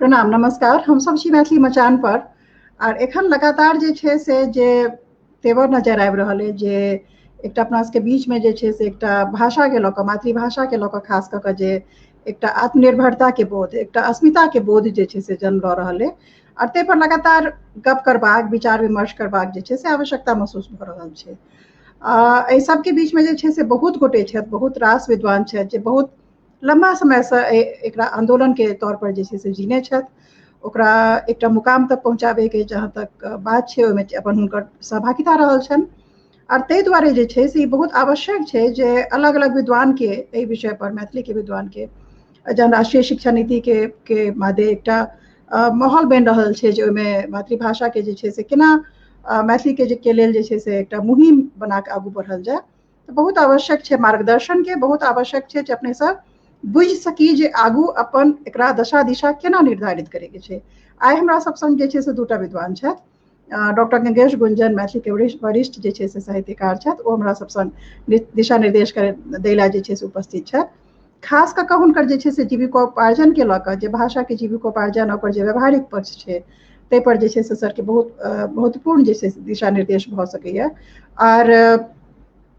प्रणाम, नमस्कार। हम सब छी मैथिली मचान पर आर एखन लगातार जे छै से जे तेवर नजर आबि रहल अइ जे एकटा अपना सबके बीचमे जे छै से एकटा भाषाके लऽ कऽ, मातृभाषाके लऽ कऽ खास कऽ कऽ जे एकटा आत्मनिर्भरताके बोध, एकटा अस्मिताके बोध जे छै से जन्म लऽ रहल अइ आर ताहि पर लगातार गप करबाक, विचार विमर्श करबाक जे छै से आवश्यकता महसूस भऽ रहल छै। एहि सबके बीचमे जे छै से बहुत गोटे छथि, बहुत रास विद्वान छथि जे बहुत लम्बा समयसँ एकरा आन्दोलनके तौर पर जे छै से जीने छथि। ओकरा एकटा मुकाम तक पहुँचाबैके जहाँ तक बात छै ओहिमे अपन हुनकर सहभागिता रहल छनि आर ताहि दुआरे जे छै से ई बहुत आवश्यक छै जे अलग अलग विद्वानके एहि विषय पर, मैथिलीके विद्वानके जहन राष्ट्रीय शिक्षा नीतिके के मादे एकटा माहौल बनि रहल छै जे ओहिमे मातृभाषाके जे छै से केना मैथिलीके जे के लेल जे छै से एकटा मुहिम बना कऽ आगू बढ़ल जाय, तऽ बहुत आवश्यक छै मार्गदर्शनके, बहुत आवश्यक छै जे अपने सब बुझि सकी जे आगू अपन एकरा दशा दिशा केना निर्धारित करैके छै। आइ हमरा सब संग जे छै से दूटा विद्वान छथि। डॉक्टर गंगेश गुंजन मैथिलीके वरिष्ठ जे छै से साहित्यकार छथि, ओ हमरा सब संग दिशा निर्देश दै लए जे छै से उपस्थित छथि। खास कऽ कऽ हुनकर जे छै से जीविकोपार्जनके लऽ कऽ, जे भाषाके जीविकोपार्जन ओकर जे व्यवहारिक पक्ष छै ताहि पर जे छै से सरके बहुत महत्वपूर्ण जे छै से दिशा निर्देश भऽ सकैए। आर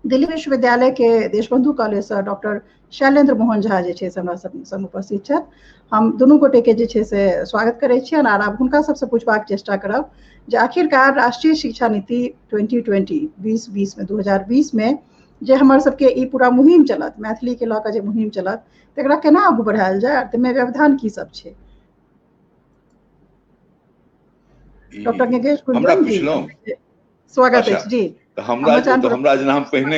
दिल्ली विश्वविद्यालय के देशबंधु कॉलेजसँ डॉक्टर शैलेंद्र मोहन झा जे छै से हमरा सब संग उपस्थित छथि। हम दुनू गोटे के जे छै से स्वागत करै छियनि आर आब हुनका सबसँ पूछबाक चेष्टा करब जे आखिरकार राष्ट्रीय शिक्षा नीति 2020 2020 में 2020 में जे हमर सबके ई पूरा मुहिम चलत, मैथिली के लऽ कऽ जे मुहिम चलत, तकरा केना आगू बढ़ायल जाय आर ताहिमे व्यवधान की सब छै। डॉक्टर गंगेश हमरा गुंजन जी, पुछलहुँ? स्वागत अच्छा अछि जी। तऽ हमरा मचान तऽ पर हमरा जेना हम पहिने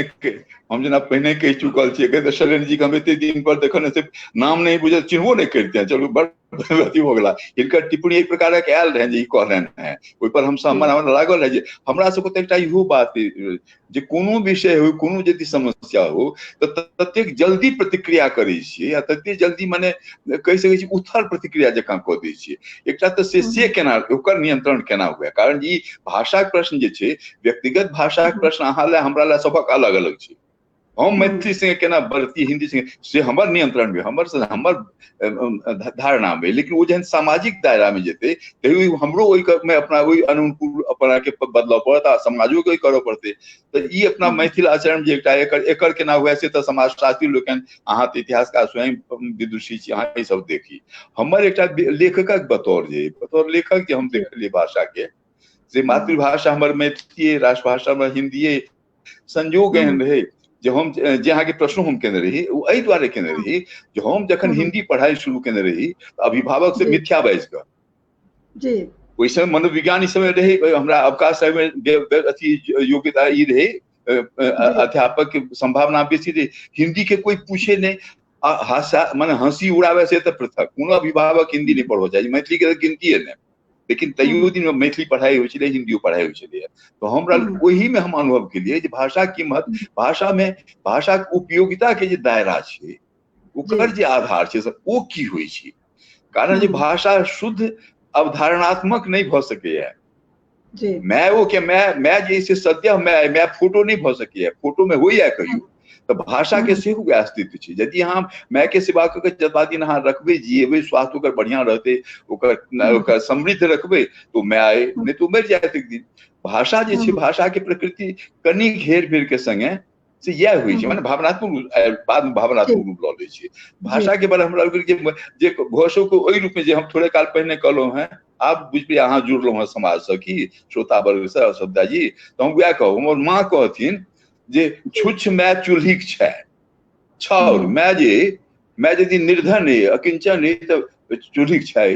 हम जेना पहिने कहि चुकल छियै, तऽ शैलेन्द्र जी के हम एते दिन पर देखल से नाम नहि बुझल, चिन्हबो नहि करिते। चलू, बड़ अथी भऽ गेला। हिनकर टिप्पणी एक प्रकारक आयल रहनि जे ई कहलनि हेँ, ओहिपर हम हमरा हमरा लागल रहै जे हमरा सबके तऽ एकटा इहो बात जे कोनो विषय हो, कोनो यदि समस्या हो, तऽ ततेक जल्दी प्रतिक्रिया करै छियै आ ततेक जल्दी मने कहि सकै छी उथल प्रतिक्रिया जकाँ कऽ दै छियै। एकटा तऽ से केना ओकर नियंत्रण केना हुए, कारण ई भाषाक प्रश्न जे छै, व्यक्तिगत भाषाक प्रश्न अहाँ लए हमरा लए सबक अलग अलग छै। हम मैथिली संगे केना बढ़ती, हिंदी संगे, से हमर नियंत्रण में, हमर हमर धारणा में, लेकिन ओ जहन सामाजिक दायरा में जेतै तैयो हमरो ओहि में अपना ओहि अनुकूल अपना के बदलऽ पड़त आ समाजो के करऽ पड़तै। तऽ ई अपना मैथिल आचरण जे एकटा एकर एकर केना हुए से तऽ समाजशास्त्री लोकनि, अहाँ तऽ इतिहासकार स्वयं विदुषी छी, अहाँ ई सब देखी। हमर एकटा लेखकक बतौर जे बतौर लेखक जे हम देखलियै भाषा के, से मातृभाषा हमर मैथिली, राष्ट्रभाषा हमर हिंदीए, संयोग एहन रहै जे हम जे अहाँके प्रश्न हम केने रही ओ एहि दुआरे केने रही जे हम जखन हिंदी पढ़ाइ शुरू केने रही तऽ अभिभावक से मिथ्या बाजि कऽ जी ओहि समय मनोविज्ञान ई समय रहै, हमरा अवकाश समय अथी योग्यता ई रहै, अध्यापक के संभावना बेसी रहै, हिंदी के कोई पूछे नहि, हासा माने हंसी उड़ावे से तऽ पृथक, कोनो अभिभावक हिंदी नहि पढ़बऽ चाही, मैथिली के तऽ गिनतीये नहि, लेकिन तैयो दिन मैथिली पढ़ाइ होइ छलै, हिन्दियो पढ़ाइ होइ छलै। तऽ हमरा ओहिमे हम अनुभव केलियै जे भाषा की महत्व, भाषामे भाषाक उपयोगिता के जे दायरा छै ओकर जे आधार छै ओ की होइ छै, कारण जे भाषा शुद्ध अवधारणात्मक नहि भऽ सकैया। मैं ओ के मैं जे से सद्य मैं फोटो नहि भऽ सकैया, फोटो में होइया कहियो, तऽ भाषा के सेहो वएह अस्तित्व छै। यदि अहाँ माय के सेवा कऽ के जतबा दिन अहाँ रखबै, जियेबै, स्वास्थ्य ओकर बढ़िया रहतै, ओकर ओकर समृद्ध रखबै, तो my नहि तो मरि जायत एक दिन। भाषा जे छै, भाषा के प्रकृति कनि घेर फेर के संगे से इएह होइ छै, माने भावनात्मक बाद में भावनात्मक रूप लऽ लै छै भाषा के बारे। हमरा जे घोषो को ओहि रूप में जे हम थोड़े काल पहिने कहलहुँ हेँ, आब बुझबै अहाँ जुड़लहुँ हेँ समाजसँ की श्रोता वर्गसँ शब्दा जी, तऽ हम वएह कहब, हमर माँ कहथिन जे छुच्छ my चूल्हिक छै छाउर, my जे माय यदि निर्धन अइ, अकिंचन अइ, तऽ चूल्हिक छै।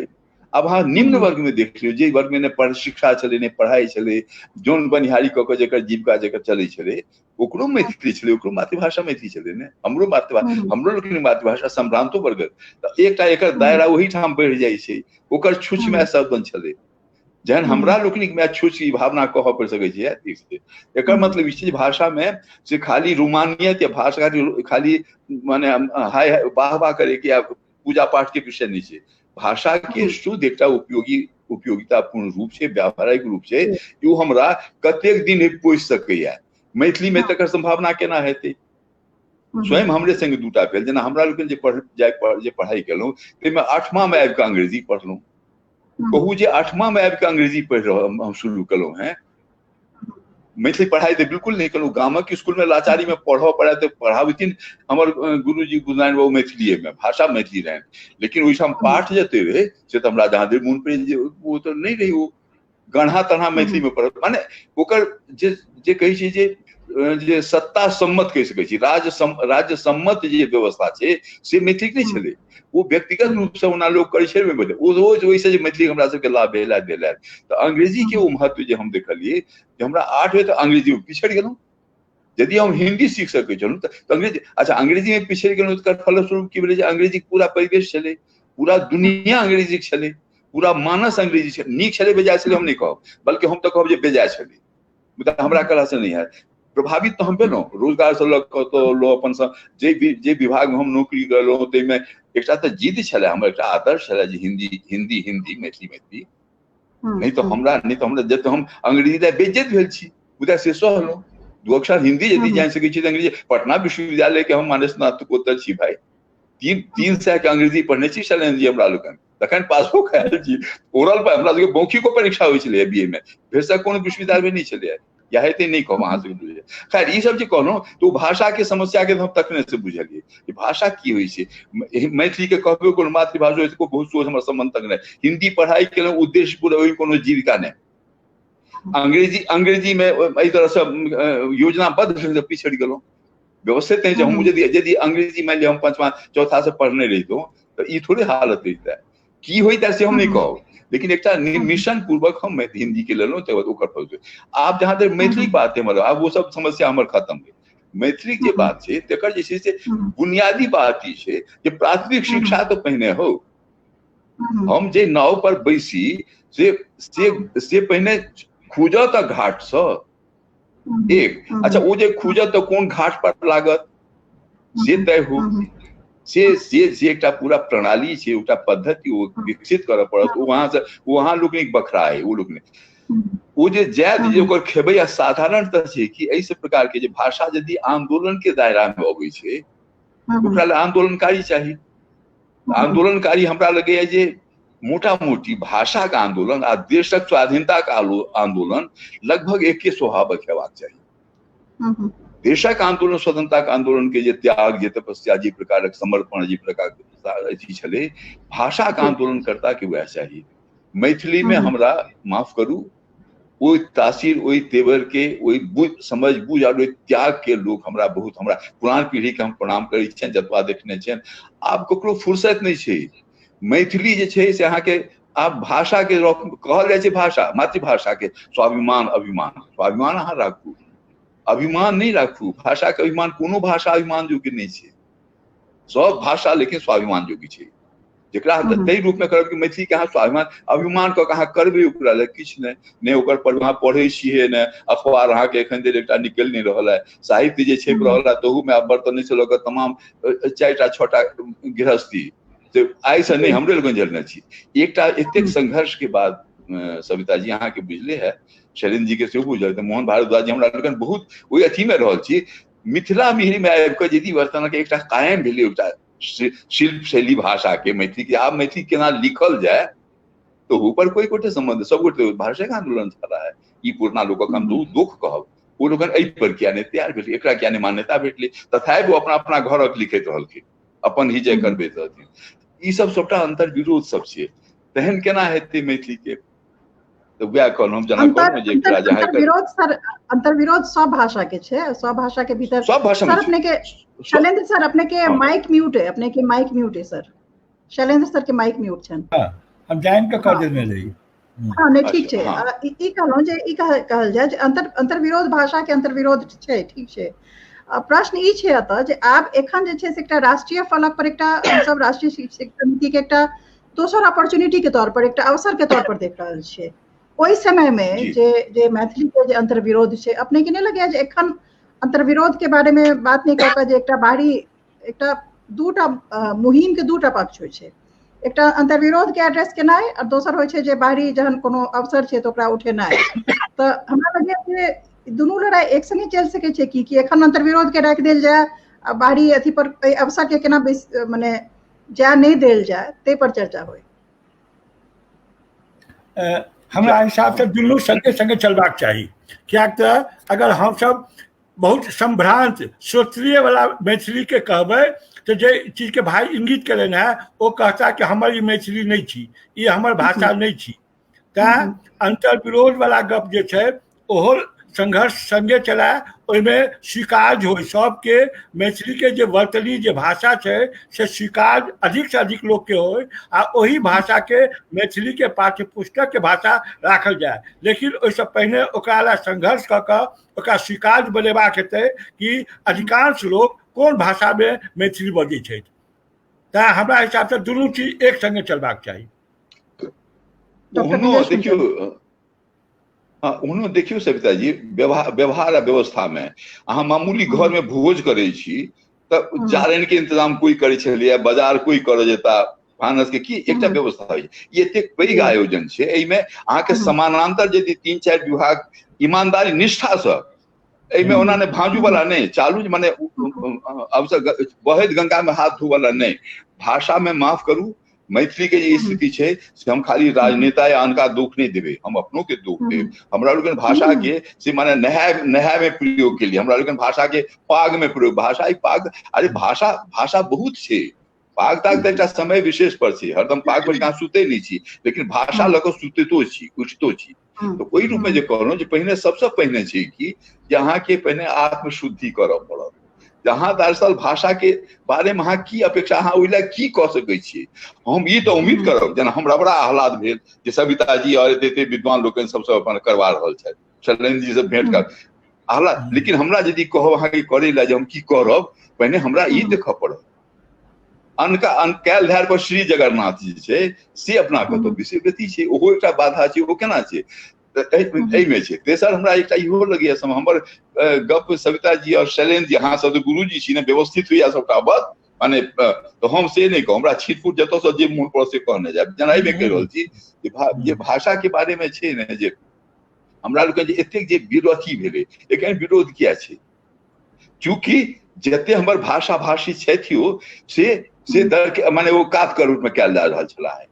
आब अहाँ निम्न वर्ग में देख लियौ, जे वर्ग में नहि पढ़ शिक्षा छलै, नहि पढ़ाइ छलै, जौन बनिहारी कऽ कऽ जकर जीविका जकर चलै छलै, ओकरो मैथिली छलै, ओकरो मातृभाषा मैथिली छलै ने, हमरो मातृभाषा, हमरो लोकनिक मातृभाषा सम्भ्रांतो वर्गक, तऽ एकटा एकर दायरा ओहिठाम बढ़ि जाइ छै। ओकर छुच्छ माय शब्द छलै, जहन हमरा लोकनिक माय छुच्छ ई भावना कहऽ पड़ि सकै छै। एकर मतलब ई छै जे भाषा में से खाली रोमानियत या भाषा खाली माने हाय हाय वाह वाह करे के या पूजा पाठ के विषय नहि छै। भाषा के शुद्ध एकटा उपयोगी उपयोगितापूर्ण रूप छै, व्यावहारिक रूप छै, ओ हमरा कतेक दिन पोसि सकैया, मैथिली में तकर संभावना केना हेतै। स्वयं हमरे संगे दूटा भेल, जेना हमरा लोकनि जे पढ़ जाय जे पढ़ाइ केलहुँ ताहिमे आठमा मे आबि कऽ अंग्रेजी पढ़लहुँ। कहू जे 8मा मे आबि कऽ अंग्रेजी पढ़ि रहल हम शुरू केलहुँ हेँ। मैथिली पढ़ाइ तऽ बिल्कुल नहि केलहुँ, गामक स्कूलमे लाचारीमे पढ़ऽ पड़ै तऽ पढ़ाबथिन हमर गुरुजी गुरुनारायण बाबू मैथिलीएमे, भाषा मैथिली रहनि, लेकिन ओहिठाम पाठ जते रहै से तऽ हमरा जहाँ धरि मोन पड़ै जे ओ तऽ नहि रहै, ओ गढ़ा तढ़ा मैथिलीमे पढ़, माने ओकर जे जे कहै छै जे जे सत्ता सम्मत कहि सकै छी, राज्य सम्मत जे व्यवस्था छै से मैथिलीक नहि छलै। ओ व्यक्तिगत रूपसँ ओना लोक करै छै, ओहिसँ जे मैथिली हमरा सबके लाभ भेल भेल। तऽ अंग्रेजीके ओ महत्व जे हम देखलियै जे हमरा 8 बजे तऽ अंग्रेजीमे पिछड़ि गेलहुँ। यदि हम हिंदी सीख सकै छलहुँ तऽ अंग्रेजी, अच्छा अंग्रेजीमे पिछड़ि गेलहुँ तऽ फलस्वरूप की भेलै जे अंग्रेजीके पूरा परिवेश छलै, पूरा दुनिया अंग्रेजीके छलै, पूरा मानस अंग्रेजी छलै। नीक छलै बेजाय छलै हम नहि कहब, बल्कि हम तऽ कहब जे बेजाय छलै, मुदा हमरा कहलासँ नहि हैत। प्रभावित तऽ हम भेलहुँ, रोजगारसँ लऽ कऽ तऽ लोक अपन जे विभागमे हम नौकरी केलहुँ ताहिमे एकटा तऽ जिद छलै, हमर एकटा आदर्श छलै जे हिंदी हिंदी हिंदी मैथिली मैथिली, नहि तऽ हमरा नहि तऽ हमरा जब हम अंग्रेजी लए बेइज्जत भेल छी, मुदा से सहलहुँ। 2 अक्षर हिंदी यदि जानि सकै छी तऽ अंग्रेजी। पटना विश्वविद्यालय के हम माने स्नातकोत्तर छी भाई, 300 के अंग्रेजी पढ़ने छी शैलेन्द्र जी हमरा लोकनि, तखन पासो कयल छी। ओरल पर हमरा सबके मौखिको परीक्षा होइ छलै बी ए मे, फेरसँ कोनो विश्वविद्यालय नहि छलै या हेतै नहि कहब अहाँ सबके बुझल। खैर ई सब जे कहलहुँ तऽ ओ भाषाके समस्याके हम तखने से बुझलियै जे भाषा की होइ छै। मैथिलीके कहबे कोनो मातृभाषा होइ छै, बहुत सोच हमर सम्बन्ध तक नहि। हिंदी पढ़ाइ केलहुँ उद्देश्य पूरा, ओहिमे कोनो जीविका नहि। अंग्रेजी अंग्रेजीमे एहि तरहसँ योजनाबद्ध ढंगसँ पिछड़ि गेलहुँ, व्यवस्थित नहि छै। हम यदि अंग्रेजी मानि लिअ हम 5वां 4था से पढ़ने रहितहुँ तऽ ई थोड़े हालत रहितै, की होइतै से हम नहि कहब, लेकिन एकटा मिशन पूर्वक हम हिंदी के लेलहुँ तकर बाद ओकर फल। आब जहाँ धरि मैथिलीक बात है, मतलब आब ओ सब समस्या हमर खत्म भेल। मैथिलीक जे बात छै तकर जे छै से बुनियादी बात ई छै जे प्राथमिक शिक्षा तऽ पहिने हो। हम जे नाव पर बैसी से से से पहिने खूजत घाटसँ एक, अच्छा ओ जे खूजत तऽ कोन घाट पर लागत से तय हो, से से से एकटा पूरा प्रणाली छै, एकटा पद्धति ओ विकसित करऽ पड़त। ओ वहाँ से ओ अहाँ लोकनिक बखरा है, ओ लोकनिक ओ जे जायत जे ओकर खेबै। आ साधारणतः छै कि एहि सब प्रकार के जे भाषा यदि आंदोलन के दायरा में अबै छै ओकरा लए आंदोलनकारी चाही। आंदोलनकारी हमरा लगैया जे मोटा मोटी भाषा के आंदोलन आ देशक स्वाधीनता के आंदोलन लगभग एके स्वभावक हेबाक चाही। देशक आंदोलन स्वतंत्रता के आंदोलन के जे त्याग, जे तपस्या, जे प्रकारक समर्पण, जे प्रकार अथी छलै, भाषा के आंदोलनकर्ता के वएह चाही। मैथिली में हमरा माफ करू, ओहि तासीर, ओहि तेवर के, ओहि बुझ समझ बुझ और ओहि त्याग के लोक हमरा बहुत, हमरा पुरान पीढ़ी के हम प्रणाम करै छियनि, जतबा देखने छियनि। आब ककरो फुर्सत नहि छै। मैथिली जे छै से अहाँके आब भाषा के कहल जाइ छै भाषा, मातृभाषा के स्वाभिमान, अभिमान, स्वाभिमान अहाँ राखू, अभिमान नहि राखू। भाषा के अभिमान, कोनो भाषा अभिमान योग्य नहि छै, सब भाषा लेकिन स्वाभिमान योग्य छै। जकरा ताहि रूपमे करब कि मैथिली के अहाँ स्वाभिमान अभिमान कऽ के अहाँ करबै ओकरा लए किछु नहि, नहि ओकर पर अहाँ पढ़ै छियै, नहि अखबार अहाँके एखन धरि एकटा निकलि नहि रहल है, साहित्य जे छपि रहल है तहूमे आब बर्तनीसँ लऽ कऽ तमाम 4टा 6टा गृहस्थी से आइसँ नहि, हमरे लोकनि झेलने छी। एकटा एतेक संघर्ष के बाद सविता जी अहाँके बुझले है, शैलेन्द्र जी के सेहो बुझल, तऽ मोहन भारद्वाज जी हमरा लोकनि बहुत ओहि अथीमे रहल छी। मिथिला मिहिरमे आबि कऽ यदि वर्तमानके एकटा कायम भेलै एकटा शिल्प शैली भाषा के मैथिली के, आब मैथिली केना लिखल जाय तो ऊपर कोई गोटे संबंध, सब गोटे भाषा के आंदोलन चला है। ई पुरना लोकक हम दुख कहब, ओ लोकनि एहि पर किया नहि तैयार भेलै, एकरा किया नहि मान्यता भेटलै, तथापि ओ अपना अपना घरक लिखैत रहलखिन, अपन ही जय करबैत रहथिन। ई सब सबटा अंतर विरोध सब छै, तेहन केना हेतै मैथिली के? तऽ वएह कहलहुँ जेना कहलहुँ जे अंतर्विरोध सर, अंतर्विरोध सब भाषा के छै, सब भाषा के भीतर सब भाषा सर। अपने के शैलेंद्र सर, अपने के माइक म्यूट है, अपने के माइक म्यूट है सर, शैलेंद्र सर के माइक म्यूट छन। हम जान के कर देने रही। हाँ नहीं ठीक छै। ई कहलहुँ जे ई कहल जाय जे अंतर्विरोध भाषा के अंतर्विरोध छै, ठीक छै। प्रश्न ई छै एतऽ जे आब एखन जे छै से एकटा राष्ट्रीय फलक पर एकटा सब राष्ट्रीय शिक्षक समिति के एकटा दोसर अपॉर्चुनिटी के तौर पर, एकटा अवसर के तौर पर देख रहल छियै। ओहि समय में जे जे मैथिली के जे अंतर्विरोध छै, अपने के नहि लगैया जे एखन अंतर्विरोध के बारे में बात नहि कऽ कऽ जे एकटा बाहरी एकटा दूटा मुहिम के दूटा पक्ष होइ छै, एकटा अंतर्विरोध के एड्रेस केनाइ और दोसर होइ छै जे बाहरी जहन कोनो अवसर छै तऽ ओकरा उठेनाइ। तऽ हमरा लगैया जे दुनू लड़ाइ एक संगे चलि सकै छै कि एखन अंतर्विरोध के राखि देल जाय आ बाहरी अथी पर एहि अवसर के केना मने जाय नहि देल जाय, ताहि पर चर्चा होइ। हमरा हिसाबसँ दुनू सङ्गे सङ्गे चलबाक चाही, किएक तऽ अगर हमसब बहुत सम्भ्रान्त श्रोत्रियवला मैथिलीके कहबै तऽ जे चीजके भाइ इंगित केलनि हेँ ओ कहता कि हमर ई मैथिली नहि छी, ई हमर भाषा नहि छी। तैँ अन्तर्विरोधवला गप जे छै ओहो संघर्ष संगे चलाय, ओहिमे स्वीकार्य होइ सबके, मैथिलीके जे वर्तनी जे भाषा छै से स्वीकार्य अधिक से अधिक लोकके होइ आ ओहि भाषाके मैथिलीके पाठ्यपुस्तकके भाषा राखल जाय। लेकिन ओहिसँ पहिने ओकरा लए संघर्ष कऽ कऽ ओकरा स्वीकार्य बनेबाक हेतै कि अधिकांश लोक कोन भाषामे मैथिली बजै छथि। तैँ हमरा हिसाबसँ दुनू चीज एक संगे चलबाक चाही। ओहनो देखियौ, हँ ओहनो देखियौ सविता जी, व्यवहार आ व्यवस्था मे अहाँ मामूली घर मे भोज करै छी तऽ जारनि के इंतजाम कोई करै छलैया, बाजार कोई करऽ जेता, भानस के की एकटा व्यवस्था होइ छै। ई एतेक पैघ आयोजन छै, एहिमे अहाँके समानांतर यदि 3-4 विभाग ईमानदारी निष्ठा सँ एहिमे ओना नहि भाँजू वाला नहि, चालू माने अवसर बहैत गंगा में हाथ धो वाला नहि। भाषा में माफ करू, मैथिली के जे स्थिति छै से हम खाली राजनेता या अनका दुख नहि देबै, हम अपनो के दुख देब। हमरा लोकनि भाषा के से माने नहाय में प्रयोग के लिए, हमरा लोकनि भाषा के पाग में प्रयोग, भाषा ही पाग, अरे भाषा भाषा बहुत छै, पाग ताग तऽ एकटा समय विशेष पर छै, हरदम पाग पर अहाँ सुते नहि छी, लेकिन भाषा लऽ कऽ सुतितो छी, उठितो छी। तऽ ओहि रूपमे जे कहलहुँ जे पहिने सबसँ पहिने छै कि जे अहाँके पहिने आत्मशुद्धि करऽ पड़त, जे अहाँ दरअसल भाषा के बारे में अहाँ की अपेक्षा, अहाँ ओहि लए की कऽ सकै छियै। हम ई तऽ उम्मीद करब, जेना हमरा बड़ा आह्लाद भेल जे सविता जी और एते एते विद्वान लोकनि सबसँ अपन करवा रहल छथि, शैलेन्द्र जी से भेंट कर आह्लाद, लेकिन हमरा यदि कहब अहाँके करै लए जे हम की करब, पहिने हमरा ई देखऽ पड़त। अनका अन कैल धार पर श्री जगन्नाथ जी छै से अपना कतौ विषय छै, ओहो एकटा बाधा छै, ओ केना छै एहिमे छै। तेसर हमरा एकटा इहो लगैया हमर गप सविता जी और शैलेन्द्र जी, अहाँ सब तऽ गुरुजी छी ने, व्यवस्थित होइया सबटा बात, माने तऽ हम से नहि कहब, हमरा छिटफुट जतऽसँ जे मोन पड़त से कहने जायब। जेना एहिमे कहि रहल छी जे भाषा के बारे मे छै ने, जे हमरा लोकनि जे एतेक जे विरोधी भेलै, एखन विरोध किया छै? चूँकि जते हमर भाषा भाषी छथि ओ से दर के माने ओ कात के रूप में कयल जा रहल छलाह।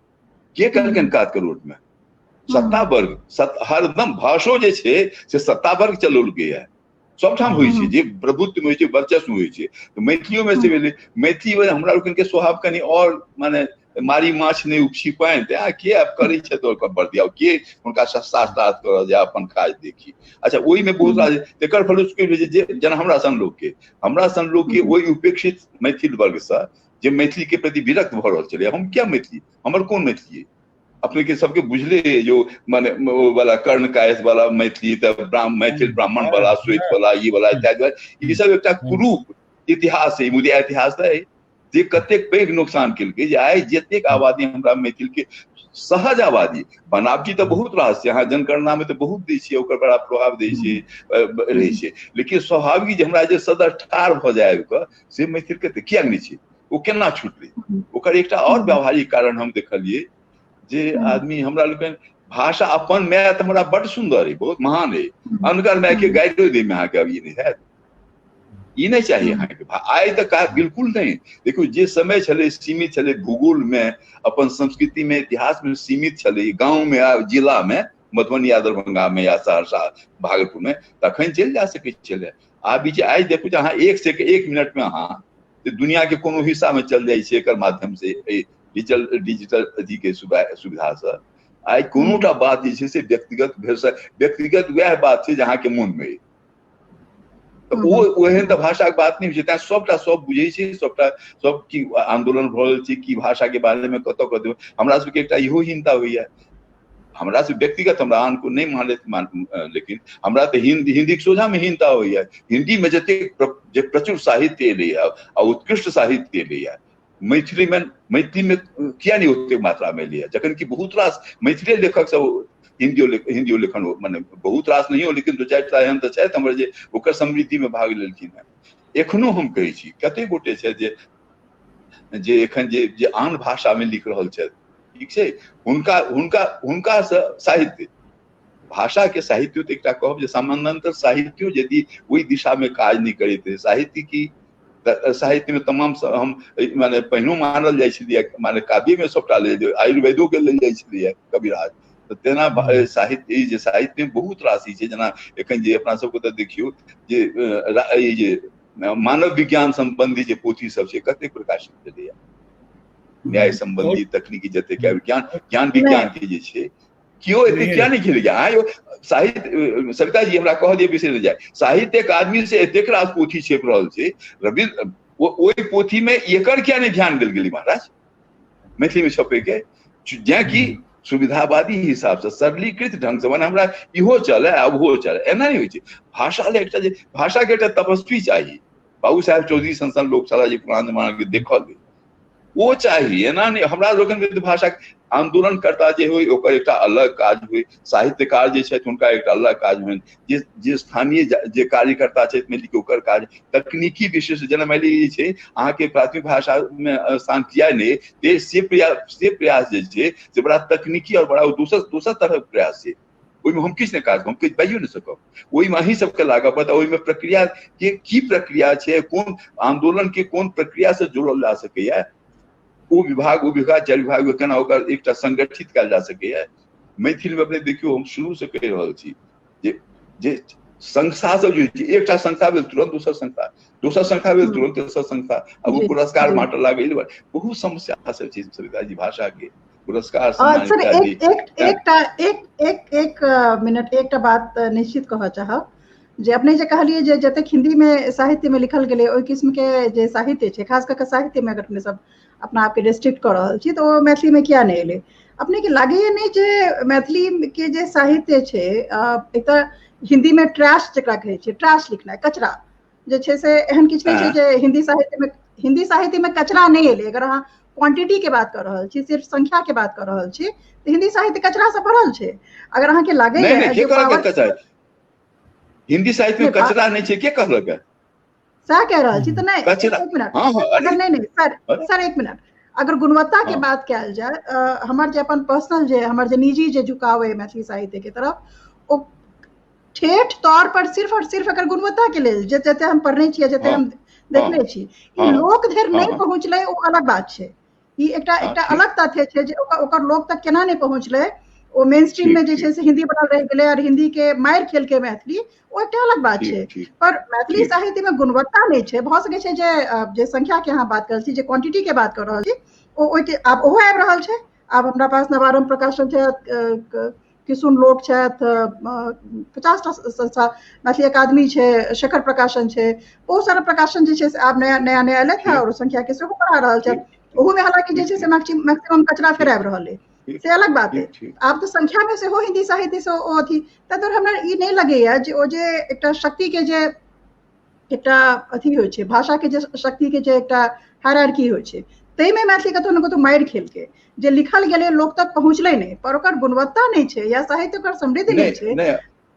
के कहलखिन कात के रूप में? सत्ता वर्ग, हरदम भाषो जे छै से सत्ता वर्ग चलौलकै है, सबठाम होइ छै, जे प्रभुत्व में होइ छै, वर्चस्व होइ छै। तऽ मैथिलियो में से भेलै, मैथिली में हमरा लोकनि के स्वभाव कनि और माने मारी माछ नहि उपछी पानि, तेँ के आब करै छथि ओकर बर्दिया, के हुनका शास्त्रार्थ करऽ जाय अपन काज देखी। अच्छा ओहिमे बहुत रास एकर फलस्वरूप होइ छै जे जेना हमरा सन लोकके, हमरा सन लोकके ओहि उपेक्षित मैथिल वर्गसँ जे मैथिली के प्रति विरक्त भऽ रहल छलै, हम किया मैथिली, हमर कोन मैथिली, अपने के सबके बुझले जो माने ओ वाला कर्ण कायस्थ वाला मैथिली, तऽ मैथिल ब्राह्मण वाला, श्वेत वाला, ई वाला इत्यादि, ई सब एकटा कुरूप इतिहास है, मुदा इतिहास है जे कतेक पैघ नुकसान केलकै जे आइ जतेक आबादी हमरा मैथिल के सहज आबादी बनावटी तऽ बहुत रास छै, अहाँ जनगणना में तऽ बहुत दै छियै, ओकर बड़ा प्रभाव दै छै रहै छै, लेकिन स्वाभाविक जे हमरा जे सदर ठाढ़ भऽ जाय आबि कऽ से मैथिल के तऽ किया नहि छै, ओ केना छुटलै? ओकर एकटा और व्यावहारिक कारण हम देखलियै जे आदमी हमरा लोकनि भाषा अपन माय तऽ हमरा बड सुन्दर अइ, बहुत महान अइ, अनकर माय के गाइडो दैमे अहाँके अब ई नहि हैत, ई नहि चाही अहाँके। आइ तऽ बिल्कुल नहि। देखियौ जे समय छलै सीमित छलै, भूगोल में, अपन संस्कृति में, इतिहास में सीमित छलै, गाँव में आ जिला में, मधुबनी या दरभंगा में या सहरसा भागलपुर में तखन चलि जा सकै छलै। आब जे आइ देखू जे अहाँ एक से एक मिनट में अहाँ दुनिया के कोनो हिस्सा में चल जाइ छै एकर माध्यम से, एहि डिजिटल अथी के सुविधा से। आइ कोनोटा बात जे छै से व्यक्तिगत व्यक्तिगत वएह बात छै जे अहाँके मोन में अइ, तऽ ओ ओहन तऽ भाषाके बात नहि होइ छै। तैं सबटा सब बुझै छै, सबटा सब की आन्दोलन भऽ रहल छै, की भाषाके बारे मे कतऽ कतऽ। हमरा सबके एकटा इहो हीनता होइया, हमरा से व्यक्तिगत, हमरा आन को नहि मानैत, लेकिन हमरा तऽ हिन्दीके सोझामे हीनता होइया। हिन्दी में जतेक जे प्रचुर साहित्य एलैया आ उत्कृष्ट साहित्य एलैया, मैथिली में किया नहि ओतेक मात्रा में एलैया, जखन कि बहुत रास मैथिली लेखक सब हिन्दियो लेखन माने बहुत रास नहीं हो, लेकिन दू चारि टा एहन तऽ छथि हमर जे ओकर समृद्धि में भाग लेलखिन हेँ। एखनो हम कहै छी कते गोटे छथि जे जे एखन जे जे आन भाषा में लिख रहल छथि, ठीक छै, हुनका हुनका हुनकासँ साहित्य भाषा के साहित्यो तऽ एकटा कहब जे समानान्तर साहित्यो यदि ओहि दिशा में काज नहि करैत रहै, साहित्य की साहित्य में तमाम हम माने पहिनो मानल जाइ छलैए, माने काव्य में सबटा लेल आयुर्वेदो के लेल जाइ छलैए कविराज, तऽ तेना साहित्य ई जे साहित्यमे बहुत राशि छै। जेना एखन जे अपना सबके तऽ देखियौ जे ई जे मानव विज्ञान सम्बन्धी जे पोथी सब छै कतेक प्रकाशित भेलैया, न्याय सम्बन्धी तकनीकी जतेक ज्ञान ज्ञान विज्ञान के जे छै, केओ एते किया नहि खेलै अहाँ यौ साहित्य। सविता जी हमरा कह दिअ, बिसरि जाय, साहित्य अकादमी से एतेक रास पोथी छपि रहल छै रविन्द्र, ओहि पोथी मे एकर किया नहि ध्यान देल गेलै महाराज मैथिली मे छपे के? जेकि सुविधावादी हिसाब से सरलीकृत ढंग से, माने हमरा इहो चले आ ओहो चले, एना नहि होइ छै। भाषा ले एकटा जे भाषा के एकटा तपस्वी चाही, बाबू साहेब चौधरी सन सन लोक छलाह जे पुरान जमाना के देखल ओ चाही। एना नहि, हमरा लोकनि भाषा आंदोलनकर्ता जे होइ ओकर एकटा अलग काज होइ, साहित्यकार जे छथि हुनका एकटा अलग काज होइन, जे जे स्थानीय जे कार्यकर्ता छथि मानि लिअ ओकर काज, तकनीकी विशेष जेना मानि लिअ जे छै अहाँके प्राथमिक भाषामे स्थान किया नहि, से प्रयास, से प्रयास जे छै से बड़ा तकनीकी और बड़ा दोसर दोसर तरहक प्रयास छै। ओहिमे हम किछु नहि काज, हम किछु बाजियो नहि सकब, ओहिमे अहीं सबके लागऽ पड़त। ओहिमे प्रक्रिया के की प्रक्रिया छै, कोन आंदोलन के कोन प्रक्रिया से जोड़ल जा सकैया, ओ विभाग ओ विभाग चारि विभाग केना ओकर एकटा संगठित कयल जा सकैया। मैथिल में अपने देखियौ, हम शुरू से कहि रहल छी जे जे संस्था सब जे छै, एकटा संस्था भेल तुरंत दोसर संस्था, दोसर संस्था भेल तुरंत तेसर संस्था, अब ओ पुरस्कार बांटऽ लागल। बहुत समस्या सब छै सविता जी भाषा के पुरस्कार। सर एक एक एकटा एक एक एक मिनट, एकटा बात निश्चित कहऽ चाहब जे अपने जे कहलियै जे जतेक हिंदी में साहित्य में लिखल गेलै ओहि किस्म के जे साहित्य छै, खास कऽ कऽ साहित्य में अगर अपने सब अपना आपके रिस्ट्रिक्ट कऽ रहल छी तऽ ओ मैथिली में किया नहि एलै? अपने के लागैए नहि जे मैथिली के जे साहित्य छै, एक तऽ हिंदी में ट्रैश जकरा कहै छै, ट्रैश लिखनाइ, कचरा जे छै से एहन किछु नहि छै जे हिंदी साहित्य में, हिंदी साहित्य में कचरा नहि एलै। अगर अहाँ क्वांटिटी के बात कऽ रहल छी, सिर्फ संख्या के बात कऽ रहल छी, तऽ हिंदी साहित्य कचरा से भरल छै। अगर अहाँके लागैए हिंदी साहित्य में कचरा नहि छै, के कहलक? सएह कह रहल छी तऽ नहि, एक मिनट, अगर नहीं नहीं सर, सर एक मिनट, अगर गुणवत्ता के बात कयल जाय, हमर जे अपन पर्सनल जे हमर जे निजी जे झुकाव है मैथिली साहित्य के तरफ, ओ ठेठ तौर पर सिर्फ और सिर्फ अगर गुणवत्ता के लेल जे जते हम पढ़ने छियै, जते हम देखने छी, ई लोक धरि नहि पहुँचलै ओ अलग बात छै। ई एकटा एकटा अलग तथ्य छै जे ओकर लोक तक केना नहि पहुँचलै, ओ मेन स्ट्रीम में जे छै से हिंदी बनल रहि गेलै और हिंदी के मारि खेलकै मैथिली, ओ एकटा अलग बात छै। पर मैथिली साहित्य में गुणवत्ता नहि छै। भऽ सकै छै जे जे संख्या के अहाँ बात कर छी, जे क्वांटिटी के बात कर रहल छी, ओ ओहिके आब ओहो आबि रहल छै। आब हमरा पास नवारम्भ प्रकाशन छै, किशुन लोक छथि, 50टा संस्था, मैथिली अकादमी छै, शेखर प्रकाशन छै, बहुत सारा प्रकाशन जे छै से आब नया नया नया एलथि है और संख्या के सेहो बढ़ा रहल छथि। ओहू में हालांकि जे छै से मैक्सिमम कचरा फेर आबि रहल है, से अलग बात है। आब तऽ संख्या में सेहो हिंदी साहित्य से ओ अथी, ताहि दुआरे हमरा ई नहि लगैया जे ओ जे एकटा शक्ति के जे एकटा अथी होइ छै, भाषा के जे शक्ति के जे एकटा हायरार्की होइ छै, ताहिमे मैथिली कतहु ने कतहु मारि खेलकै। जे लिखल गेलै लोक तक पहुँचलै नहि, पर ओकर गुणवत्ता नहि छै या साहित्य ओकर समृद्ध नहि छै,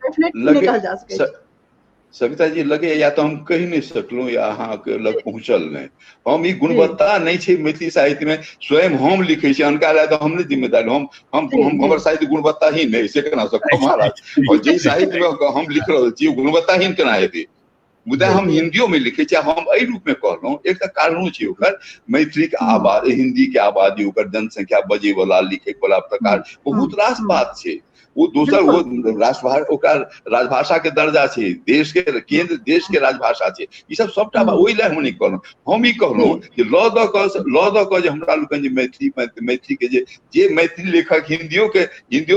डेफिनेटली नहि कहल जा सकै छै। सविता जी लगे या तऽ हम कहि नहि सकलहुँ या अहाँके लग पहुँचल नहि, हम ई गुणवत्ता नहि छै मैथिली साहित्य में स्वयं हम लिखै छी, अनका लए तऽ हम नहि जिम्मेदार, हम हम हमर साहित्य गुणवत्ताहीन नहि से केना सकब महाराज? और जाहि साहित्य में हम लिख रहल छी गुणवत्ताहीन केना हेतै? मुदा हम हिंदियो में लिखै छी, हम एहि रूप में कहलहुँ, एक तऽ कारणो छै ओकर, मैथिली के आबादी, हिंदी के आबादी, ओकर जनसंख्या, बजै वाला लिखै वाला प्रकार, बहुत रास बात छै। ओ दोसर ओ राष्ट्रभाषा, ओकरा राजभाषा के दर्जा छै, देश के केंद्र, देश के राजभाषा छै, ई सब सबटा ओहि लए हम नहि कहलहुँ। हम ई कहलहुँ जे लऽ दऽ कऽ जे हमरा लोकनि जे मैथिली, मैथिली के जे जे मैथिली लेखक हिंदियो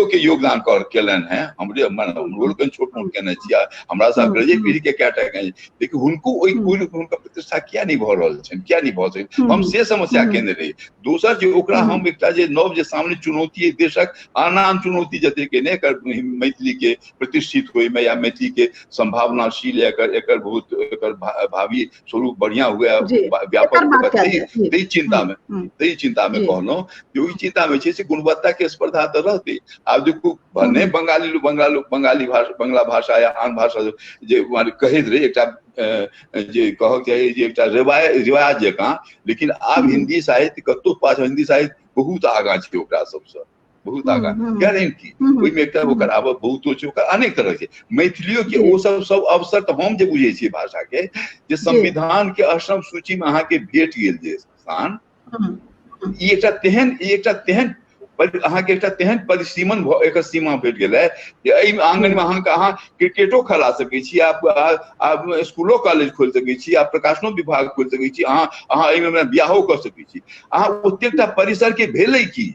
के योगदान कर केलनि हेँ, हमरे हमरो लोकनि छोट मोट केने छी, हमरा सब अग्रजे पीढ़ी के कएटा केने, लेकिन हुनको ओहि हुनकर प्रतिष्ठा किया नहि भऽ रहल छनि, किया नहि भऽ सकै, हम से समस्या केने रही। दोसर जे ओकरा हम एकटा जे नव जे सामने चुनौती देशक आन आन चुनौती जतेक ने एकर मैथिली के प्रतिष्ठित होइमे या मैथिली के संभावनाशील एकर एकर बहुत एकर भावी स्वरूप बढ़िया हुए, व्यापक, ताहि चिंता में, ताहि चिंता में कहलहुँ जे ओहि चिंता में छै से गुणवत्ता के स्पर्धा तऽ रहतै। आब देखू भने बंगाली बंगाली भाषा, बंगला भाषा या आन भाषा जे कहैत रहै एकटा जे कहक चाही जे एकटा रिवाज जकाँ, लेकिन आब हिंदी साहित्य कतहु पाछा, हिंदी साहित्य बहुत आगाँ छै ओकरा सबसँ, बहुत आगाँ, गारंटी ओहिमे एकटा ओकर आब बहुतो छै, ओकर अनेक तरह के मैथिलियो के ओ सब सब अवसर। तऽ हम जे बुझै छियै भाषा के जे संविधान के अष्टम सूची में अहाँके भेट गेल जे स्थान, ई एकटा तेहन, ई एकटा तेहन अहाँके एकटा तेहन परिसीमन एकर सीमा भेट गेलै जे एहि आंगनमे अहाँके अहाँ क्रिकेटो खेला सकै छी, आप स्कूलो कॉलेज खोलि सकै छी, आप प्रकाशनो विभाग खोलि सकै छी, अहाँ अहाँ एहिमे बियाहो कऽ सकै छी। अहाँ ओतेकटा परिसर के भेलै की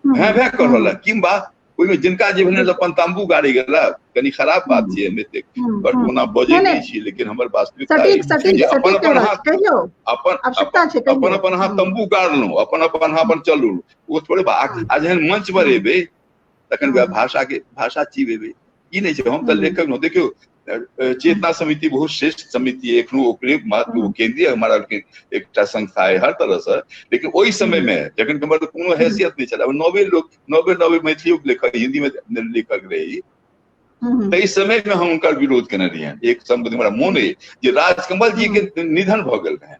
भै भै कऽ रहल है, किंबा ओहिमे जिनका जे भेलै अपन तम्बू गाड़ी गेला। कनि खराब बात छै, हम एतेक बड ओना बजै नहि छी, लेकिन हमर वास्तविकता अपन अपन अहाँ अपन अपन अपन अहाँ तम्बू गाड़लहुँ, अपन अपन अहाँ अपन चलू, ओ थोड़े। आ जहन मंच पर एबै तखन वएह भाषा के भाषा चिबेबै, ई नहि छै। हम तऽ लेखक न, देखियौ चेतना समिति बहुत श्रेष्ठ समिति है, एखनो ओकरे महत्व केंद्रीय हमारा एकटा संस्था है हर तरह से, लेकिन ओहि समय में जखन हमर कोनो हैसियत नहीं छल, नवे लोग नवे नवे मैथिली लेखक हिंदी में लेखक रही, ताहि समय में हम हुनकर विरोध केने रहियनि। एक शब्द हमरा मोन अइ जे राजकमल जी के निधन भऽ गेल रहनि,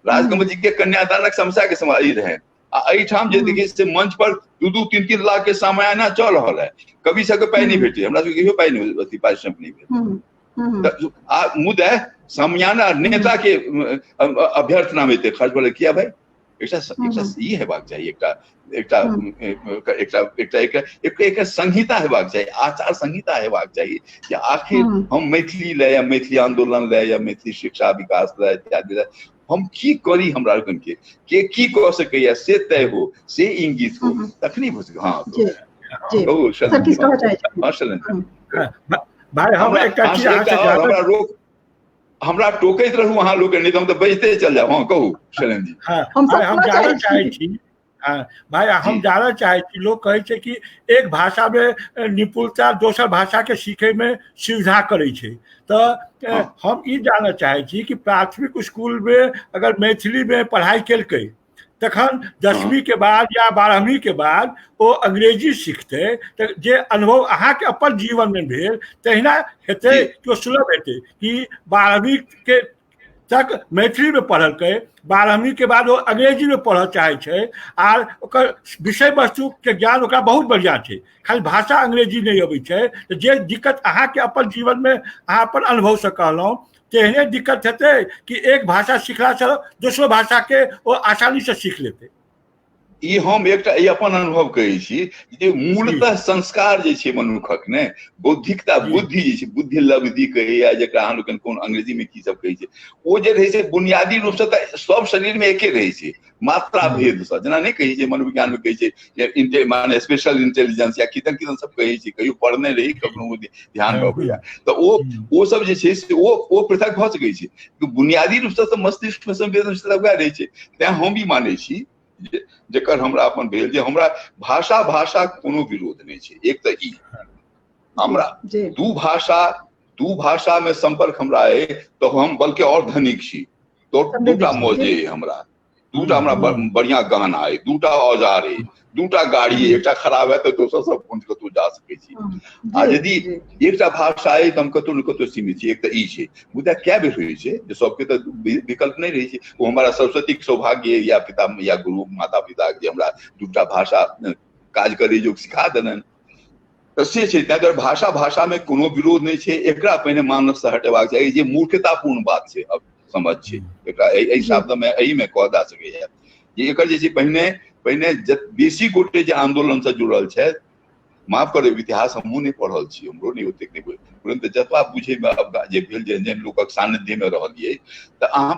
राजकमल जी के कन्यादानक समस्या के समय ई रहनि, आ एहिठाम जे देखिए से मंच पर 2-2, 3-3 लाख के सामाना चल रहल है, कवि सबके पाइ नहीं भेटे, हमरा सबके कहियो पाइ नहीं, अथी पारिश्रमिक नहीं भेटे। आ मुदा सामियाना नेता के अभ्यर्थना में एते खर्च भेलै किया भाई? एकटा एकटा ई हेबाक चाही, एकटा एकटा एकटा एकटा एकटा एकटा संहिता हेबाक चाही, आचार संहिता हेबाक चाही जे आखिर हम मैथिली लए या मैथिली आंदोलन लए या मैथिली शिक्षा विकास लए इत्यादि लए हम की करी, हमरा लोकनि के की कऽ सकैया से तय हो, से इंगित हो, तखनी भऽ सकै। हाँ भाई, हम एकटा चीज हमरा रोक, हमरा टोकैत रहू अहाँ लोकनि, नहि तऽ हम तऽ बजिते चल जायब। हाँ कहू शैलेन्द्र जी। हम जानऽ चाहै छी, हाँ भाई, हम जानऽ चाहै छी, लोग कहै छै कि एक भाषा में निपुणता दोसर भाषा के सीखे में सुविधा करै छै, तऽ हम ई जानऽ चाहै छी कि प्राथमिक स्कूल में अगर मैथिली में पढ़ाई केलकै तखन 10वीं के बाद या 12वीं के बाद ओ अंग्रेजी सीखतै, तऽ जे अनुभव अहाँके अपन जीवन में भेल तहिना हेतै कि ओ सुलभ हेतै कि 12वीं के तक मैथिली में पढ़लकै, 12वीं के बाद ओ अंग्रेजी में पढ़ऽ चाहै छै आर ओकर विषय वस्तु के ज्ञान ओकरा बहुत बढ़िआँ छै, खाली भाषा अंग्रेजी नहि अबै छै, तऽ जे दिक्कत अहाँके अपन जीवन में अहाँ अपन अनुभवसँ कहलहुँ तेहने दिक्कत हेतै कि एक भाषा सिखलासँ दोसरो भाषा के ओ आसानी से सीख लेतै? ई हम एकटा ई अपन अनुभव कहै छी जे मूलतः संस्कार जे छै मनुखक ने बौद्धिकता बुद्धि जे छै, बुद्धि लब्धि कहैया जकरा अहाँ लोकनि कोन अंग्रेजी में की सब कहै छै, ओ जे रहै छै बुनियादी रूप से तऽ सब शरीर में एके रहै छै, मात्रा भेद से। जेना नहि कहै छै मनोविज्ञान में कहै छै माने स्पेशल इंटेलिजेंस या किदन किदन सब कहै छै, कहियो पढ़ने रही कखनो ध्यान में अबैया, तऽ ओ सब जे छै से ओ पृथक भऽ सकै छै, बुनियादी रूप से तऽ मस्तिष्क में संवेदनशीलता वएह रहै छै। तैं हम ई मानै छी जकर हमरा अपन भेल जे हमरा भाषा भाषा कोनो विरोध नहि छै। एक तऽ ई हमरा दू भाषा में संपर्क हमरा अइ तऽ हम बल्कि और धनिक छी, तो दूटा मौज अइ हमरा, दूटा हमरा बढ़िया गहना अइ, दूटा औजार अइ, दूटा गाड़ी अइ, एकटा खराब है तऽ दोसर सब पहुँच कतहु जा सकै छी। आ यदि एकटा भाषा अइ तऽ हम कतहु ने कतहु सीमित छी। एक तऽ ई छै, मुदा कए बेर होइ छै जे सबके तऽ विकल्प नहि रहै छै। ओ हमारा सरस्वतीके सौभाग्य या पिता या गुरु माता पिता जे हमरा दूटा भाषा काज करै जोग सिखा देलनि, तऽ से छै। ताहि दुआरे भाषा भाषा में कोनो विरोध नहि छै, एकरा पहिने मानस से हटेबाक चाही जे मूर्खतापूर्ण बात छै। अब समझ छै एकरा एहि शब्द में एहि में कहल जा सकैया जे एकर जे छै पहिने पहिने बेसी गोटे जे आंदोलन से जुड़ल छथि, माफ करब इतिहास हमहूँ नहि पढ़ल छी, हमरो नहि ओतेक नहि बुझल, परन्तु जतबा बुझैमे जे भेल जे जेहन लोकक सान्निध्यमे रहलियै तऽ अहाँ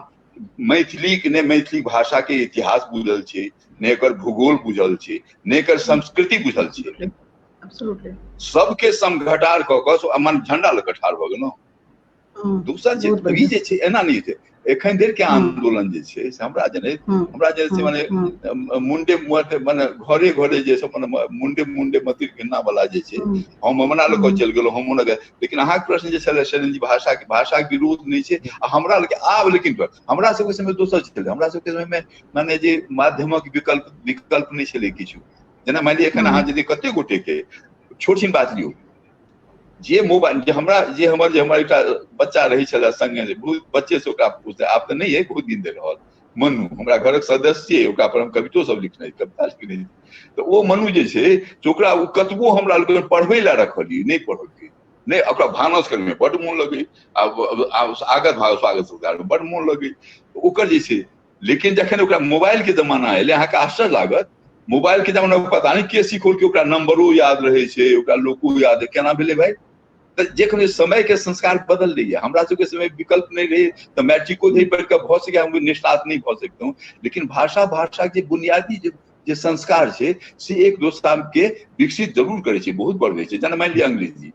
मैथिलीके नहि मैथिली भाषाके इतिहास बुझल छै, नहि एकर भूगोल बुझल छै, नहि एकर संस्कृति बुझल छै। सबके समघटार कऽ कऽ मन झंडा लऽ कऽ ठाढ़ भऽ गेलहुँ। दोसर जे ई जे छै एना नहि छै, एखन धरि के आंदोलन जे छै से हमरा जनैत से माने मुंडे माने घरे घरे जे सब माने मुंडे मुंडे मतिर घिन्ना वाला जे छै हम मना लऽ कऽ चलि गेलहुँ हम ओना। लेकिन अहाँके प्रश्न जे छलै शैलेन्द्र जी, भाषा के भाषाके विरोध नहि छै आ हमरा लग आब, लेकिन हमरा सबके समय दोसर छलै। हमरा सबके समय में माने जे माध्यमक विकल्प विकल्प नहि छलै किछु। जेना मानि लिअ एखन अहाँ यदि कते गोटे के छोट छिन बात लियौ, जे मोबाइल जे हमरा जे हमर जे हमर एकटा बच्चा रहै छलै संगे, जे बहुत बच्चे से ओकरा पूछते, आब तऽ नहि अइ बहुत दिन धरि रहल मनु हमरा घरक सदस्य, ओकरा पर हम कवितो सब लिखने कविता लिखने, तऽ ओ मनु जे छै से ओकरा ओ कतबो हमरा लोकनि पढ़बै लए रखलियै नहि पढ़लकै, नहि ओकरा भानस करैमे बड्ड मोन लगै, आगत भाग स्वागत सत्कारमे बड्ड मोन लगै ओकर जे छै। लेकिन जखन ओकरा मोबाइलके जमाना एलै, अहाँके आश्चर्य लागत मोबाइल के जमाना पता नहि के सिखौल कि ओकरा नंबरो याद रहै छै, ओकरा लोको याद। केना भेलै भाई? तऽ जखन समय के संस्कार बदललै, हमरा सबके समय विकल्प नहि रहै तऽ मैट्रिको धरि पढ़ि कऽ भऽ सकै हम निष्णात नहि भऽ सकतहुँ, लेकिन भाषा भाषा के बुनियादी जे संस्कार छै से एक दोसरा के विकसित जरूर करै छै, बहुत बढ़बै छै। जेना मानि लिअ अंग्रेजी,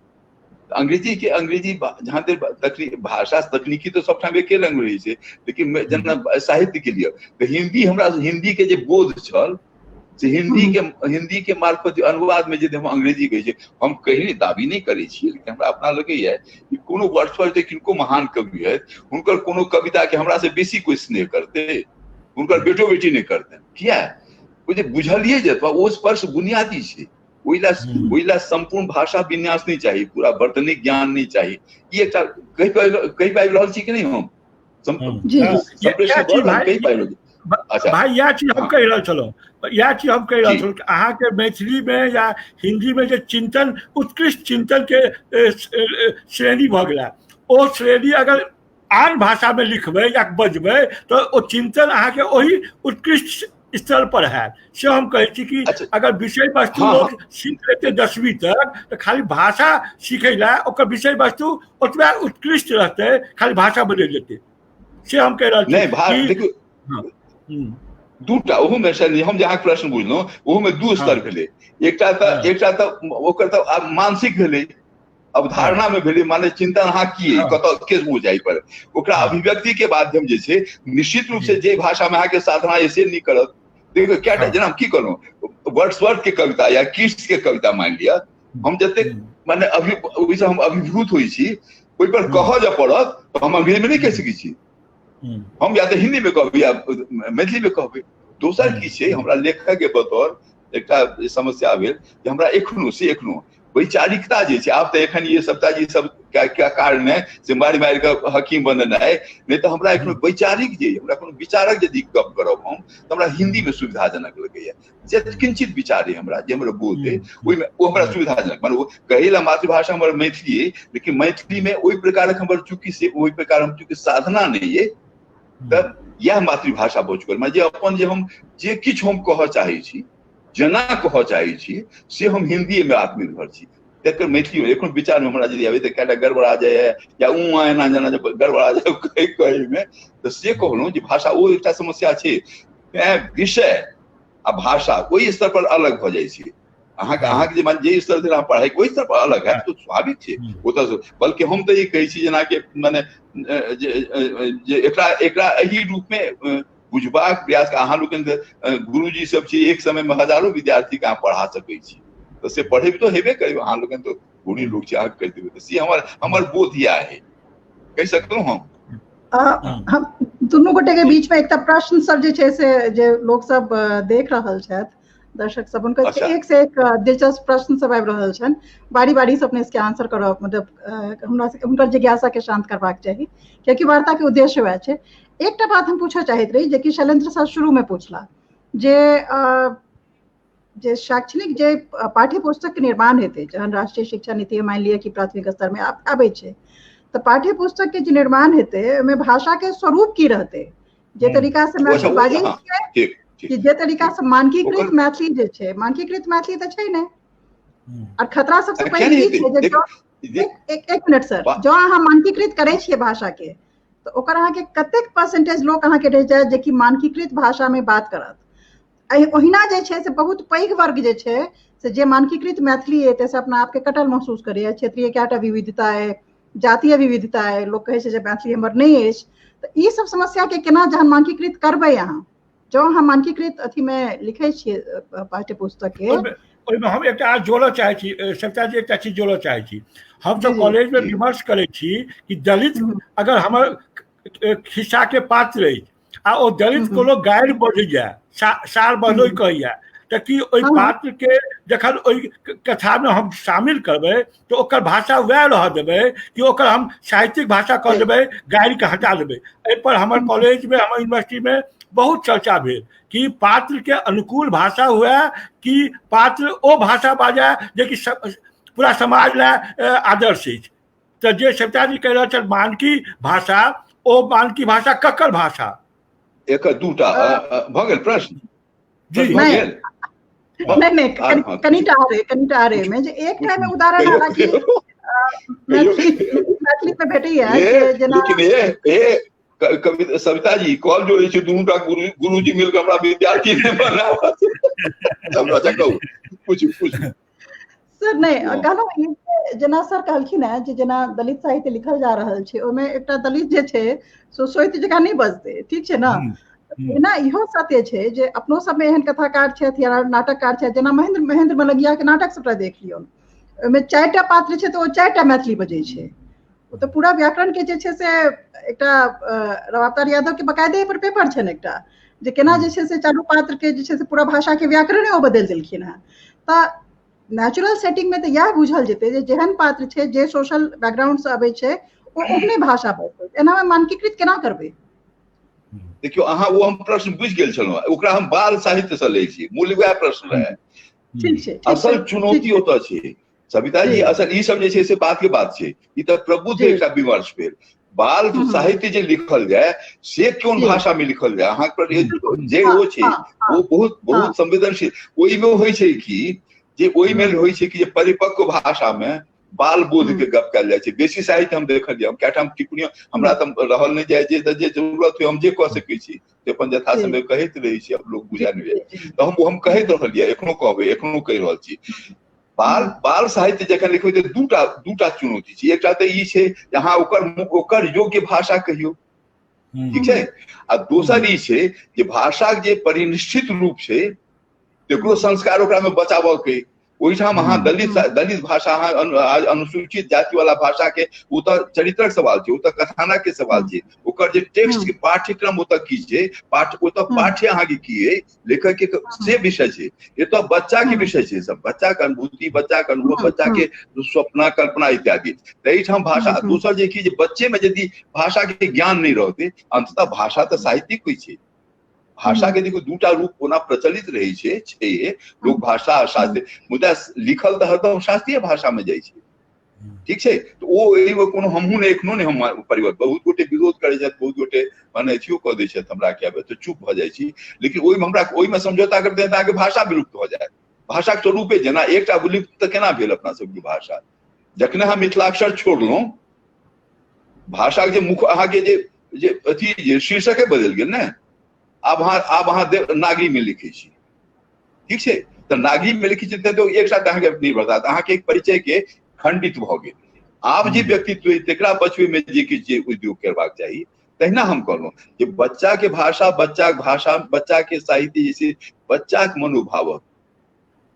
अंग्रेजी के अंग्रेजी जहाँ तक भाषा तकनीकी तऽ सबठाम एके रंग रहै छै, लेकिन जेना साहित्य के लिए तऽ हिंदी, हमरा हिंदी के जे बोध छल से हिंदी के मार्फत अनुवाद में जे हम अंग्रेजी कहै छै, हम कहीं दाबी नहि करै छियै, लेकिन हमरा अपना लगैया कि कोनो वर्ड्सवर्थ किनको महान कवि है, हुनकर कोनो कविता के हमरा से बेसी कोई स्नेह करतै, हुनकर बेटो बेटी नहि करतै, किया? ओ जे बुझलियै जतबा ओ स्पर्श बुनियादी छै, ओहि ला संपूर्ण भाषा विन्यास नहि चाही, पूरा वर्तनिक ज्ञान नहि चाही। ई एकटा कहि पाबि रहल छी कि नहि हम? कहि पाबि रहल छी? अच्छा भाई, इएह चीज हम कहि रहल छलहुँ, इएह चीज हम कहि रहल छलहुँ कि अहाँके मैथिली में या हिंदी में जे चिंतन, उत्कृष्ट चिंतन के श्रेणी भऽ गेला, ओ श्रेणी अगर आन भाषा में लिखबै या बजबै तऽ ओ चिंतन अहाँके ओहि उत्कृष्ट स्तर पर हैत। से हम कहै छी कि अगर विषय वस्तु लोग सीख लेते 10वीं तक तऽ खाली भाषा सीखै ला ओकर विषय वस्तु ओतबा उत्कृष्ट रहतै, खाली भाषा बदलि जेतै। से हम कहि रहल छी। दूटा ओहूमे हम जे अहाँके प्रश्न बुझलहुँ ओहूमे दू स्तर भेलै। एकटा तऽ ओकर तऽ मानसिक भेलै, अवधारणा में भेलै, माने चिंतन अहाँ की कतऽ के बुझाइ पर, ओकरा अभिव्यक्ति के माध्यम जे छै निश्चित रूप से जे भाषा में अहाँके साधना ऐसे नहीं करत। देखियौ क्या जेना हम की कहलहुँ, वर्ड्सवर्थ के कविता या कीट्स के कविता मानि लिअ, हम जतेक माने अभि ओहिसँ हम अभिभूत होइ छी, ओहि पर कहऽ जे पड़त तऽ हम अंग्रेजी में नहि कहि सकै छी, हम या तऽ हिंदी में कहबै या मैथिली में कहबै। दोसर की छै, हमरा लेखक के बतौर एकटा समस्या भेल जे हमरा एखनो से एखनो वैचारिकता जे छै, आब तऽ एखन ये सबटा जी सब क्या कारण है से मारि मारि कऽ हकीम बनेनाइ, नहि तऽ हमरा एखनो वैचारिक जे हमरा कोनो विचारक यदि गप करब हम तऽ हमरा हिंदी में सुविधाजनक लगैया। जे किंचित विचार है हमरा, जे हमरा बोध है ओहिमे ओ हमरा सुविधाजनक, माने ओ कहै ला मातृभाषा हमर मैथिली है, लेकिन मैथिली में ओहि प्रकारक हमर चूँकि से ओहि प्रकार हम चूँकि साधना नहि है, तऽ इएह मातृभाषा भऽ चुकल। माने जे अपन जे हम जे किछु हम कहऽ चाहै छी, जेना कहऽ चाहै छी, से हम हिन्दीए में आत्मनिर्भर छी। तकर मैथिली एखन विचार में हमरा यदि आबै तऽ कएटा गड़बड़ा जाइए या ऊँ एना जेना जे गड़बड़ा जाय कहै कहैमे, तऽ से कहलहुँ जे भाषा ओ एकटा समस्या छै। तैँ विषय आ भाषा ओहि स्तर पर अलग भऽ जाइ छै। अहाँके अहाँके जे मान जे स्तर धरि अहाँ पढ़ाइ ओहि स्तर पर अलग हैत, तऽ स्वाभाविक छै ओतऽ। बल्कि हम तऽ ई कहै छी जेनाकि माने जे एकरा एकरा एहि रूपमे बुझबाक प्रयास अहाँ लोकनि गुरुजी सब छी, एक समय में हजारों विद्यार्थी के अहाँ पढ़ा सकै छी, तऽ से पढ़ेब तऽ हेबे करियौ, अहाँ लोकनि तऽ गुणी लोक छी, अहाँ कहि देबै। तऽ से हमर हमर बोध इएह है, कहि सकलहुँ हम? हम दुनू गोटे के बीच में एकटा प्रश्न सब जे छै से जे लोक सब देख रहल छथि, दर्शक सब, हुनकर एक से एक दिलचस्प प्रश्न सब आबि रहल छनि, बारी बारी से अपने इसके आंसर करब, मतलब हमरा हुनकर जिज्ञासा के शांत करबाक चाही, कियाकि वार्ता के उद्देश्य वएह छै। एकटा बात हम पूछऽ चाहैत रही जेकि शैलेंद्र सर शुरू में पूछला, जे शैक्षणिक जे पाठ्य पुस्तक के निर्माण हेतै, जहन राष्ट्रीय शिक्षा नीति मानि लिअ कि प्राथमिक स्तर में आबै छै, तऽ पाठ्य पुस्तक के जे निर्माण हेतै ओहिमे भाषा के स्वरूप की रहतै? जे तरीका से मैथिली बाजै छियै कि जे तरीका से मानकीकृत मैथिली जे छै, मानकीकृत मैथिली तऽ छै नहि, और खतरा सबसे पैघ ई छै जे एक मिनट सर, जँ अहाँ मानकीकृत करै छियै भाषा के तऽ ओकर अहाँके कतेक परसेंटेज लोक अहाँके रहि जायत जेकि मानकीकृत भाषा में बात करत? ओहिना जे छै से बहुत पैघ वर्ग जे छै से जे मानकीकृत मैथिली अइ ताहिसँ अपना आपके कटल महसूस करैए। क्षेत्रीय कएटा विविधता अइ, जातीय विविधता अइ, लोक कहै छै जे मैथिली हमर नहि अछि। तऽ ई सब समस्या के केना जहन मानकीकृत करबै अहाँ, जँ अहाँ मानकीकृत अथीमे लिखै छियै पाठ्य पुस्तक के, ओहिमे हम एकटा जोड़ऽ चाहै छी सविता जी, एकटा चीज जोड़ऽ चाहै छी। हमसब कॉलेज में विमर्श करै छी कि दलित अगर हमर खिस्सा के पात्र अछि आ ओ दलित कोनो गारि बजैया, सार बजै कहैया, तऽ की ओहि पात्र के जखन ओहि कथा में हम शामिल करबै तऽ ओकर भाषा वएह रहऽ देबै कि ओकर हम साहित्यिक भाषा कऽ देबै, गारि के हटा देबै? एहि पर हमर कॉलेज में, हमर यूनिवर्सिटी में बहुत चर्चा भेल कि पात्र के अनुकूल भाषा हुए कि पात्र ओ भाषा बाजय जेकि पूरा समाज ला आदर्श अछि। तऽ जे सविता जी कहि रहल छथि मानकी भाषा, ओ मानकी भाषा ककर भाषा? एकर दूटा भऽ गेल प्रश्न। जी भऽ गेल। नहि नहि, कनिटा आरे, कनिटा आरे मे जे एकटा मे उदाहरण हालांकि मैथिली मैथिली मे भेटैया जेना, लेकिन ए कवि सविता जी कॉल जोड़े छै, दुनू टा गुरु गुरुजी मिल के हमरा विद्यार्थी नहि बनावत। अच्छा कहू, पूछू पूछू सर। नहि, कहलहुँ जेना सर कहलखिन हेँ जे जेना दलित साहित्य लिखल जा रहल छै, ओहिमे एकटा दलित जे छै से सोति जकाँ नहि बजतै, ठीक छै ने? एना इहो सत्य छै जे अपनो सबमे एहन कथाकार छथि या नाटककार छथि, जेना महेंद्र महेंद्र मलंगिया के नाटक सबटा देख लियौ, ओहिमे 4टा पात्र छै तऽ ओ 4टा मैथिली बजै छै। ओ तऽ पूरा व्याकरण के जे छै से एकटा रवावतार यादव के बकायदे पर पेपर छनि एकटा, जे केना जे छै से चारू पात्र के जे छै से पूरा भाषा के व्याकरणे ओ बदलि देलखिन हेँ। तऽ नेचुरल सेटिंग मे तऽ इएह बुझल जेतै जे जेहन पात्र छै, जे सोशल बैकग्राउंड से अबै छै, ओ ओहने भाषा बजतै। एनामे मानकीकृत केना करबै? देखियौ अहाँ, ओ हम प्रश्न बुझि गेल छलहुँ, ओकरा हम बाल साहित्य से लै छी, मूल वएह प्रश्न रहै। ठीक छै। असल चुनौती ओतऽ छै सविता जी, असल ई सब जे छै से बात के बात छै, ई तऽ प्रबुद्ध एकटा विमर्श भेल। बाल साहित्य जे लिखल जाय से कोन भाषा में लिखल जाय, अहाँ पर जे ओ छै ओ बहुत बहुत संवेदनशील। ओहिमे होइ छै कि जे ओहिमे होइ छै कि जे परिपक्व भाषा में बाल बोध के गप कयल जाइ छै। बेसी साहित्य हम देखलियै, हम कएटा टिप्पणी, हमरा तऽ रहल नहि जाइ जे जे जरूरत होइ हम जे कऽ सकै छी से अपन यथासमय कहैत रहै छी, आब लोक बुझा नहि जाइ तऽ हम कहैत रहलियै, एखनो कहबै, एखनो कहि रहल छी। बाल बाल साहित्य जखन लिखबै तऽ दूटा चुनौती छै। एकटा तऽ ई छै जे अहाँ ओकर ओकर योग्य भाषा कहियौ, ठीक छै, आ दोसर ई छै जे भाषाक जे परिनिष्ठित रूप छै तेकरो संस्कार ओकरा में बचाबऽ के। ओहिठाम अहाँ दलित दलित भाषा, अहाँ अनुसूचित जाति वाला भाषा के, ओ तऽ चरित्रक सवाल छै, ओ तऽ कथानक के सवाल छै, ओकर जे टेक्स्ट के पाठ्यक्रम ओतऽ की छै, पाठ ओतऽ पाठ्य अहाँके की अइ, लेखक के से विषय छै। एतऽ बच्चा के विषय छै सब, बच्चा के अनुभूति, बच्चा के अनुभव, बच्चा के स्वप्न कल्पना इत्यादि। तऽ एहिठाम भाषा दोसर जे की जे बच्चे में यदि भाषा के ज्ञान नहि रहतै, अंततः भाषा तऽ साहित्यिक होइ छै। भाषा के देखो दूटा रूप ओना प्रचलित रहै छै, छैहे लोक भाषा आ शास्त्रीय, मुदा लिखल तऽ हरदम शास्त्रीय भाषा में जाइ छै, ठीक छै। तऽ ओ एहिमे कोनो हमहूँ नहि, एखनो नहि हम परिवर्तन, बहुत गोटे विरोध करै छथि, बहुत गोटे माने अथियो कऽ दै छथि हमरा के, तऽ चुप भऽ जाइ छी, लेकिन ओहिमे हमरा ओहिमे समझौता करते तऽ अहाँके भाषा विलुप्त भऽ जायत, भाषाके स्वरूपे जेना एकटा विलुप्त तऽ केना भेल अपना सबके भाषा? जखने हम मिथिलाक्षर छोड़लहुँ, भाषाके जे मुख अहाँके जे जे अथी जे शीर्षके बदलि गेल ने। आब अहाँ नागरीमे लिखै छी, ठीक छै, तऽ नागरीमे लिखै छी तऽ एक साथ अहाँके निर्भरता अहाँके एक परिचय के खंडित भऽ गेल। आब जे व्यक्तित्व अइ तकरा बचबैमे जे किछु जे उद्योग करबाक चाही, तहिना हम कहलहुँ जे बच्चा के भाषा, बच्चाके भाषा, बच्चा के साहित्य जे छै बच्चाके मनोभावक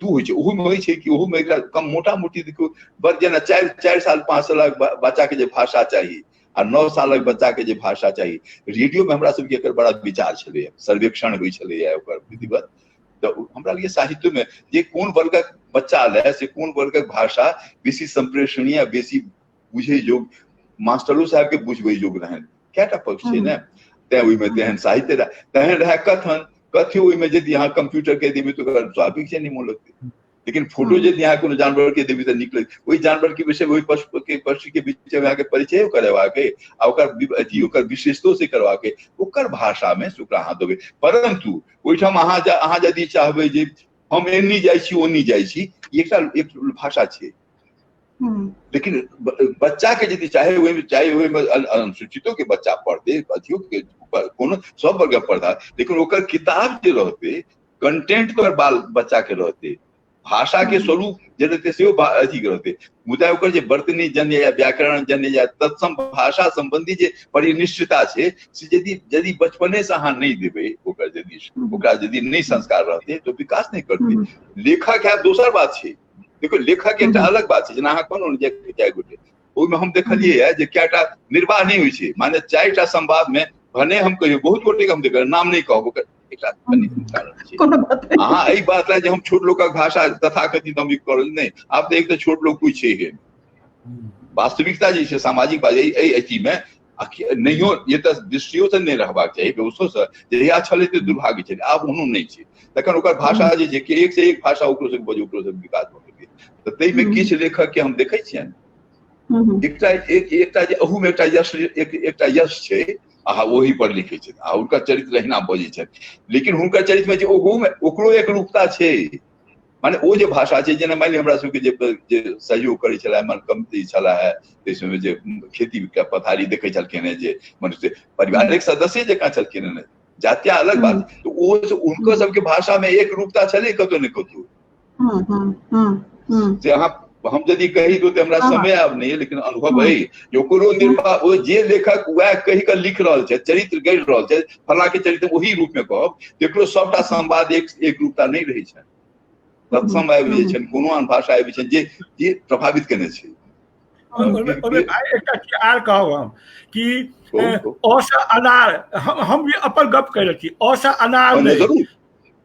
दू होइ छै। ओहूमे होइ छै कि ओहूमे एकटा कम मोटा मोटी देखियौ बड़ जेना 4 साल 5 सालक बच्चाके जे भाषा चाही आ 9 सालक बच्चाके जे भाषा चाही। रेडियोमे हमरा सबके एकर बड़ा विचार छलैए, सर्वेक्षण होइ छलैए ओकर विधिवत। तऽ हमरा लिए साहित्यमे जे कोन वर्गक बच्चा लए से कोन वर्गक भाषा बेसी सम्प्रेषणीय, बेसी बुझै योग्य, मास्टरो साहबके बुझबै योग्य रहनि, कएटा पक्ष छै ने। तैं ओहिमे तेहन साहित्य रहए, तेहन रहए कथन कथी। ओहिमे यदि अहाँ कंप्यूटर के देबै तऽ ओकरा स्वाभाविक छै निमन लगतै, लेकिन फोटो यदि अहाँ कोनो जानवर के देबै तऽ नीक लगतै। ओहि जानवर के विषय, ओहि पशु के पशु के विषय में अहाँके परिचय करेबाक अइ आ ओकर अथी ओकर विशेषतो से करबाक अइ, ओकर भाषा में से ओकरा अहाँ देबै। परंतु ओहिठाम अहाँ अहाँ यदि चाहबै जे हम एन्नी जाइ छी ओन्नी जाइ छी, एकटा एक भाषा छै, लेकिन बच्चा के यदि चाहे ओहिमे, चाहे ओहिमे अनुसूचितो के बच्चा पढ़तै, अथियो के, कोनो सब वर्ग पढ़ता, लेकिन ओकर किताब जे रहतै कंटेंट तो बाल बच्चा के रहतै, भाषा के स्वरूप जे रहतै सेहो अथी के रहतै, मुदा ओकर जे वर्तनी जन्य या व्याकरण जन्य या तत्सम भाषा संबंधी जे परिनिष्ठता छै से यदि यदि बचपने से अहाँ नहि देबै ओकर, यदि ओकरा यदि नहि संस्कार रहतै तऽ विकास नहि करतै। लेखक है दोसर बात छै, देखो लेखक एकटा अलग बात छै, जेना अहाँ कहलहुँ जे 4 गोटे, ओहिमे हम देखलियै जे कएटा निर्वाह नहि होइ छै, माने 4टा संवादमे भने हम कहियौ बहुत गोटे के हम देखल, नाम नहि कहब, ओकर एकटा कनि कारण छै। अहाँ एहि बात लए जे हम छोट लोकक भाषा तथाकथित हम ई करल नहि, आब तऽ एक तऽ छोट लोक कोइ छै हे, वास्तविकता जे छै सामाजिक बात एहि अथीमे नहियो ये तऽ दृष्टियो से नहि रहबाक चाही, व्यवस्थो से जहिया छलै तऽ दुर्भाग्य छलै, आब ओहनो नहि छै। तखन ओकर भाषा जे छै कि एक से एक भाषा ओकरो से बजै, ओकरो से विकास भऽ गेलै। तऽ ताहिमे किछु लेखक के हम देखै छियनि, एकटा एक एकटा जे अहूमे एकटा यश, एकटा यश छै, अहाँ ओहि पर लिखै छथि आ हुनकर चरित्र अहिना बजै छथि, लेकिन हुनकर चरित्रमे जे ओहूमे ओकरो एक रूपता छै, माने ओ जे भाषा छै, जेना मानि लिअ हमरा सबके जे जे सहयोग करै छलै, मन कमती छलै है ताहि समय जे खेती के पथारी देखै छलखिन हेँ, जे मनुष्य पारिवारिक सदस्य जकाँ छलखिन हेँ, जातिया अलग बात, तऽ ओ हुनको सबके भाषा मे एक रूपता छलै कतौ ने कतौ। से अहाँ हम यदि कही तऽ हमरा समय आब नहि, लेकिन अनुभव अइ जे ओकरो निर्माण ओ जे लेखक वएह कहि कऽ लिख रहल छै, चरित्र गढ़ि रहल छै, फलां के चरित्र ओही रूप मे कहब, तेकरो सबटा संवाद एक एक रूपता नहि रहै छनि, तत्सम आबि जाइ छनि, कोनो आन भाषा आबि छनि जे जे प्रभावित केने छै। ओहिमे भाइ एकटा चीज आर कहब हम कि अ से अनार, हम भी अपन गप कहि रहल छी, अ से अनार नहि,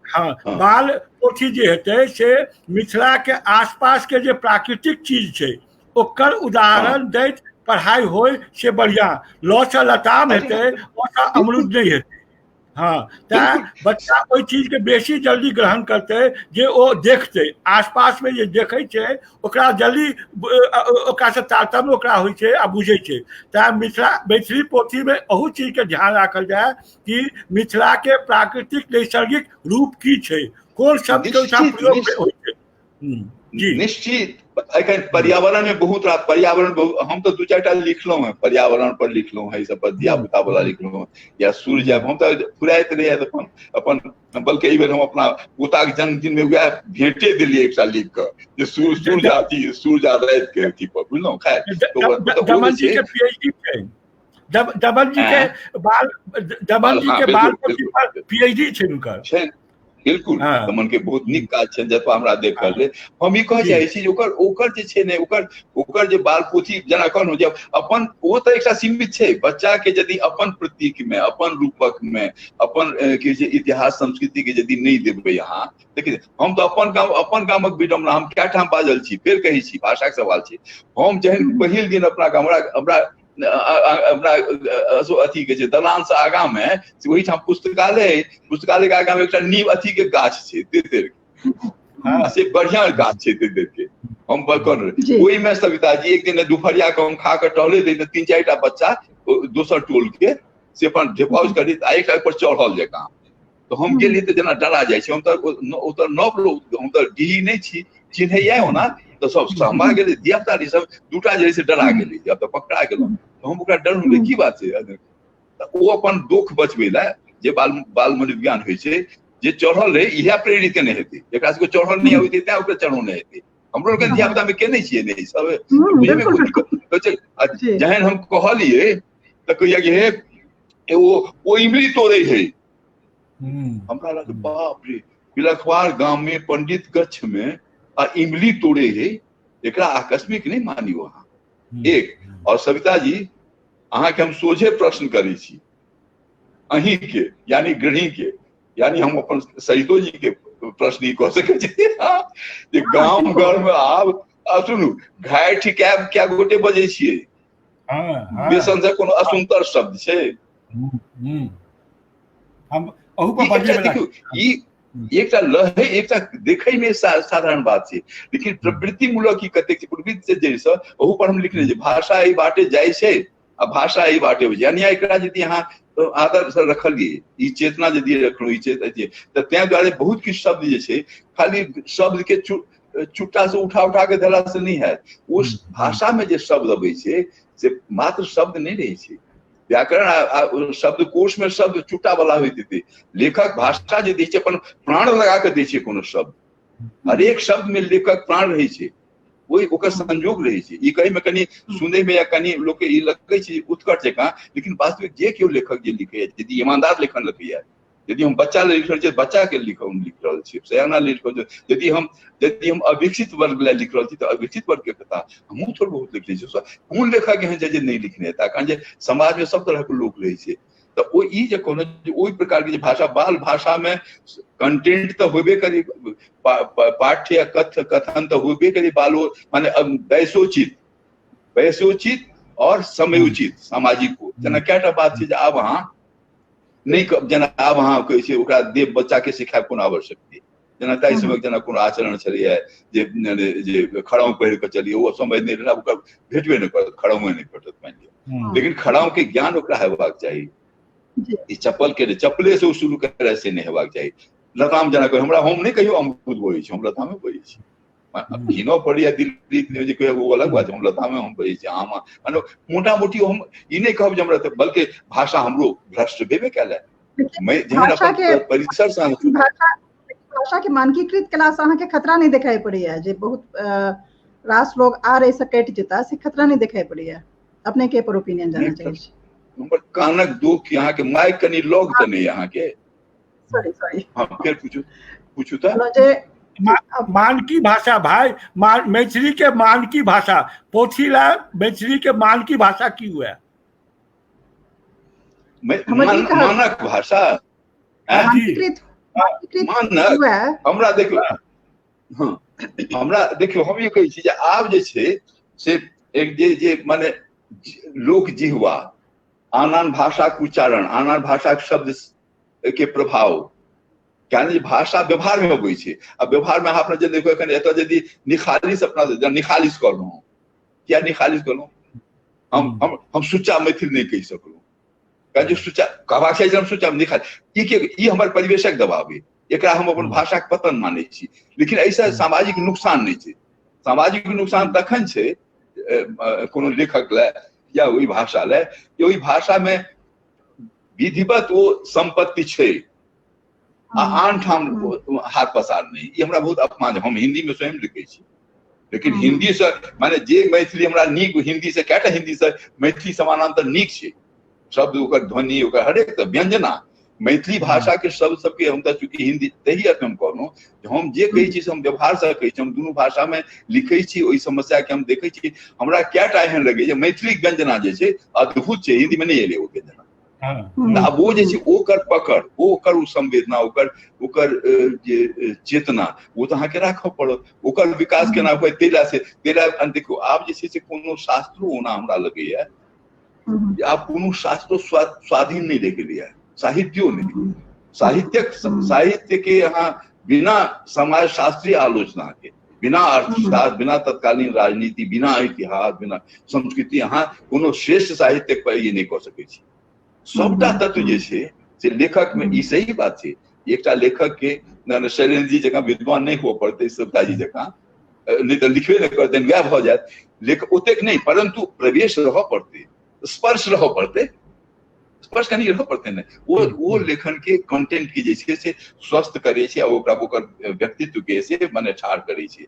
हाँ, बाल पोथी जे हेतै से मिथिला के आसपास के जे प्राकृतिक चीज छै ओकर उदाहरण दैत पढ़ाई होय से बढ़िया। ल से लताम हेतै, अ से अमरूद नहि हेतै। हाँ, तैं बच्चा ओहि चीज के बेसी जल्दी ग्रहण करतै जे ओ देखतै, आसपास में जे देखै छै ओकरा जल्दी ओकरा से तारतम्य ओकरा होइ छै आ बुझै छै। तैं मिथिला मैथिली पोथी में अहू चीज के ध्यान राखल जाय कि मिथिला के प्राकृतिक नैसर्गिक रूप की छै, कोन शब्द के ओहिठाम प्रयोग होइ छै। जी निश्चित। एखन पर्यावरण में बहुत रास पर्यावरण, हम तऽ दू चारिटा लिखलहुँ हेँ, पर्यावरण पर लिखलहुँ हेँ, ई सब पर धिया पुता वाला लिखलहुँ हेँ, या सूर्य, हम तऽ फुराइत नहि तऽ अपन अपन बल्कि एहि बेर हम अपना पोताक जन्मदिन में वएह भेंटे देलियै एकटा लिख कऽ जे सूर्य अथी सूर्य राति के अथी पर, बुझलहुँ। खैर दमन जी के पीएचडी छै, दमन जी के बाल, दमन जी के बाल पर पीएचडी छै हुनकर छै, बिल्कुल। दमन के बहुत नीक काज छै जतबा हमरा देखल रहे। हम ई कहऽ चाहै छी जे ओकर ओकर जे छै ने ओकर ओकर जे बाल पोथी जेना कहलहुँ जे अपन ओ तऽ एकटा सीमित छै, बच्चा के यदि अपन प्रतीक में, अपन रूपक में, अपन की छै इतिहास संस्कृति के यदि नहि देबै अहाँ, देखिए हम तऽ अपन गाम, अपन गामक विडम्बना हम कए ठाम बाजल छी, फेर कहै छी भाषाके सवाल छै। हम जहन पहिल दिन अपना गाम, हमरा हमरा अपना अथी के छै दलान से आगा में ओहिठाम पुस्तकालय, पुस्तकालय के आगा में एकटा नीम अथी के गाछ छै तेतर के, से बढ़िया गाछ छै तेतर के, हम कर ओहिमे सविता जी एक दिन दुपहरिया के हम खा के टहले रही तऽ तीन चारिटा बच्चा दोसर टोल के से अपन ढेपाउज करी आ एकटा पर चढ़ल जकाँ, तऽ हम गेली तऽ जेना डरा जाइ छै, हम तऽ ओतऽ नव लोक, हम तऽ डीही नहि छी, चिन्हैया ओना तऽ सब सहमा गेलै, धिया पुता सब दूटा जे से डरा गेलै, जब तऽ पकड़ा गेलहुँ तऽ हम ओकरा डर होलै की बात छै, तऽ ओ अपन दोख बचबै लए जे बाल बाल मनोविज्ञान होइ छै जे चढ़ल रहै इएह प्रेरित केने हेतै, एकरा सबके चढ़ल नहि अबैत तैं ओकरा चढ़ौने हेतै। हमरो लोकनि धिया पुता मे केने छियै ने ई सब, बुझैमे कोइ दिक्कत। जहन हम कहलियै तऽ कहैया कि हे ओ इमली तोड़ै है, हमरा लग बाप रे पिलखवार गाम में पंडित गच्छ में आ इमली तोड़े है, एकरा आकस्मिक नहीं मानियो अहाँ एक। और सविता जी अहाँ के हम सोझे प्रश्न करै छी, अहीं के यानी गृहिणी के, यानी हम अपन सरितो जी के प्रश्न ई कऽ सकै छी जे गाम घर में आब सुनू घाटि कै कै गोटे बजै छियै, बेसन से कोनो असुंतर शब्द छै। हम अहू पर बजै देखियौ ई एकटा लहै एकटा देखै में साधारण बात छै, लेकिन प्रवृत्ति मूलक ई कतेक छै, प्रवृत्ति से जड़ि सँ ओहू पर हम लिखने छी भाषा एहि बाटे जाइ छै आ भाषा एहि बाटे होइ छै, यानी एकरा यदि अहाँ आदर से रखलियै, ई चेतना यदि रखलहुँ, ई चेतना तऽ ताहि दुआरे बहुत किछु शब्द जे छै खाली शब्द के चुट्टा से उठा उठा के देला से नहि हैत, ओ भाषा में जे शब्द अबै छै से मात्र शब्द नहि रहै छै, व्याकरण शब्दकोश में शब्द चुट्टा वाला होइत हेतै, लेखक भाषा जे दै छै अपन प्राण लगा के दै छै कोनो शब्द, हरेक शब्द में लेखक प्राण रहै छै, ओहि ओकर संयोग रहै छै। ई कहै में कनि सुनै में या कनि लोक के ई लगै छै उत्कट जकाँ, लेकिन वास्तविक जे केओ लेखक जे लिखैया यदि ईमानदार लेखन लिखैया, यदि हम बच्चा लेल लिख रहल छी बच्चा के लिख हम लिख रहल छी, सयाना लिख रहल छी, यदि हम अविकसित वर्ग लेल लिख रहल छी तऽ अविकसित वर्ग के कथा हमहूँ थोड़ बहुत लिख लै छी। कोन लेखक एहन छै जे नहि लिखने हेता, कारण जे समाज में सब तरह के लोक रहै छै, तऽ ओ ई जे कहलहुँ जे ओहि प्रकार के जे भाषा बाल भाषा में कंटेंट तऽ होबे करी, पाठ्य कथ्य कथन तऽ होबे करी, बालो माने वयसोचित, वयसोचित और समयोचित सामाजिक हो। जेना कएटा बात छै जे आब अहाँ नहि जेना आब अहाँ कहै छियै ओकरा देव बच्चा के सिखायब कोनो आवश्यक नहि, जेना ताहि समय जेना कोनो आचरण छलैया जे जे खड़ाउं पहिर कऽ चलियै, ओ समय नहि रहै, ओकरा भेटबे नहि करत, खड़ाउए नहि भेटत मानि लिअ, लेकिन खड़ाउं के ज्ञान ओकरा हेबाक चाही, ई चप्पल के चप्पले से ओ शुरू करे से नहि हेबाक चाही। लताम जेना कहियो हमरा, हम नहि कहियो अमरूद बजै छी, हम लतामे बजै छी। कीनऽ पड़ैया दिल्ली जे कहियो, ओ अलग बात छै। हम लतामे हम बजै छी, आम माने मोटा मोटी हम ई नहि कहब जे हमरा, बल्कि भाषा हमरो भ्रष्ट भेबे कयल है। जेहन अपन परिसर से भाषा के मानकीकृत केलासँ अहाँके खतरा नहि देखाइ पड़ैया जे बहुत रास लोग आर एहिसँ कटि जेता, से खतरा नहि देखाइ पड़ैया अपने के? पर ओपिनियन जानना चाहै छी। हमर कानक दुख, अहाँके माइक कनि लग तऽ नहि अहाँके। सॉरी सॉरी, हाँ, फेर पूछू, पूछू तऽ। जे मानकी भाषा भाई, मैथिली के मानकी भाषा पोथी ला, मैथिली के मानकी भाषा की हुआ? मानक भाषा, मानक हमरा देखियौ, हाँ, हमरा देखियौ, हम ई कहै छी जे आब जे छै से एक जे जे माने लोक जिहवा, आन आन भाषाक उच्चारण, आन आन भाषाक शब्द के प्रभाव, किया भाषा व्यवहार में अबै छै। आ व्यवहार में अहाँ अपना जे देखो, एखन एतऽ यदि निखालिस, अपना निखालिस कहलहुँ, किया निखालिस कहलहुँ? हम हम हम सुच्चा मैथिल नहि कहि सकलहुँ, कारण जे सुच्चा कहबाक चाही, हम सुच्चा निखालिस ई के ई हमर परिवेशक दबाव अइ। एकरा हम अपन भाषाक पतन मानै छी, लेकिन एहिसँ सामाजिक नुकसान नहि छै। सामाजिक नुकसान तखन छै कोनो लेखक लए या ओहि भाषा लए कि ओहि भाषामे विधिवत ओ सम्पत्ति छै आ आन ठाम हाथ पसार नहि। ई हमरा बहुत अपमान। हम हिंदी में स्वयं लिखै छी, लेकिन हिंदी से माने जे मैथिली हमरा नीक, हिंदी से कएटा हिंदी से मैथिली समानांतर नीक छै शब्द, ओकर ध्वनि, ओकर हरेक व्यंजना, मैथिली भाषा के शब्द सबके। हम तऽ चूँकि हिंदी, तही अर्थ हम कहलहुँ जे हम जे कहै छी से हम व्यवहार से कहै छी। हम दुनू भाषा में लिखै छी, ओहि समस्या के हम देखै छी। हमरा कएटा एहन लगै जे मैथिली व्यंजना जे छै अद्भुत छै, हिंदी में नहि एलै ओ व्यंजना। आब ओ जे छै ओकर पकड़, ओकर ओ संवेदना, ओकर ओकर जे चेतना, ओ तऽ अहाँके राखऽ पड़त। ओकर विकास केना हुए, ताहि लए से ताहि लए देखियौ, आब जे छै से कोनो शास्त्रो, ओना हमरा लगैया आब कोनो शास्त्रो स्वाधीन नहि रहि गेलैया, साहित्यो नहि। साहित्यक साहित्य के अहाँ बिना समाज शास्त्रीय आलोचना के, बिना अर्थशास्त्र, बिना तत्कालीन राजनीति, बिना इतिहास, बिना संस्कृति, अहाँ कोनो श्रेष्ठ साहित्य पर ई नहि कऽ सकै छी। सबटा तत्व जे छै से लेखक में, ई सही बात छै, एकटा लेखक के शैलेन्द्र जी जकाँ विद्वान नहि हुअ पड़तै, सविता जी जकाँ नहि तऽ लिखबे नहि करतनि, वएह भऽ जायत लेख ओतेक नहि, परन्तु प्रवेश रहऽ पड़तै, स्पर्श रहऽ पड़तै, स्पर्श कनि रहऽ पड़तै ने। ओ लेखन के कंटेंट के जे छै से स्वस्थ करै छै आ ओकरा ओकर व्यक्तित्व के से माने ठाढ़ करै छै।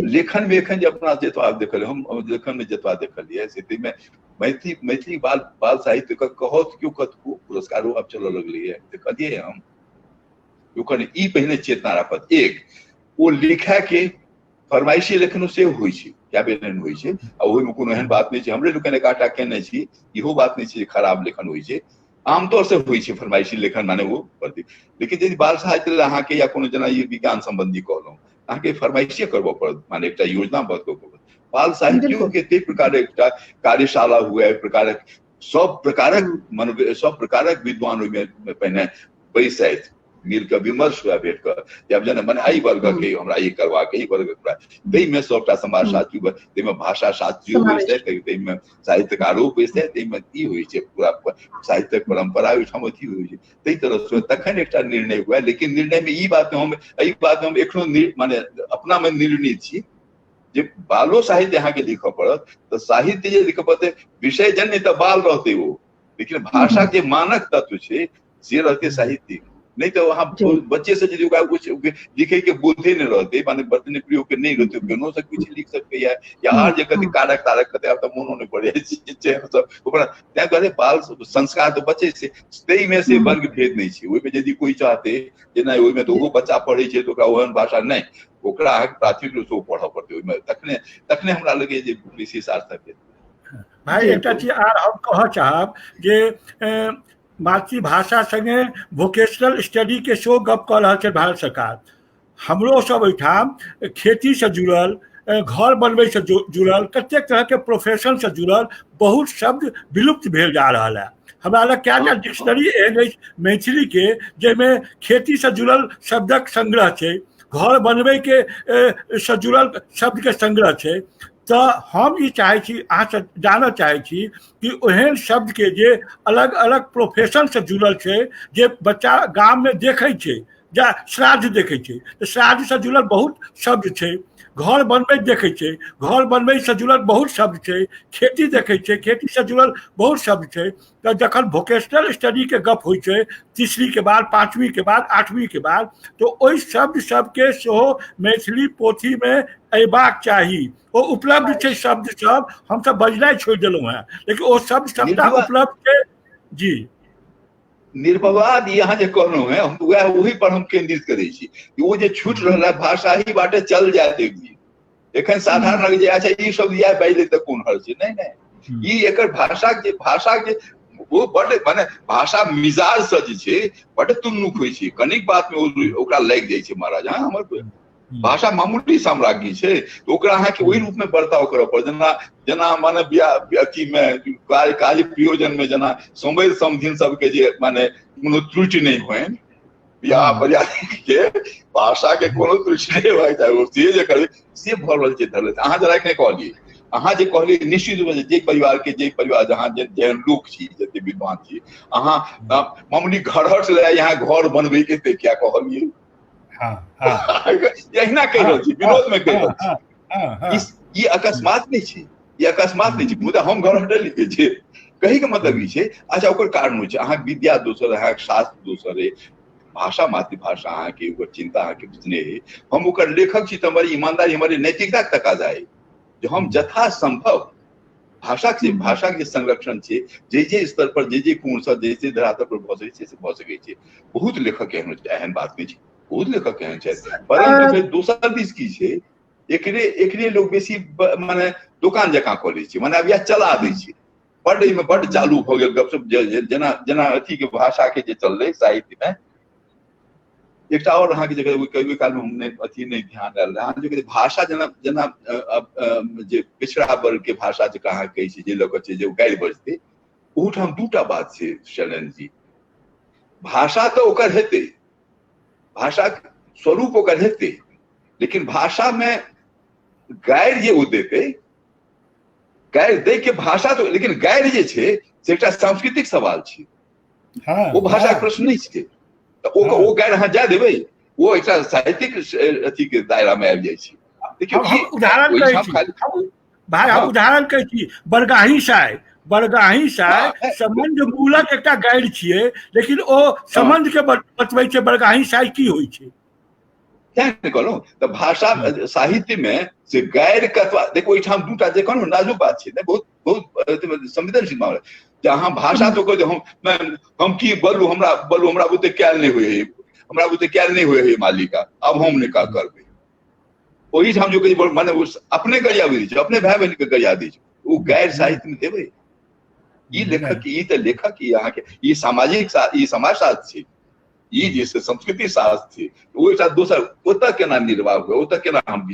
लेखन में एखन जे अपना जतबा देखल, हम लेखन में जतबा देखलियै से ताहिमे मैथिली मैथिली बाल बाल साहित्य के कहत केओ कतबो, पुरस्कारो आब चलऽ लगलैए, देखलियै हम। ओकर ई पहिने चेतना राखत एक ओ लिखै के फरमाइशी लेखनो सेहो होइ छै, कए बेर एहन होइ छै आ ओहिमे कोनो एहन बात नहि छै। हमरे लोकनि एकाटा केने छी, इहो बात नहि छै जे खराब लेखन होइ छै। आमतौर से होइ छै फरमाइशी लेखन, माने ओ प्रति। लेकिन यदि बाल साहित्य लए अहाँके या कोनो जेना ई विज्ञान सम्बन्धी कहलहुँ, अहाँके फरमाइशे करबऽ पड़त, माने एकटा योजनाबद्ध कऽ पड़त। बाल साहित्यो के ताहि प्रकार एकटा कार्यशाला हुए, एहि प्रकारक सब प्रकारक मनोवि सब प्रकारक विद्वान ओहिमे पहिने बैसथि, मिल कऽ विमर्श हुए, भेट कऽ जब जेना मने एहि वर्गक हमरा ई करबाक, एहि वर्गक हमरा, ताहिमे सबटा समाजशास्त्री, ताहिमे भाषा शास्त्रियो बैसतै, ताहिमे साहित्यकारो बैसतै, ताहिमे की होइ छै पूरा साहित्यक परम्परा ओहिठाम अथी होइ छै, ताहि तरहसँ तखन एकटा निर्णय हुए। लेकिन निर्णयमे ई बात, हम एहि बातमे हम एखनो माने अपनामे निर्णित छी जे बालो साहित्य अहाँके लिखऽ पड़त तऽ साहित्य जे लिखऽ पड़तै, विषय जन्य तऽ बाल रहतै ओ, लेकिन भाषा के मानक तत्व छै से रहतै साहित्यिक। नहि तऽ अहाँ बच्चे से यदि ओकरा कुछ लिखे के बोधे नहि रहतै, माने वर्तनी प्रयोग के नहि रहतै, केनो से कुछ लिख सकैया या आर जे कते कारक तारक कते आब तऽ मोनो नहि पड़ै छै सब ओकरा। ताहि दुआरे बाल संस्कार तऽ बच्चे से, ताहिमे से वर्ग भेद नहि छै। ओहिमे यदि कोइ चाहतै जे नहि, ओहिमे तऽ ओहो बच्चा पढ़ै छै तऽ ओकरा ओहन भाषा नहि, ओकरा अहाँके प्राथमिक रूपसँ ओ पढ़ऽ पड़तै ओहिमे, तखने तखने हमरा लगैए जे बेसी सार्थक हेतै। भाई, एकटा चीज आर हम कहऽ चाहब जे मातृभाषा संगे वोकेशनल स्टडी के सेहो गप कऽ रहल छै भारत सरकार। हमरो सब ओहिठाम खेतीसँ जुड़ल, घर बनबैसँ जुड़ल, कतेक तरहके प्रोफेशनसँ जुड़ल बहुत शब्द विलुप्त भेल जा रहल है। हमरा लग कएटा डिक्शनरी एहन अछि मैथिलीके जाहिमे खेतीसँ जुड़ल शब्दक संग्रह छै, घर बनबैके सँ जुड़ल शब्दके संग्रह छै। तऽ हम ई चाहै छी, अहाँसँ जानऽ चाहै छी कि ओहन शब्दके जे अलग अलग प्रोफेशनसँ जुड़ल छै, जे बच्चा गाममे देखै छै, जा श्राद्ध देखै छै तऽ श्राद्धसँ जुड़ल बहुत शब्द छै, घर बनबैत देखै छै, घर बनबैसँ जुड़ल बहुत शब्द छै, खेती देखै छै, खेतीसँ जुड़ल बहुत शब्द छै। तऽ जखन वोकेशनल स्टडीके गप होइ छै तीसरीके बाद, पाँचवीके बाद, आठवींके बाद, तऽ ओहि शब्द सबके सेहो मैथिली पोथीमे अयबाक चाही। ओ उपलब्ध छै शब्द सब, हमसब बजनाइ छोड़ि देलहुँ हेँ, लेकिन ओ शब्द सबटा उपलब्ध छै। जी निर्भवाद यहाँ जे कहलहुँ हेँ, हम वएह ओही पर हम केंद्रित करै छी। ओ जे छूटि रहल है भाषा ही बाटे चल जायत एक दिन। एखन साधारण जे अच्छा ई शब्द इएह बाजि तऽ कोन हर्ज छै, नहि नहि, ई एकर भाषा के ओ बड माने भाषा मिजाज से जे छै बड तुन्नुक होइ छै, कनिक बात में ओकरा लागि जाइ छै महाराज। हाँ, हमर भाषा मामूली साम्राज्ञी छै, ओकरा अहाँके ओहि रूप में बर्ताव करऽ पड़त जेना जेना माने बियाह अथी में कार्य प्रयोजन में जेना संवेद समधिन सबके जे माने कोनो त्रुटि नहि होइन, बियाह बरियाती के भाषा के कोनो त्रुटि नहि होय चाही, से जे करै से भऽ रहल छै धरल। अहाँ जरा एखने कहलियै, अहाँ जे कहलियै निश्चित रूपसँ जे परिवार के जे परिवार जहाँ जे जेहन लोक छी, जते विद्वान छी, अहाँ मामूली घरहट लए यहाँ घर बनबै के ते क्या कहलियै? एहिना कहि रहल छी, विरोध में कहि रहल छी। ई अकस्मात नहि छै, ई अकस्मात नहि छै, मुदा हम घर हटल लिखै छियै। कही के मतलब ई छै, अच्छा ओकर कारण होइ छै अहाँके विद्या दोसर, अहाँके शास्त्र दोसर अइ, भाषा मातृभाषा अहाँके, ओकर चिन्ता अहाँके बुझने अइ। हम ओकर लेखक छी तऽ हमर ईमानदारी, हमर नैतिकताके तकाजा अइ जे हम यथासंभव भाषाके जे संरक्षण छै, जे जे स्तर पर, जे जे कोणसँ, जे जे धरातल पर भऽ सकै छै से भऽ सकै छै। बहुत लेखक एहन एहन बात नहि छै, बहुत लेखक एहन छथि। परन्तु फेर दोसर दिस की छै, एकरे एकरे लोक बेसी माने दोकान जकाँ कऽ लै छै, माने आब इएह चला दै छै बड्ड, एहिमे बड्ड चालू भऽ गेल गपशप। जेना जेना अथीके भाषाके जे चललै साहित्यमे, एकटा आओर अहाँके जे कहियो कालमे हम नहि अथी नहि ध्यान आयल रहै, अहाँ जे भाषा जेना जेना जे पिछड़ा वर्गके भाषा जकरा अहाँ कहै छी, जे लऽ कऽ छै जे गारि बजतै, ओहूठाम दूटा बात छै शैलेन्द्र जी। भाषा तऽ ओकर हेतै, भाषाक स्वरूप ओकर हेतै, लेकिन भाषामे गारि जे ओ देतै, गारि दै के भाषा तऽ, लेकिन गारि जे छै से एकटा सांस्कृतिक सवाल छै, ओ भाषाक प्रश्न नहि छै। तऽ ओ गारि अहाँ जा देबै, ओ एकटा साहित्यिक अथी के दायरा मे आबि जाइ छै। देखियौ उदाहरण कहै छी भाई, हम उदाहरण कहै छी, बरगाही साय, बरगाही साय संबंध मूलक एकटा गारि छियै, लेकिन ओ संबंध के बतबै छै बरगाही साय की होइ छै। तें ने कहलहुँ तऽ भाषा साहित्य में से गारि कतबा, देखो ओहिठाम दूटा जे कहलहुँ नाजुक बात छै ने, बहुत बहुत संवेदनशील मामला। जे अहाँ भाषा तो कहै हम की बोलू, हमरा बोलू, हमरा बुते कयल नहि होइ है, हमरा बुते कयल नहि होइ है मालिका, आब हम नहि का करबै। ओहिठाम जो कहै माने ओ अपने गरियाबै दै छै, अपने भाय बहिन के गरिया दै छै, ओ गारि साहित्य में देबै? ई लेखक, ई तऽ लेखक, ई अहाँके ई सामाजिक, ई समाजशास्त्र छै, ई जे छै संस्कृति शास्त्र छै, ओ एकटा दोसर, ओतऽ केना निर्वाह हुए, ओतऽ केना हम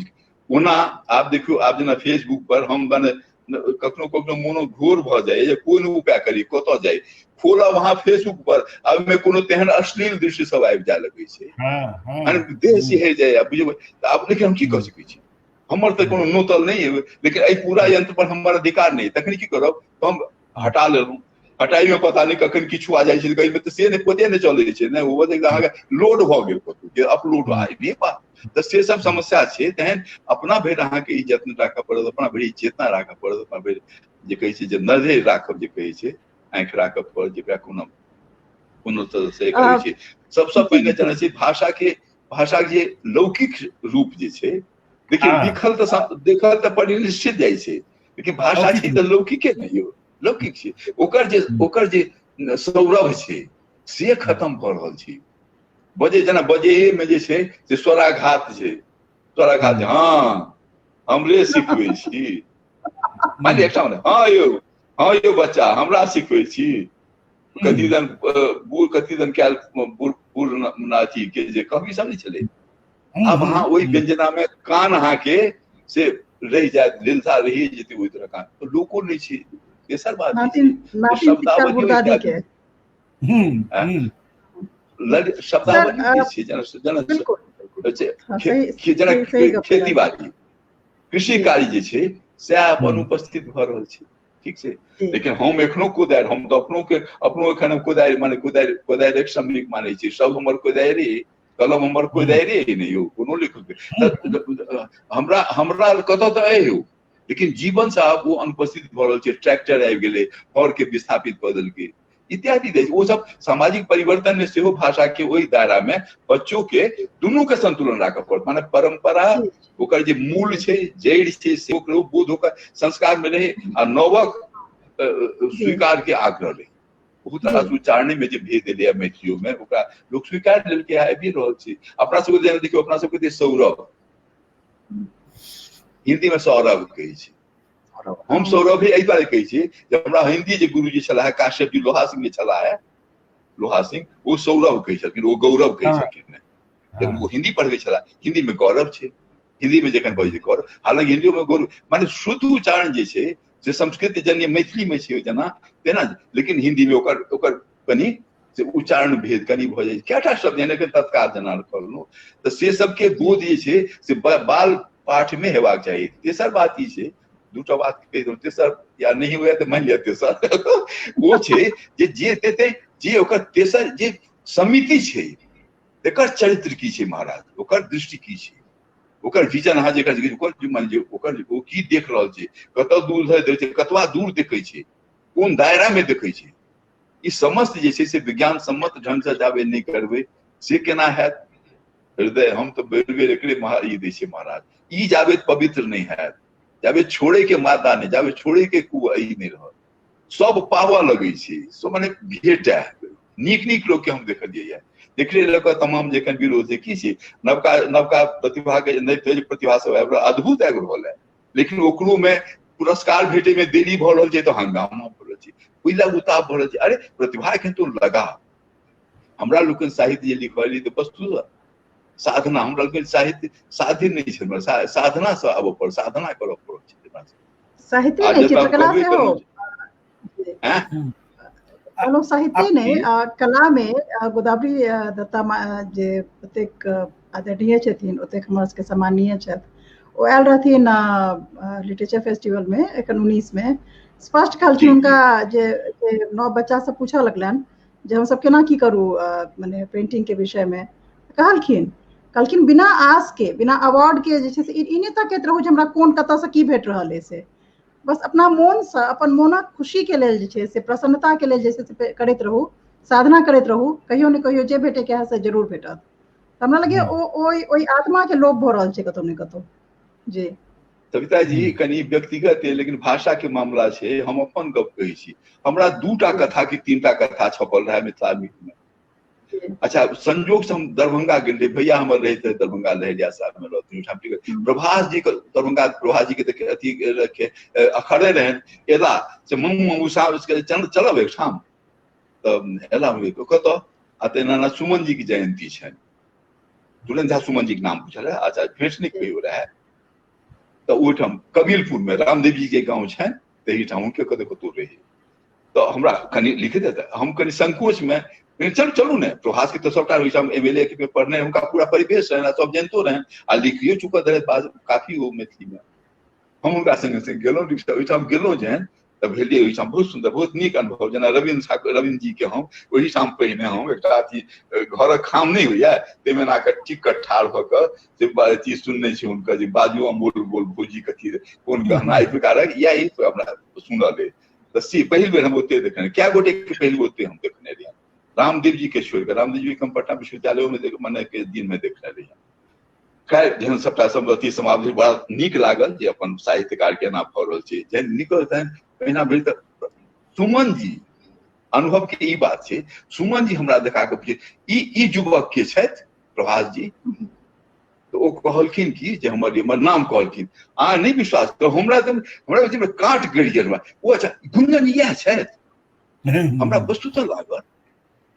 ओना आब देखियौ, आब जेना फेसबुक पर हम माने कखनो कखनो मोनो घोर भऽ जाइए जे कोन उपाय करी, कतऽ जाइ, खोलब अहाँ फेसबुक पर, आब ओहिमे कोनो तेहन अश्लील दृश्य सब आबि जाय लगै छै, देह सिहरि जाइए, बुझबै तऽ आब। लेकिन हम की कऽ सकै छी, हमर तऽ कोनो नोतल नहि अइ, लेकिन एहि पूरा यंत्र पर हमर अधिकार नहि, तखन की करब, हम हटा लेलहुँ। हटाइमे पता नहि कखन किछु आ जाइ छै, कहीमे तऽ से नहि पते नहि चलै छै ने, ओ अहाँके लोड भऽ गेल कतहु जे अपलोड आबि बात, तऽ से सब समस्या छै। तेहन अपना भरि अहाँके ई यत्न राखऽ पड़त, अपना भरि ई चेतना राखऽ पड़त, अपना भरि जे कहै छै जे नजरि राखब, जे कहै छै आँखि राखऽ पड़त, जेकरा कोनो कोनो तरह से करै छै। सबसँ पहिने जेना छै भाषाके, भाषाके जे लौकिक रूप जे छै, देखियौ लिखल तऽ देखल तऽ परिनिश्चित जाइ छै, लेकिन भाषा छै तऽ लौकिके ने यौ, लौकिक छै, ओकर जे सौरभ छै से खत्म भऽ रहल छै। बजे जेना बजैएमे जे छै से स्वराघात छै, स्वराघात, हँ हमरे सिखबै छी, मानि एकटा हँ यौ, हँ यौ बच्चा हमरा सिखबै छी, कथी दन बूढ़, कथी दन कयल बूढ़ बूढ़ नाची के जे कहबी सब नहि छलै। आब अहाँ ओहि व्यंजना मे कान अहाँके से रहि जायत, लिलसा रहि जेतै ओहि तरह कान, तऽ लोको नहि छै। तेसर बात शब्दावली छै, जेना जेना खेती बाड़ी कृषि कार्य जे छै सएह अपन उपस्थित भऽ रहल छै, ठीक छै। लेकिन हम एखनो कोदारि, हम तऽ अपनो के अपनो एखन हम कोदारि माने कोदारि कोदारि एक श्रमिक मानै छी, सब हमर कोदारि, कलम हमर कोदारिए अइ ने यौ, कोनो लेखक हमरा हमरा कतऽ तऽ अइ यौ, लेकिन जीवन से आब ओ अनुपस्थित भऽ रहल छै। ट्रैक्टर आबि गेलै, हर के विस्थापित कऽ देलकै इत्यादि। ओ सब सामाजिक परिवर्तन में सेहो भाषा के ओहि दायरा में बच्चो के दुनू के संतुलन राखऽ पड़त। माने परंपरा ओकर जे मूल छै, जड़ि छै, से ओकरो बोध ओकर संस्कार में रहे आ नवक स्वीकार के आग्रह रहे। बहुत रास उच्चारणे में जे भेद एलै मैथिलियो में ओकरा लोक स्वीकार लेलकै, आबि रहल छै। अपना सबके जेना देखियौ, अपना सबके सौरभ, हिंदी में सौरभ कहै छै। हम सौरभ एहि दुआरे कहै छी जे हमरा हिंदी जे गुरुजी छलाह है, काश्यप जी लोहा सिंह जे छलाह है, लोहा सिंह, ओ सौरभ कहै छलखिन, ओ गौरव कहै छलखिन। लेकिन ओ हिंदी पढ़बै छलाह, हिंदी में गौरव छै, हिंदी में जखन बजै गौरव, हालांकि हिंदियो में गौरव माने शुद्ध उच्चारण जे छै से संस्कृत जन्य मैथिली में छै जेना तेना, लेकिन हिंदी में ओकर ओकर कनि से उच्चारण भेद कनि भऽ जाइ छै। कएटा शब्द एहन एखन तत्काल जेना कहलहुँ, तऽ से सबके बोध जे छै से बाल पाठ में हेबाक चाही। तेसर बात ई छै, दूटा बात कहि देलहुँ, तेसर या नहि हुए तऽ मानि लिअ तेसर ओ छै जे जे देतै जे ओकर तेसर जे समिति छै एकर चरित्र की छै महाराज, ओकर दृष्टि की छै, ओकर विजन अहाँ जेकर ओकर मानि लिअ ओकर ओ की देख रहल छै, कतऽ दूर धरि देखै छै, कतबा दूर देखै छै, कोन दायरा में देखै छै, ई समस्त जे छै से विज्ञान सम्मत ढंग से जाबे नहि करबै से केना हैत। हृदय हम तऽ बेर बेर एकरे ई दै छियै महाराज, ई जाबे पवित्र नहि हैत, जाबे छोड़े के मादा नहि, जाबे छोड़े के कु ई नहि रहत, सब पाबऽ लगै छै, सब माने भेटै। नीक नीक लोक के हम देखलियै, देखले लऽ कऽ तमाम जखन विरोध की छै, नवका नवका प्रतिभा के नहि तेज प्रतिभा सब आबि रहल, अद्भुत आबि रहल है, लेकिन ओकरो में पुरस्कार भेटे में देरी भऽ रहल छै तऽ हंगामा भऽ रहल छै, ओहि लए उताप भऽ रहल छै। अरे प्रतिभा एखन तो लगा, हमरा लोकनि साहित्य जे लिखलियै तऽ वस्तु साधना, हमरा लोकनि साहित्य साध्य नहि छै, हमरा साधना से आबऽ पड़ल, साधना करऽ पड़ल छै। साहित्य नहि, चित्रकला सेहो कहलहुँ, साहित्य नहि कला में गोदावरी दत्ता जे ओतेक आदरणीय छथिन, ओतेक हमर सबके सम्माननीय छथि, ओ आयल रहथिन लिटरेचर फेस्टिवल में एखन 19 में, स्पष्ट कहलखिन हुनका जे नव बच्चा सब पूछऽ लगलनि जे हमसब केना की करू मने पेंटिंग के विषय में, कहलखिन कहलखिन बिना आस के, बिना अवार्ड के जे छै से ई नहि तकैत रहू जे हमरा कोन कतऽसँ की भेट रहल अइ, से बस अपना मोनसँ, अपन मोनक खुशी के लेल जे छै से, प्रसन्नता के लेल जे छै से करैत रहू, साधना करैत रहू, कहियो ने कहियो जे भेटैके है से जरूर भेटत। हमरा लगैए ओ ओहि ओहि आत्मा के लोप भऽ रहल छै कतौ ने कतौ। जी सविता जी, कनि व्यक्तिगत है लेकिन भाषा के मामला छै, हम अपन गप कहै छी। हमरा दूटा कथा कि तीनटा कथा छपल रहे मिथिला मित्र में। अच्छा, संयोग से हम दरभंगा गेल रही, भैया हमर रहैत रहे दरभंगा, लहेरिया साहब में रहथिन ओहिठाम, ठीक है। प्रभास जी के दरभंगा, प्रभास जी के तऽ अथी रखे अखड़े रहनि, एला से ममू ममू साहब चलब एकठाम, तऽ एला हम कतऽ, आ तऽ एना सुमन जी के जयंती छनि, दुलन झा सुमन जी के नाम पूछल है, अच्छा भेंट नहि कहियो रहै, तऽ ओहिठाम कबीलपुर में रामदेव जी के गाँव छनि, तहिठाम हुनके कतौ कतौ रही, तऽ हमरा कनि लिख देते, हम कनि संकोच में चलू चलू ने, प्रभास के तऽ सबटा ओहिठाम एम एल ए के पढ़ने हुनका पूरा परिवेश रहनि, सब जनितो रहनि आ लिखियो चुकल रहै काफी ओ मैथिली में। हम हुनका संगे संगे गेलहुँ, ओहिठाम गेलहुँ जहन तऽ भेलियै ओहिठाम बहुत सुन्दर, बहुत नीक अनुभव। जेना रविन्द्र ठाकुर, रविन्द्र जी के हम ओहिठाम पहिने हम एकटा अथी घरक खाम नहि होइया ताहिमे एना कऽ टिक कऽ ठाढ़ भऽ कऽ से अथी सुनने छी हुनकर जे बाजू अमोल बोल भौजी कथी कोन गहना एहि प्रकारक इएह ई हमरा सुनल अइ। तऽ से पहिल बेर हम ओते देखने, कए गोटे के पहिल ओते हम देखने रहियै, रामदेव जी के छोड़ि कऽ। रामदेव जी के हम पटना विश्वविद्यालय में मने के दिन में देखने रहियै। खैर जहन सबटा सब अथी समाप्त भेल, बड़ा नीक लागल जे अपन साहित्यकार के एना भऽ रहल छै। जहन निकल तहन एहिना भेल तऽ सुमन जी अनुभव के ई बात छै, सुमन जी हमरा देखा कऽ पूछे ई युवक के छथि प्रभास जी, तऽ ओ कहलखिन कि जे हमर नाम कहलखिन, अहाँ नहि विश्वास करू, हमरा तऽ हमरा काँट गड़ि गेल हमरा। ओ अच्छा गुंजन इएह छथि, हमरा वस्तुतः लागल,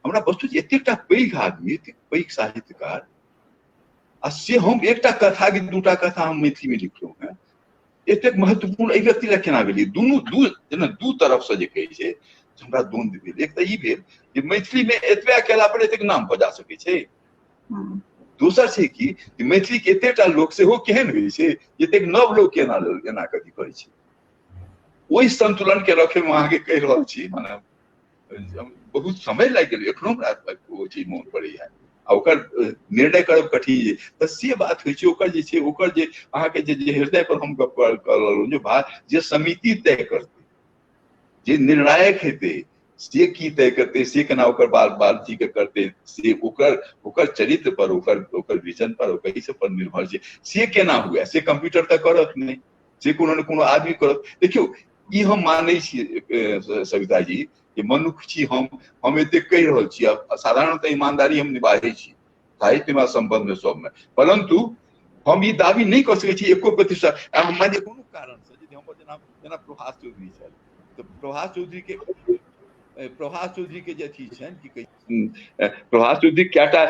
हमरा वस्तु एतेकटा पैघ आदमी, एतेक पैघ साहित्यकार, आ से हम एकटा कथा कि दूटा कथा हम मैथिली में लिखलहुँ हेँ, एतेक महत्वपूर्ण एहि व्यक्ति लए केना भेलै? दुनू दू जेना दू तरफ से जे कहै छै हमरा द्वंद्व भेल। एक तऽ ई भेल जे मैथिली में एतबे केला पर एतेक नाम भऽ जा सकै छै, दोसर छै कि मैथिली के एतेकटा लोक सेहो केहन होइ छै, एतेक नव लोक केना एना कथी करै छै। ओहि संतुलन के रखे में अहाँके कहि रहल छी, माने बहुत समय लागि गेल, एखनो हमरा ओ चीज मोन पड़ैया। आ ओकर निर्णय करब कठिन छै। तऽ से बात होइ छै ओकर जे छै, ओकर जे अहाँके जे हृदय पर हम गप कऽ रहलहुँ, जे जे समिति तय करतै, जे निर्णायक हेतै, से की तय करतै, से केना ओकर बाल बाल के करतै, से ओकर ओकर चरित्र पर, ओकर ओकर विजन पर, ओकर ई सब पर निर्भर छै। से केना हुए, से कंप्यूटर तऽ करत नहि, से कोनो ने कोनो आदमी करत। देखियौ, ई हम मानै छी सविता जी जे मनुष्य छी हम एतेक कहि रहल छी, साधारणतः ईमानदारी हम निभाबै छी साहित्य संबंध में सबमे, परंतु हम ई दावी नहि कऽ सकै छी 1%। हम मानि कोनो कारणसँ यदि हमर जेना जेना प्रभास चौधरी छथि, तऽ प्रभास चौधरी के जे अथी छनि, की कहै, प्रभास चौधरी कएटा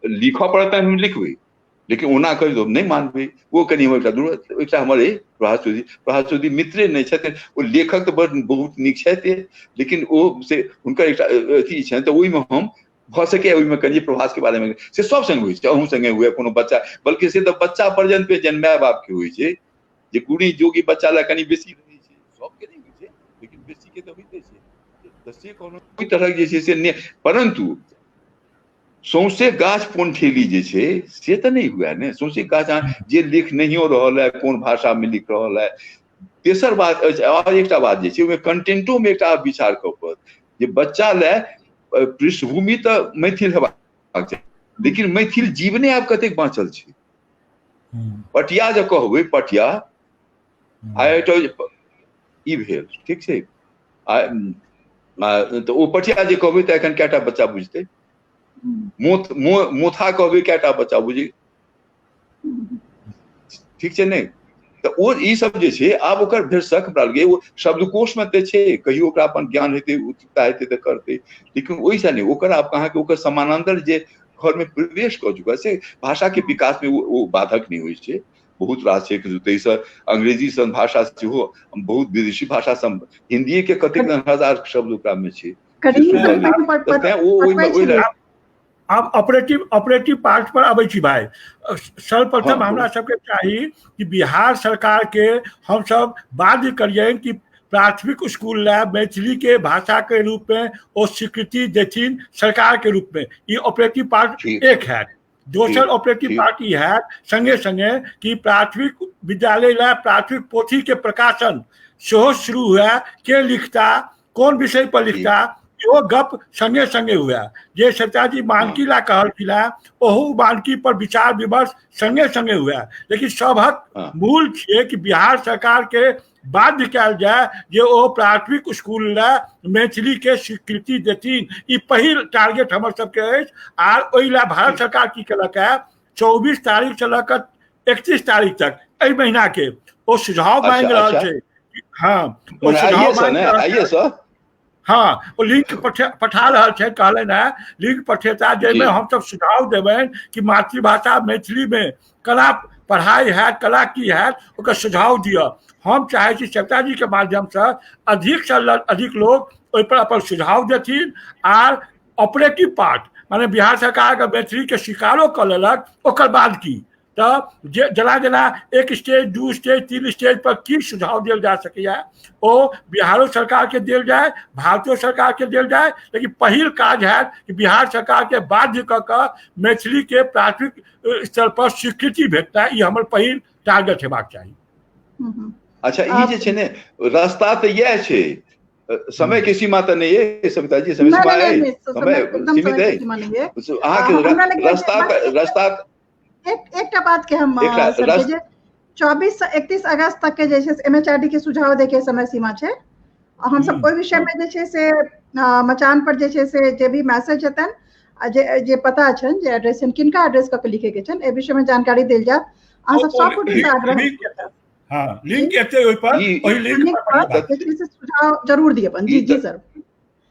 लिखऽ पड़त हम लिखबै, लेकिन ओना कहि दो नहि मानबै। ओ कनि हमर एकटा एकटा हमर अइ प्रभास चौधरी। प्रभास चौधरी मित्रे नहि छथिन, ओ लेखक तऽ बड़ बहुत नीक छथि, लेकिन ओ से हुनकर एकटा अथी छनि, तऽ ओहिमे हम भऽ सकैए ओहिमे कनि प्रभासके बारेमे से सब संगे होइ छै, अहूँ संगे हुए कोनो बच्चा, बल्कि से तऽ बच्चा पर्यन्त पे जन माय बापके होइ छै जे गुणी जोगी बच्चा लए कनि बेसी रहै छै, सबके नहि होइ छै लेकिन बेसीके तऽ होइते छै। तऽ से कोनो ओहि तरहक जे छै से नहि, परन्तु सौंसे गाछ पोन ठेली जे छै से तऽ नहि हुए ने। सौंसे गाछ अहाँ जे लिख नहियो रहल है कोन भाषामे लिख रहल है। तेसर बात अछि, आओर एकटा बात जे छै ओहिमे कंटेंटोमे एकटा विचार करऽ पड़त जे बच्चा लए पृष्ठभूमि तऽ मैथिल हेबाक चाही, लेकिन मैथिल जीवने आब कतेक बाँचल छै। पटिया जे कहबै, पटिया आ एकटा ई भेल, ठीक छै, आ तऽ ओ पटिया जे कहबै तऽ एखन कएटा बच्चा बुझतै? मोथा कहबै कएटा बच्चा बुझै? ठीक छै नहि? तऽ ओ ई सब जे छै आब ओकर भरिसक हमरा लगैए ओ शब्दकोशमे तऽ छै, कहियो ओकरा अपन ज्ञान हेतै, उत्सुकता हेतै तऽ करतै, लेकिन ओहिसँ नहि ओकर आब अहाँके ओकर समानान्तर जे घरमे प्रवेश कऽ चुकल से भाषाके विकासमे ओ बाधक नहि होइ छै। बहुत रास छै, ताहिसँ अंग्रेजी सन भाषा सेहो बहुत विदेशी भाषा सब, हिन्दीए के कतेक हजार शब्द ओकरामे छै। तेँ ओ ओहिमे ओहि आब ऑपरेटिव ऑपरेटिव पार्ट पर अबै छी भाई। सर्वप्रथम हमरा सबके चाही कि बिहार सरकार के हमसब बाध्य करियनि कि प्राथमिक स्कूल लए मैथिली के भाषा के रूप में ओ स्वीकृति देथिन सरकार के रूप में। ई ऑपरेटिव पार्ट एक है। दोसर ऑपरेटिव पार्ट ई है संगे संगे कि प्राथमिक विद्यालय लए प्राथमिक पोथी के प्रकाशन सेहो शुरू हुए, के लिखता, कोन विषय पर लिखता, इहो गप संगे संगे हुए। जे सविताजी मानकी ला कहलखिन है ओहू मानकी पर विचार विमर्श संगे संगे हुए, लेकिन सबहक मूल छियै कि बिहार सरकार के बाध्य कयल जाय जे ओ प्राथमिक स्कूल लए मैथिली के स्वीकृति देथिन। ई पहिल टारगेट हमर सबके अछि। आर ओहि लए भारत सरकार की केलक है, 24 तारीख से लऽ कऽ 31 तारीख तक एहि महीना के ओ सुझाव मांगि रहल छै। हाँ, ओ सुझाव मांगि रहल छै। हाँ, ओ लिंक पठा रहल छै, कहलनि है लिंक पठेता जाहिमे हमसब सुझाव देबनि कि मातृभाषा मैथिली में कला पढ़ाई हैत, कला की हैत, ओकर सुझाव दिअ। हम चाहै छी सविता जी के माध्यमसँ अधिक से अधिक लोग ओहिपर अपन सुझाव देथिन। आर ऑपरेटिव पार्ट माने बिहार सरकार अगर मैथिली के स्वीकारो कऽ लेलक ओकर बाद की, तऽ जे जेना जेना 1 स्टेज 2 स्टेज 3 स्टेज पर की सुझाव देल जा सकैए ओ बिहारो सरकार के देल जाय, भारतो सरकार के देल जाय, लेकिन पहिल काज हैत कि बिहार सरकार के बाध्य कऽ कऽ मैथिली के प्राथमिक स्तर पर स्वीकृति भेटता, ई हमर पहिल टारगेट हेबाक चाही। अच्छा, ई जे छै ने रास्ता तऽ इएह छै, समय के सीमा तऽ नहि है सविता जी, समय सीमा है, समय सीमित है अहाँके रास्ता रास्ता एकटा बात के हम 24 से 31 अगस्त तक के जे छै एमएचआरडी के सुझाव दे के समय सीमा छै। हमसब ओहि विषय में जे छै से मचान पर जे छै से जे भी मैसेज हेतनि आ जे जे पता छनि, जे एड्रेस छनि, किनका एड्रेस कऽ के लिखे के छनि, एहि विषय में जानकारी देल जायत। अहाँ सब सब गोटे से आग्रह। हाँ, लिंक एते ओहि पर, ओहि लिंक पर सुझाव जरूर दिअ अपन। जी जी सर,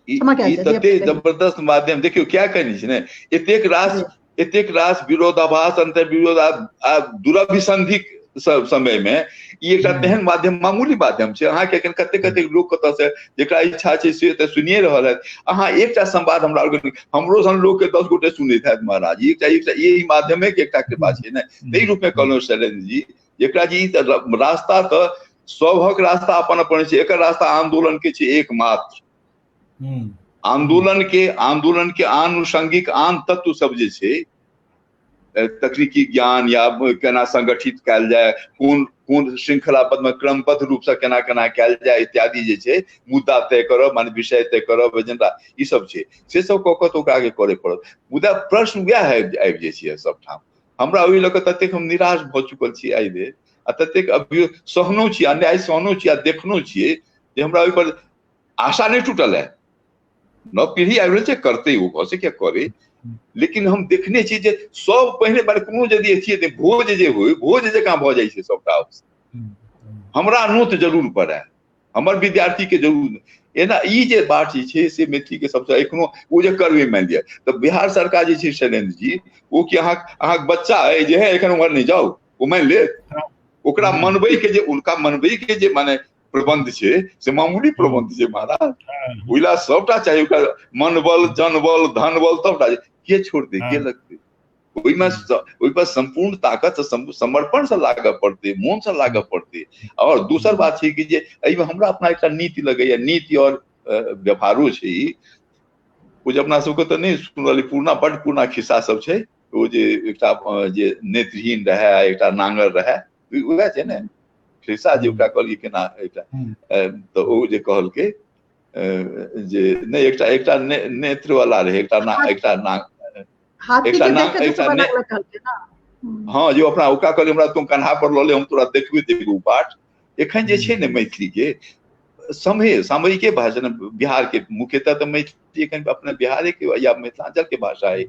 ई तते जबरदस्त माध्यम देखियौ क्या कहनी छै ने, एतेक रास विरोधाभास, अंतर विरोध आ दुरभिसंधिक समय में ई एकटा तेहन माध्यम, मामूली माध्यम छै। अहाँके एखन कतेक कतेक लोक कतऽ से जेकरा इच्छा छै से तऽ सुनिए रहल है। अहाँ एकटा संवाद हमरा हमरो सन लोक के 10 गोटे सुनैत हैत महाराज। एकटा एकटा एहि माध्यमे के एकटा कृपा छै ने, ताहि रूप में कहलहुँ शैलेन्द्र जी, जेकरा जी रास्ता तऽ सबहक रास्ता अपन अपन छै, एकर रास्ता आंदोलन के छै एकमात्र। आंदोलन के आनुषंगिक आन तत्व सब जे छै, तकनीकी ज्ञान या केना संगठित कयल जाय, कोन कोन श्रृंखलाबद्ध में क्रमबद्ध रूप से केना केना कयल जाय इत्यादि जे छै, मुद्दा तय करब, माने विषय तय करब, एजेंडा, ई सब छै, से सब कऽ कऽ तऽ ओकरा आगे करे पड़त। मुदा प्रश्न वएह आबि जाइ छै सबठाम। हमरा ओहि लऽ कऽ ततेक हम निराश भऽ चुकल छी आइ धरि, आ ततेक अभियो सहनो छी, अन्याय सहनो छी आ देखनो छियै जे हमरा ओहिपर आशा नहि टूटल है। नव पीढ़ी आबि रहल छै, करतै, ओ भऽ सकैए करे, लेकिन हम देखने छी जे सब पहिने बार कोनो यदि अथी हेतै, भोज जे होइ, भोज जकाँ भऽ जाइ छै सबटा। हमरा नोत जरूर पड़ै, हमर विद्यार्थी के जरूर। एना ई जे बात जे छै से मैथिली के सबसँ एखनो ओ जे करबै, मानि लिअ तऽ बिहार सरकार जे छै शैलेन्द्र जी, ओ कि अहाँके बच्चा अइ जे है एखन उम्हर नहि जाउ, ओ मानि लेत? ओकरा मनबै के जे, उनका मनबै के जे माने प्रबंध छै से मामूली प्रबंध छै महाराज? ओहि ला सबटा चाही, ओकरा मनबल, जनबल, धनबल सबटा। के छोड़तै, के लगतै ओहिमे? ओहि पर सम्पूर्ण ताकत समर्पण से लागऽ पड़तै, मोन से लागऽ पड़तै। और दोसर बात छै कि जे एहिमे हमरा अपना एकटा नीति लगैया, नीति और व्यवहारो छै ई। ओ जे अपना सबके तऽ नहि सुनल, पुरना बड पुरना खिस्सा सब छै, ओ जे एकटा जे नेत्रहीन रहै, एकटा नांगर रहै, उएह छै ने खिस्सा, जे ओकरा कहलियै केना एकटा तऽ ओ जे कहलकै जे नहि, एकटा एकटा नेत्र वाला रहै, एकटा ना एकटा ना हाथी एकटा के ना देख के एकटा दुश्मन ने लगलक कहलकै ना। हँ, जे अपना ओकरा कहलियै हमरा तू कन्हा पर लऽ ले, हम तोरा देखबे देबो बाट। एखन जे छै ने मैथिली के समय सामयिके भाषा ने बिहार के, मुख्यतः तऽ मैथिली एखन अपना बिहारे के या मिथिलांचल के भाषा है।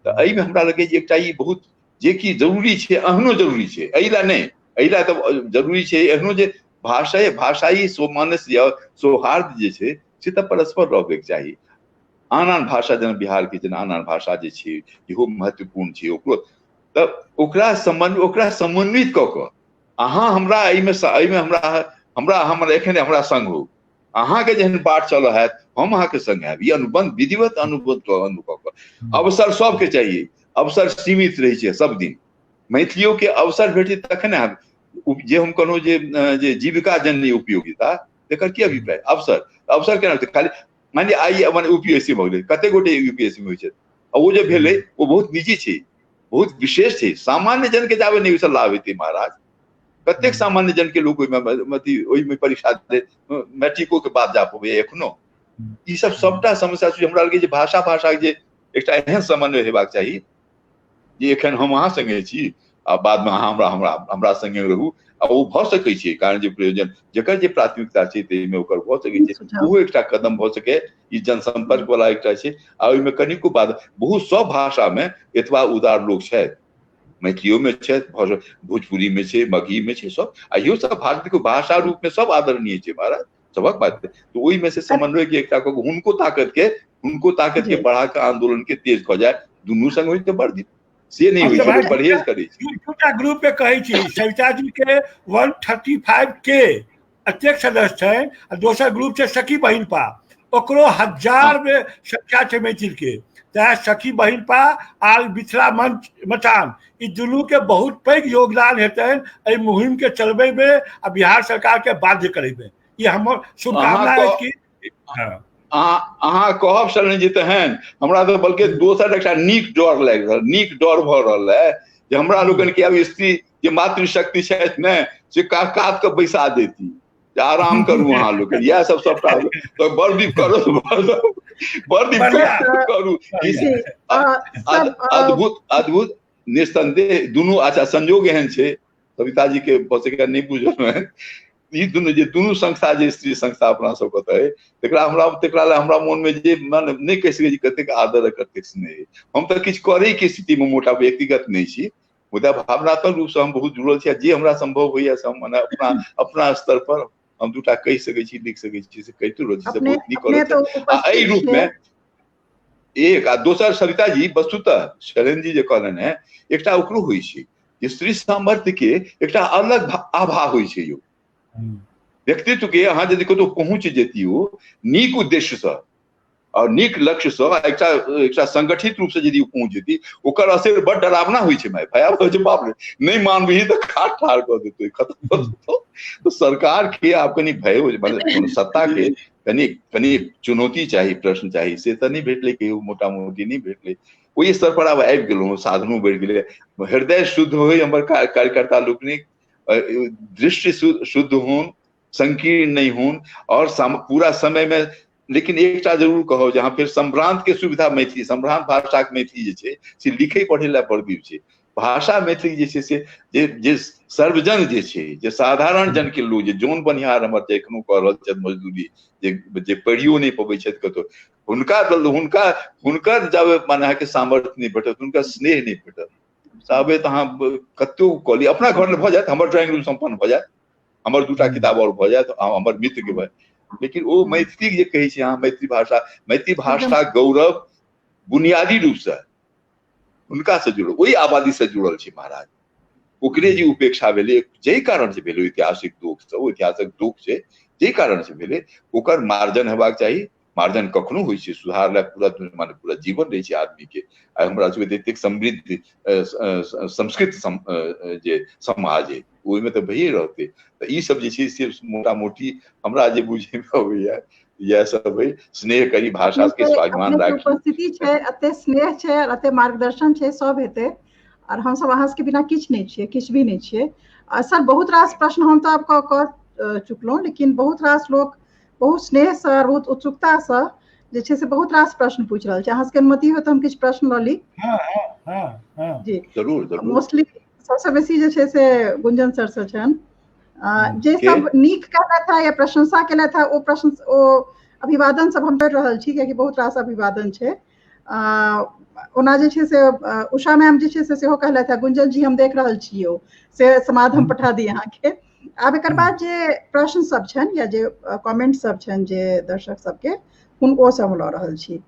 तऽ एहिमे हमरा लगै जे एकटा ई बहुत जे कि जरूरी छै, एहनो जरूरी छै, एहि लए नहि, एहि लए तऽ जरूरी छै एहनो जे भाषा भाषाई सौमनस्य या सौहार्द जे छै से तऽ परस्पर रहबेके चाही। आन आन भाषा जेना बिहार के जेना आन आन भाषा जे छै इहो महत्वपूर्ण छै, ओकरो तऽ ओकरा समन्वय, ओकरा समन्वित कऽ कऽ अहाँ हमरा एहिमे हमरा हमरा हमर एखन हमरा संग हो, अहाँके जेहन बाट चलऽ हैत हम अहाँके संग आयब। ई अनुबंध, विधिवत अनुबंध कऽ कऽ। अवसर सबके चाहिए, अवसर सीमित रहै छै सब दिन। मैथिलियो के अवसर भेटतै तखन आयब। जे हम कहलहुँ जे जे जीविका जन्य उपयोगिता, तकर की अभिप्राय? अवसर, अवसर केना हेतै? खाली मानि लिअ आइ माने यूपीएससी भऽ गेलै, कते गोटे यूपीएससी मे होइ छै? आ ओ जे भेलै ओ बहुत निजी छै, बहुत विशेष छै। सामान्य जन के जाबे नहि ओहिसँ लाभ हेतै महाराज, कतेक सामान्य जन के लोक ओहिमे अथी ओहिमे परीक्षा देत, मैट्रिको के बाद जा पबैया एखनो। ई सब सबटा समस्या छै। हमरा लगै जे भाषा भाषा के जे एकटा एहन समन्वय हेबाक चाही जे एखन हम अहाँ संगे छी आ बादमे अहाँ हमरा हमरा हमरा संगे रहू, आ ओ भऽ सकै छै, कारण जे प्रयोजन जकर जे प्राथमिकता छै ताहिमे ओकर भऽ सकै छै। ओहो एकटा कदम भऽ सकै। ई जनसंपर्क वाला एकटा छै आ ओहिमे कनिको बाद बहुत सब भाषामे एतबा उदार लोक छथि, मैथिलियोमे छथि, भोजपुरीमे छै, मगहीमे छै, सब। आ इहो सब भारत भाषा रूपमे सब आदरणीय छै महाराज, सबक बात। तऽ ओहिमे से समन्वय के एकटा हुनको ताकत के बढ़ा कऽ आंदोलन के तेज कऽ जाय, दुनू संग होइ तऽ बड़ दिन से नहि होइ छै, परहेज करै छै। दूटा ग्रुप के कहै छी, सविता जी के 135 के एतेक सदस्य छै आ दोसर ग्रुप छै सखी बहिनपा, ओकरो हजार में संख्या छै मैथिल के। तैं सखी बहिनपा आर मिथिला मंच मचान, ई दुनू के बहुत पैघ योगदान हेतनि एहि मुहिम के चलबै में आ बिहार सरकार के बाध्य करै में। ई हमर शुभकामना अछि कि अहाँ कहब शरण जी तहन हमरा तऽ बल्कि दोसर एकटा नीक डर लागि रहल, नीक डर भऽ रहल है जे हमरा लोकनि के आब स्त्री जे मातृशक्ति छथि ने से कात के बैसा देती, आराम करू अहाँ लोकनि, इएह सब सबटा तऽ बड़ दीप करू, बड़ दीप करू। अद्भुत अद्भुत, निस्संदेह दुनू। अच्छा, संयोग एहन छै, सविता जी के भऽ नहि बुझल है, ई दुनू जे दुनू संस्था जे स्त्री संस्था अपना सबके तऽ तकरा हमरा तकरा लए हमरा मोनमे जे मन नहि कहि सकै छी कतेक आदर आ कतेक स्नेह। हम तऽ किछु करैके स्थितिमे मोटा व्यक्तिगत नहि छी, मुदा भावनात्मक रूपसँ हम बहुत जुड़ल छी आ जे हमरा सम्भव होइए से हम मने अपना अपना स्तर पर हम दूटा कहि सकै छी, लिख सकै छी, से कहितो रहै छी, से बहुत नीक करैत। आ एहि रूपमे एक आ दोसर सविता जी, वस्तुतः शैलेन्द्र जी जे कहलनि हेँ, एकटा ओकरो होइ छै, स्त्री सामर्थ्य के एकटा अलग आभा होइ छै यौ। व्यक्तित्व के अहाँ यदि कतहु पहुँच जैतियो नीक उद्देश्यसँ और नीक लक्ष्यसँ, एकटा एकटा संगठित रूपसँ यदि ओ पहुँच जेती, ओकर असर बड़ डरावना होइ छै माय, भयावह होइ छै। बाप रे, नहि मानबही तऽ खाट ठाढ़ कऽ देतौ, खत्म कऽ देतौ। तऽ सरकार के आब कनि भय हो, सत्ता के कनि कनि चुनौती चाही, प्रश्न चाही, से तऽ नहि भेटलै, कहियो मोटा मोटी नहि भेटलै। ओहि स्तर पर आब आबि गेलहुँ, साधनो बढ़ि गेलै, हृदय शुद्ध होइ हमर कार्यकर्ता लोकनिक, दृष्टि शुद्ध होन, संकीर्ण नहि होन, और पूरा समय में। लेकिन एकटा जरूर कहब जे अहाँ फेर संभ्रांत के सुविधा मैथिली, संभ्रांत भाषाक मैथिली जे छै से लिखै पढ़ै लए बड़ दीप छै। भाषा मैथिली जे छै से जे जे सर्वजन जे छै, जे साधारण जन के लोक, जे जौन बनिहार हमर जे एखनो कऽ रहल छथि मजदूरी, जे जे पढ़ियो नहि पबै छथि कतहु, हुनका हुनका हुनकर जाबे माने अहाँके सामर्थ्य नहि भेटत, हुनकर स्नेह नहि भेटत, ताबे तऽ अहाँ कतहु कऽ लिअ, अपना घर भऽ जायत, हमर ड्राइंग रूम सम्पन्न भऽ जायत, हमर दूटा किताब आओर भऽ जायत, हमर मित्र के भऽ, लेकिन ओ मैथिली जे कहै छी अहाँ, मैथिली भाषा, मैथिली भाषा गौरव बुनियादी रूपसँ हुनका से जुड़ल, ओहि आबादी से जुड़ल छै महाराज। ओकरे जे उपेक्षा भेलै, जाहि कारण से भेलै, ऐतिहासिक दुख से, ऐतिहासिक दुख छै, जाहि कारण से भेलै, ओकर मार्जन हेबाक चाही। मार्जन कखनो होइ छै, सुधार लए पूरा माने पूरा जीवन रहै छै आदमी के। आ हमरा सबके एतेक समृद्ध संस्कृत जे समाज है, ओहिमे तऽ भइए रहतै। तऽ ई सब जे छै से मोटा मोटी हमरा जे बुझैमे अबैया इएह सब है। स्नेह करी, भाषा के स्वाभिमान राखी। उपस्थिति छै, एते स्नेह छै, एते मार्गदर्शन छै, सब हेतै। और हमसब अहाँ सबके बिना किछु नहि छियै, किछु भी नहि छियै। सर बहुत रास प्रश्न हम तऽ आब कऽ चुकलहुँ, लेकिन बहुत रास लोक बहुत स्नेहसँ और बहुत उत्सुकतासँ जे छै से बहुत रास प्रश्न पूछि रहल छै। अहाँ सबके अनुमति हो तऽ हम किछु प्रश्न लऽ ली? जी जरूर जरूर। मोस्टली सबसँ बेसी जे छै से गुंजन सर से छनि। जे सब नीक कहलथि है या प्रशंसा केलथि है, ओ प्रश्न ओ अभिवादन सब हम पढ़ि रहल छी, कियाकि बहुत रास अभिवादन छै। ओना जे छै से उषा मैम जे छै से सेहो कहलथि है, गुंजन जी हम देख रहल छी यौ, से समाद हम पठा दी अहाँके। आब एकर बाद जे प्रश्न सब छनि या जे कमेंट सब छनि जे दर्शक सबके, हुनको सब लऽ रहल छी।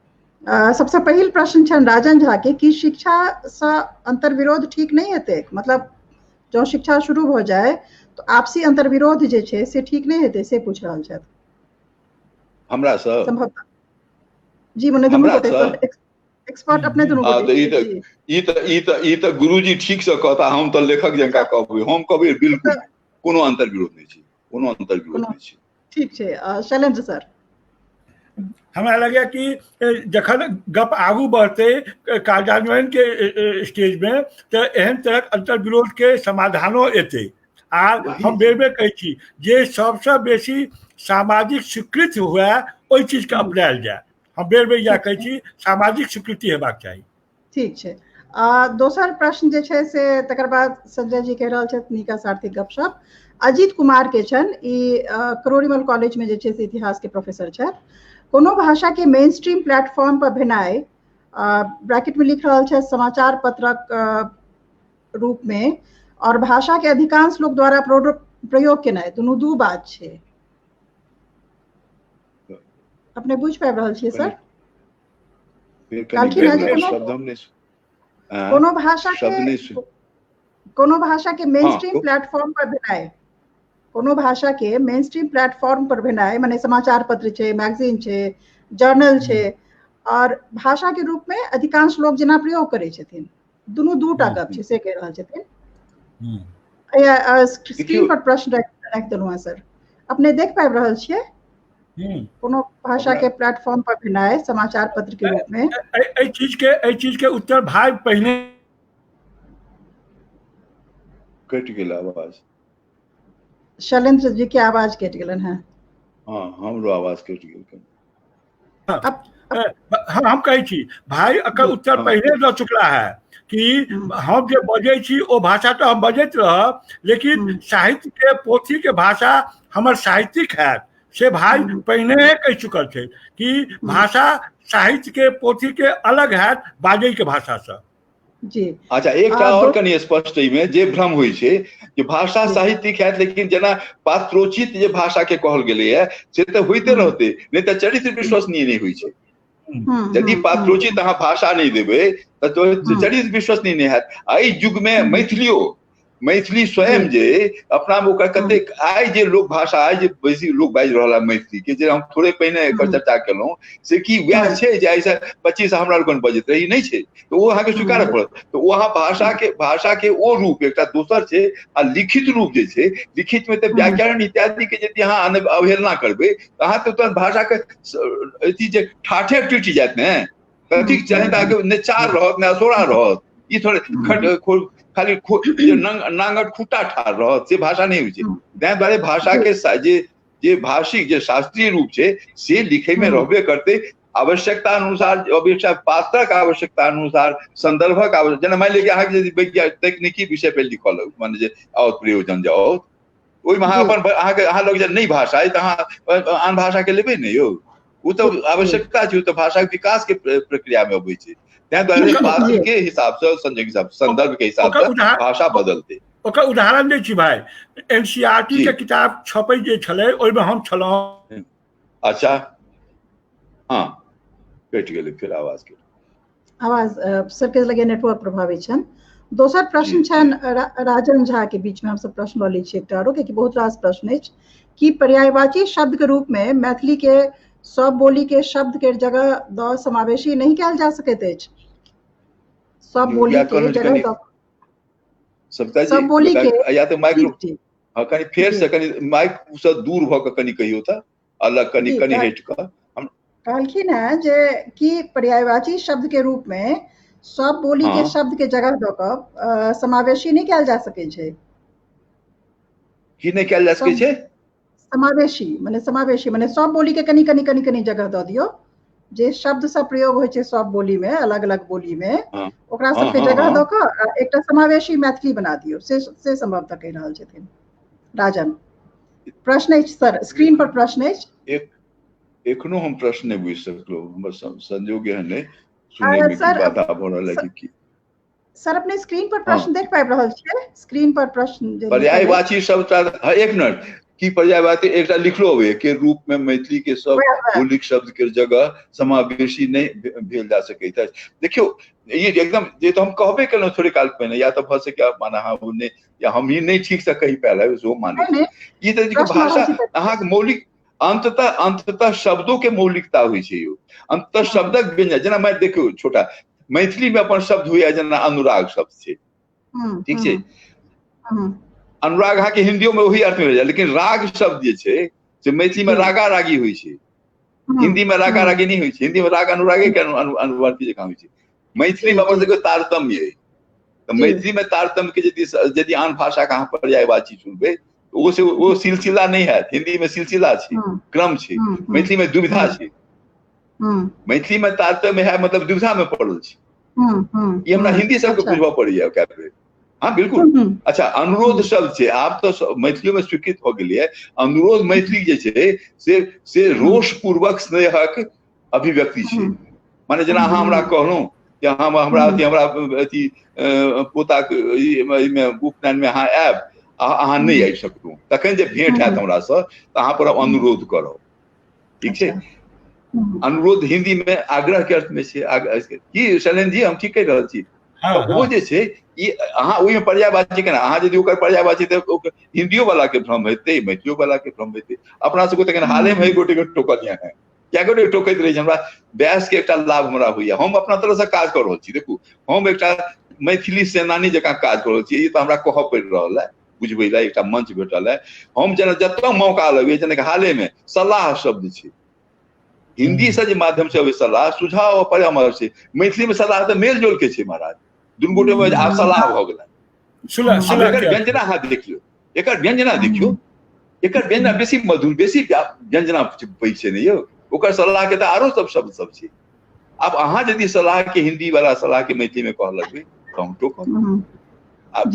सबसँ पहिल प्रश्न छनि राजन झा के, कि शिक्षासँ अंतर्विरोध ठीक नहि हेतै? मतलब जँ शिक्षा शुरू भऽ जाय तऽ आपसी अंतर्विरोध जे छै से ठीक नहि हेतै, से पूछि रहल छथि हमरा सब जी। मने दुनू गोटे एक्सपर्ट अपने दुनू गोटे। ई तऽ गुरुजी ठीक से कहता, हम तऽ लेखक जकाँ कहबै, हम कहबै बिल्कुल कोनो अंतर्विरोध नहि छै, कोनो अंतर्विरोध नहि छै। ठीक छै। शैलेंद्र सर, हमरा लगैया कि जखन गप आगू बढ़तै कार्यान्वयन के स्टेज में तऽ एहन तरहक अंतर्विरोध के समाधानो एतै। आ हम बेर बेर कहै छी जे सबसँ बेसी सामाजिक स्वीकृति हुए ओहि चीजके अपनायल जाय। हम बेर बेर इएह कहै छी, सामाजिक स्वीकृति हेबाक चाही। ठीक छै। दोसर प्रश्न जे छै से तकर बाद संजय जी कहि रहल छथि, नीका सार्थक गपशप अजीत कुमार के छनि। ई करोड़ीमल कॉलेज में जे छै से इतिहास के प्रोफेसर छथि। कोनो भाषा के मेन स्ट्रीम प्लेटफॉर्म पर भेनाइ, ब्रैकेट में लिख रहल छथि समाचार पत्रक रूप में, और भाषा के अधिकांश लोक द्वारा प्रयोग केनाइ, दुनू दू बात छै। अपने बुझि पाबि रहल छियै सर? कोनो भाषा के, कोनो भाषा के मेन स्ट्रीम प्लेटफॉर्म पर भेनाइ, कोनो भाषा के मेन स्ट्रीम प्लेटफॉर्म पर भेनाइ माने समाचार पत्र छै, मैगजीन छै, जर्नल छै, और भाषा के रूप में अधिकांश लोग जेना प्रयोग करै छथिन, दुनू दूटा गप छै, से कहि रहल छथिन। स्क्रीन पर प्रश्न राखि देलहुँ हेँ सर, अपने देख पाबि रहल छियै? कोनो भाषा के प्लेटफॉर्म पर भेनाइ समाचार पत्र के रूप में। एहि चीज के उत्तर भाई पहिने कटि गेल आवाज। शैलेंद्र जी के आवाज कटि गेलन है। हाँ, हमरो आवाज कटि गेल। हम कहै छी भाई एकर उत्तर पहिले दऽ चुकला है कि हम जे बजै छी ओ भाषा तऽ हम बजैत रहब, लेकिन साहित्य के पोथी के भाषा हमर साहित्यिक हैत, से भाई पहिने कहि चुकल छै कि भाषा साहित्य के पोथी के अलग हैत बाजै के भाषा से। जी अच्छा, एकटा और कनि स्पष्ट एहिमे जे भ्रम होइ छै जे भाषा साहित्यिक हैत, लेकिन जेना पात्रोचित जे भाषा के कहल गेलैया से तऽ होइते रहतै, नहि तऽ चरित्र विश्वसनीय नहि होइ छै। यदि पात्रोचित अहाँ भाषा नहि देबै तऽ चरित्र विश्वसनीय नहि हैत। एहि युग मे मैथिलियो मैथिली स्वयं जे अपना मे ओकर कतेक आइ जे लोक भाषा आइ जे बेसी लोक बाजि रहल है मैथिली के, जे हम थोड़े पहिने एकर चर्चा केलहुँ, से की वएह छै जे आइसँ 25 हमरा लोकनि बजैत रही? नहि छै। तऽ ओ अहाँके स्वीकारऽ पड़त। तऽ ओ अहाँ भाषा के ओ रूप एकटा दोसर छै, आ लिखित रूप जे छै, लिखित मे तऽ व्याकरण इत्यादि के यदि अहाँ अवहेलना करबै तऽ अहाँ तऽ तुरंत भाषा के अथी जे ठाठे टूटि जायत ने। कथी चाहे तऽ अहाँके ने चार रहत ने असोरा रहत, ई थोड़े खाली नांगट खुट्टा ठाढ़ रहत, से भाषा नहि होइ छै। ताहि दुआरे भाषा के जे भाषिक जे शास्त्रीय रूप छै से लिखै मे रहबे करतै, आवश्यकता अनुसार, अपेक्षा पात्रक आवश्यकता अनुसार, संदर्भक आवश्यकता। जेना मानि लिअ कि अहाँके यदि वैज्ञानिक तकनीकी विषय पर लिखल माने जे आओत प्रयोजन जे आओत, ओहिमे अहाँ अपन अहाँके अहाँ लग जे नहि भाषा अइ तऽ अहाँ आन भाषाके लेबै ने यौ, ओ तऽ आवश्यकता छै, ओ तऽ भाषाके विकास के प्रक्रिया मे अबै छै। ताहि दुआरे पात्र के हिसाबसँ, संजोग हिसाब, संदर्भ के हिसाबसँ भाषा बदलतै। ओकर उदाहरण दै छी भाई, एनसीईआरटी के किताब छपै जे छलै ओहिमे हम छलहुँ। अच्छा हाँ, कटि गेलै फेर आवाज के। आवाज सर के लगे नेटवर्क प्रभावित छनि। दोसर प्रश्न छनि राजन झा के, बीच में हमसब प्रश्न लऽ लै छी एकटा आरो, कियाकि बहुत रास प्रश्न अछि कि पर्यायवाची शब्द के रूप में मैथिली के सब बोली के शब्द के जगह दऽ समावेशी नहीं कयल जा सकैत अछि? सब बोली के जगह दऽ सब बोली के या तऽ माइक्रो हाँ कनि फेर से कनि माइक से दूर भऽ कऽ कनि कहियौ तऽ अलग कनि कनि हटि कऽ। हम कहलखिन हेँ जे कि पर्यायवाची शब्द के रूप में सब बोली के शब्द के जगह दऽ कऽ समावेशी नहि कयल जा सकै छै? की नहि कयल जा सकै छै? समावेशी माने, समावेशी माने सब बोली के कनि कनि कनि कनि जगह दऽ दियौ, जे शब्द सब प्रयोग होइ छै सब बोली में, अलग अलग बोली में, ओकरा सबके जगह दऽ कऽ एकटा समावेशी मैथिली बना दियौ, से संभवतः कहि रहल छथिन राजन। प्रश्न अछि सर, स्क्रीन पर प्रश्न अछि। एखनो हम प्रश्न नहि बुझि सकलहुँ, हमर संजोग एहन नहि सुनय मे बाधा भऽ रहल है कि सर अपने स्क्रीन पर प्रश्न देख पाबि रहल छियै? स्क्रीन पर प्रश्न पर्यायवाची शब्द, एक मिनट, की पर्यायवाची एकटा लिखलो अबै के रूप में मैथिली के सब मौलिक शब्द के जगह समावेशी नहि भेल जा सकैत अछि। देखियौ ये एकदम जे तो हम कहबे केलहुँ थोड़े काल पहिने, या तऽ भऽ सकै माने अहाँ नहि या हम ही नहि ठीक से कहि पायल है, सेहो मानै ई तऽ भाषा अहाँके मौलिक अंततः अंततः शब्दों के मौलिकता होइ छै यौ, अंततः शब्दक व्यंजन। जेना मैं देखियौ छोटा मैथिली में अपन शब्द होइया जेना अनुराग शब्द छै, ठीक छै, अनुराग अहाँके हिंदियो में वही अर्थ में हो जाए, लेकिन राग शब्द जे छै से मैथिली में रागा रागी होइ छै, हिंदी में रागा रागी नहीं होइ छै, हिंदी में राग अनुरागे के अनुवर्ती जकाँ होइ छै। मैथिली में अपन सबके तारतम्य अइ, तऽ मैथिली में तारतम्य के यदि आन भाषा के अहाँ पर्यायवाची चुनबै ओ से ओ सिलसिला नहीं है। हिंदी में सिलसिला छै, क्रम छै, मैथिली में दुविधा छै। मैथिली में तारतम्य है मतलब दुविधा में पड़ल छै। ई हमरा हिंदी सबके बुझबऽ पड़ैया कए बेर। हाँ बिल्कुल। अच्छा अनुरोध शब्द छै, आब तऽ मैथिलियो में स्वीकृत भऽ गेलैए। अनुरोध मैथिली जे छै से रोष पूर्वक स्नेहक अभिव्यक्ति छै। माने जेना अहाँ हमरा कहलहुँ कि हम हमरा अथी हमरा अथी पोताके एहिमे उपनयनमे अहाँ आयब आ अहाँ नहि आबि सकलहुँ, तखन जे भेंट हैत हमरासँ तऽ अहाँ पर अनुरोध करब, ठीक छै। अनुरोध हिंदी में आग्रह के अर्थ में छै। की शैलेन्द्र जी हम ठीक कहि रहल छी? ओ जे छै ई अहाँ ओहिमे पर्यायवाची केना, अहाँ यदि ओकर पर्यायवाची तऽ हिंदियो वाला के भ्रम हेतै, मैथिलियो वाला के भ्रम हेतै। अपना सबके तखन हाले में गोटे के टोकल है, क्या गोटे टोकैत रहै छै। हमरा व्यास के एकटा लाभ हमरा होइया, हम अपना तरह से काज कऽ रहल छी। देखू हम एकटा मैथिली सेनानी जकाँ काज कऽ रहल छी, ई तऽ हमरा कहऽ पड़ि रहल है, बुझबै लए एकटा मंच भेटल है। हम जेना जतऽ मौका लगैए, जेना हाले में सलाह शब्द छै, हिंदी से जे माध्यम से अबै सलाह सुझाव परामर्श छै, मैथिली में सलाह तऽ मेल जोल के छै महाराज, दुनू गोटे में आब सलाह भऽ गेलै। एकर व्यंजना अहाँ देखियौ, एकर व्यंजना देखियौ, एकर व्यंजना बेसी मधुर, बेसी व्यंजना पैघ छै ने यौ। ओकर सलाह के तऽ आरो सब शब्द सब छै। आब अहाँ यदि सलाह के हिंदी वाला सलाह के मैथिली में कहऽ लगबै तऽ हम टोकब।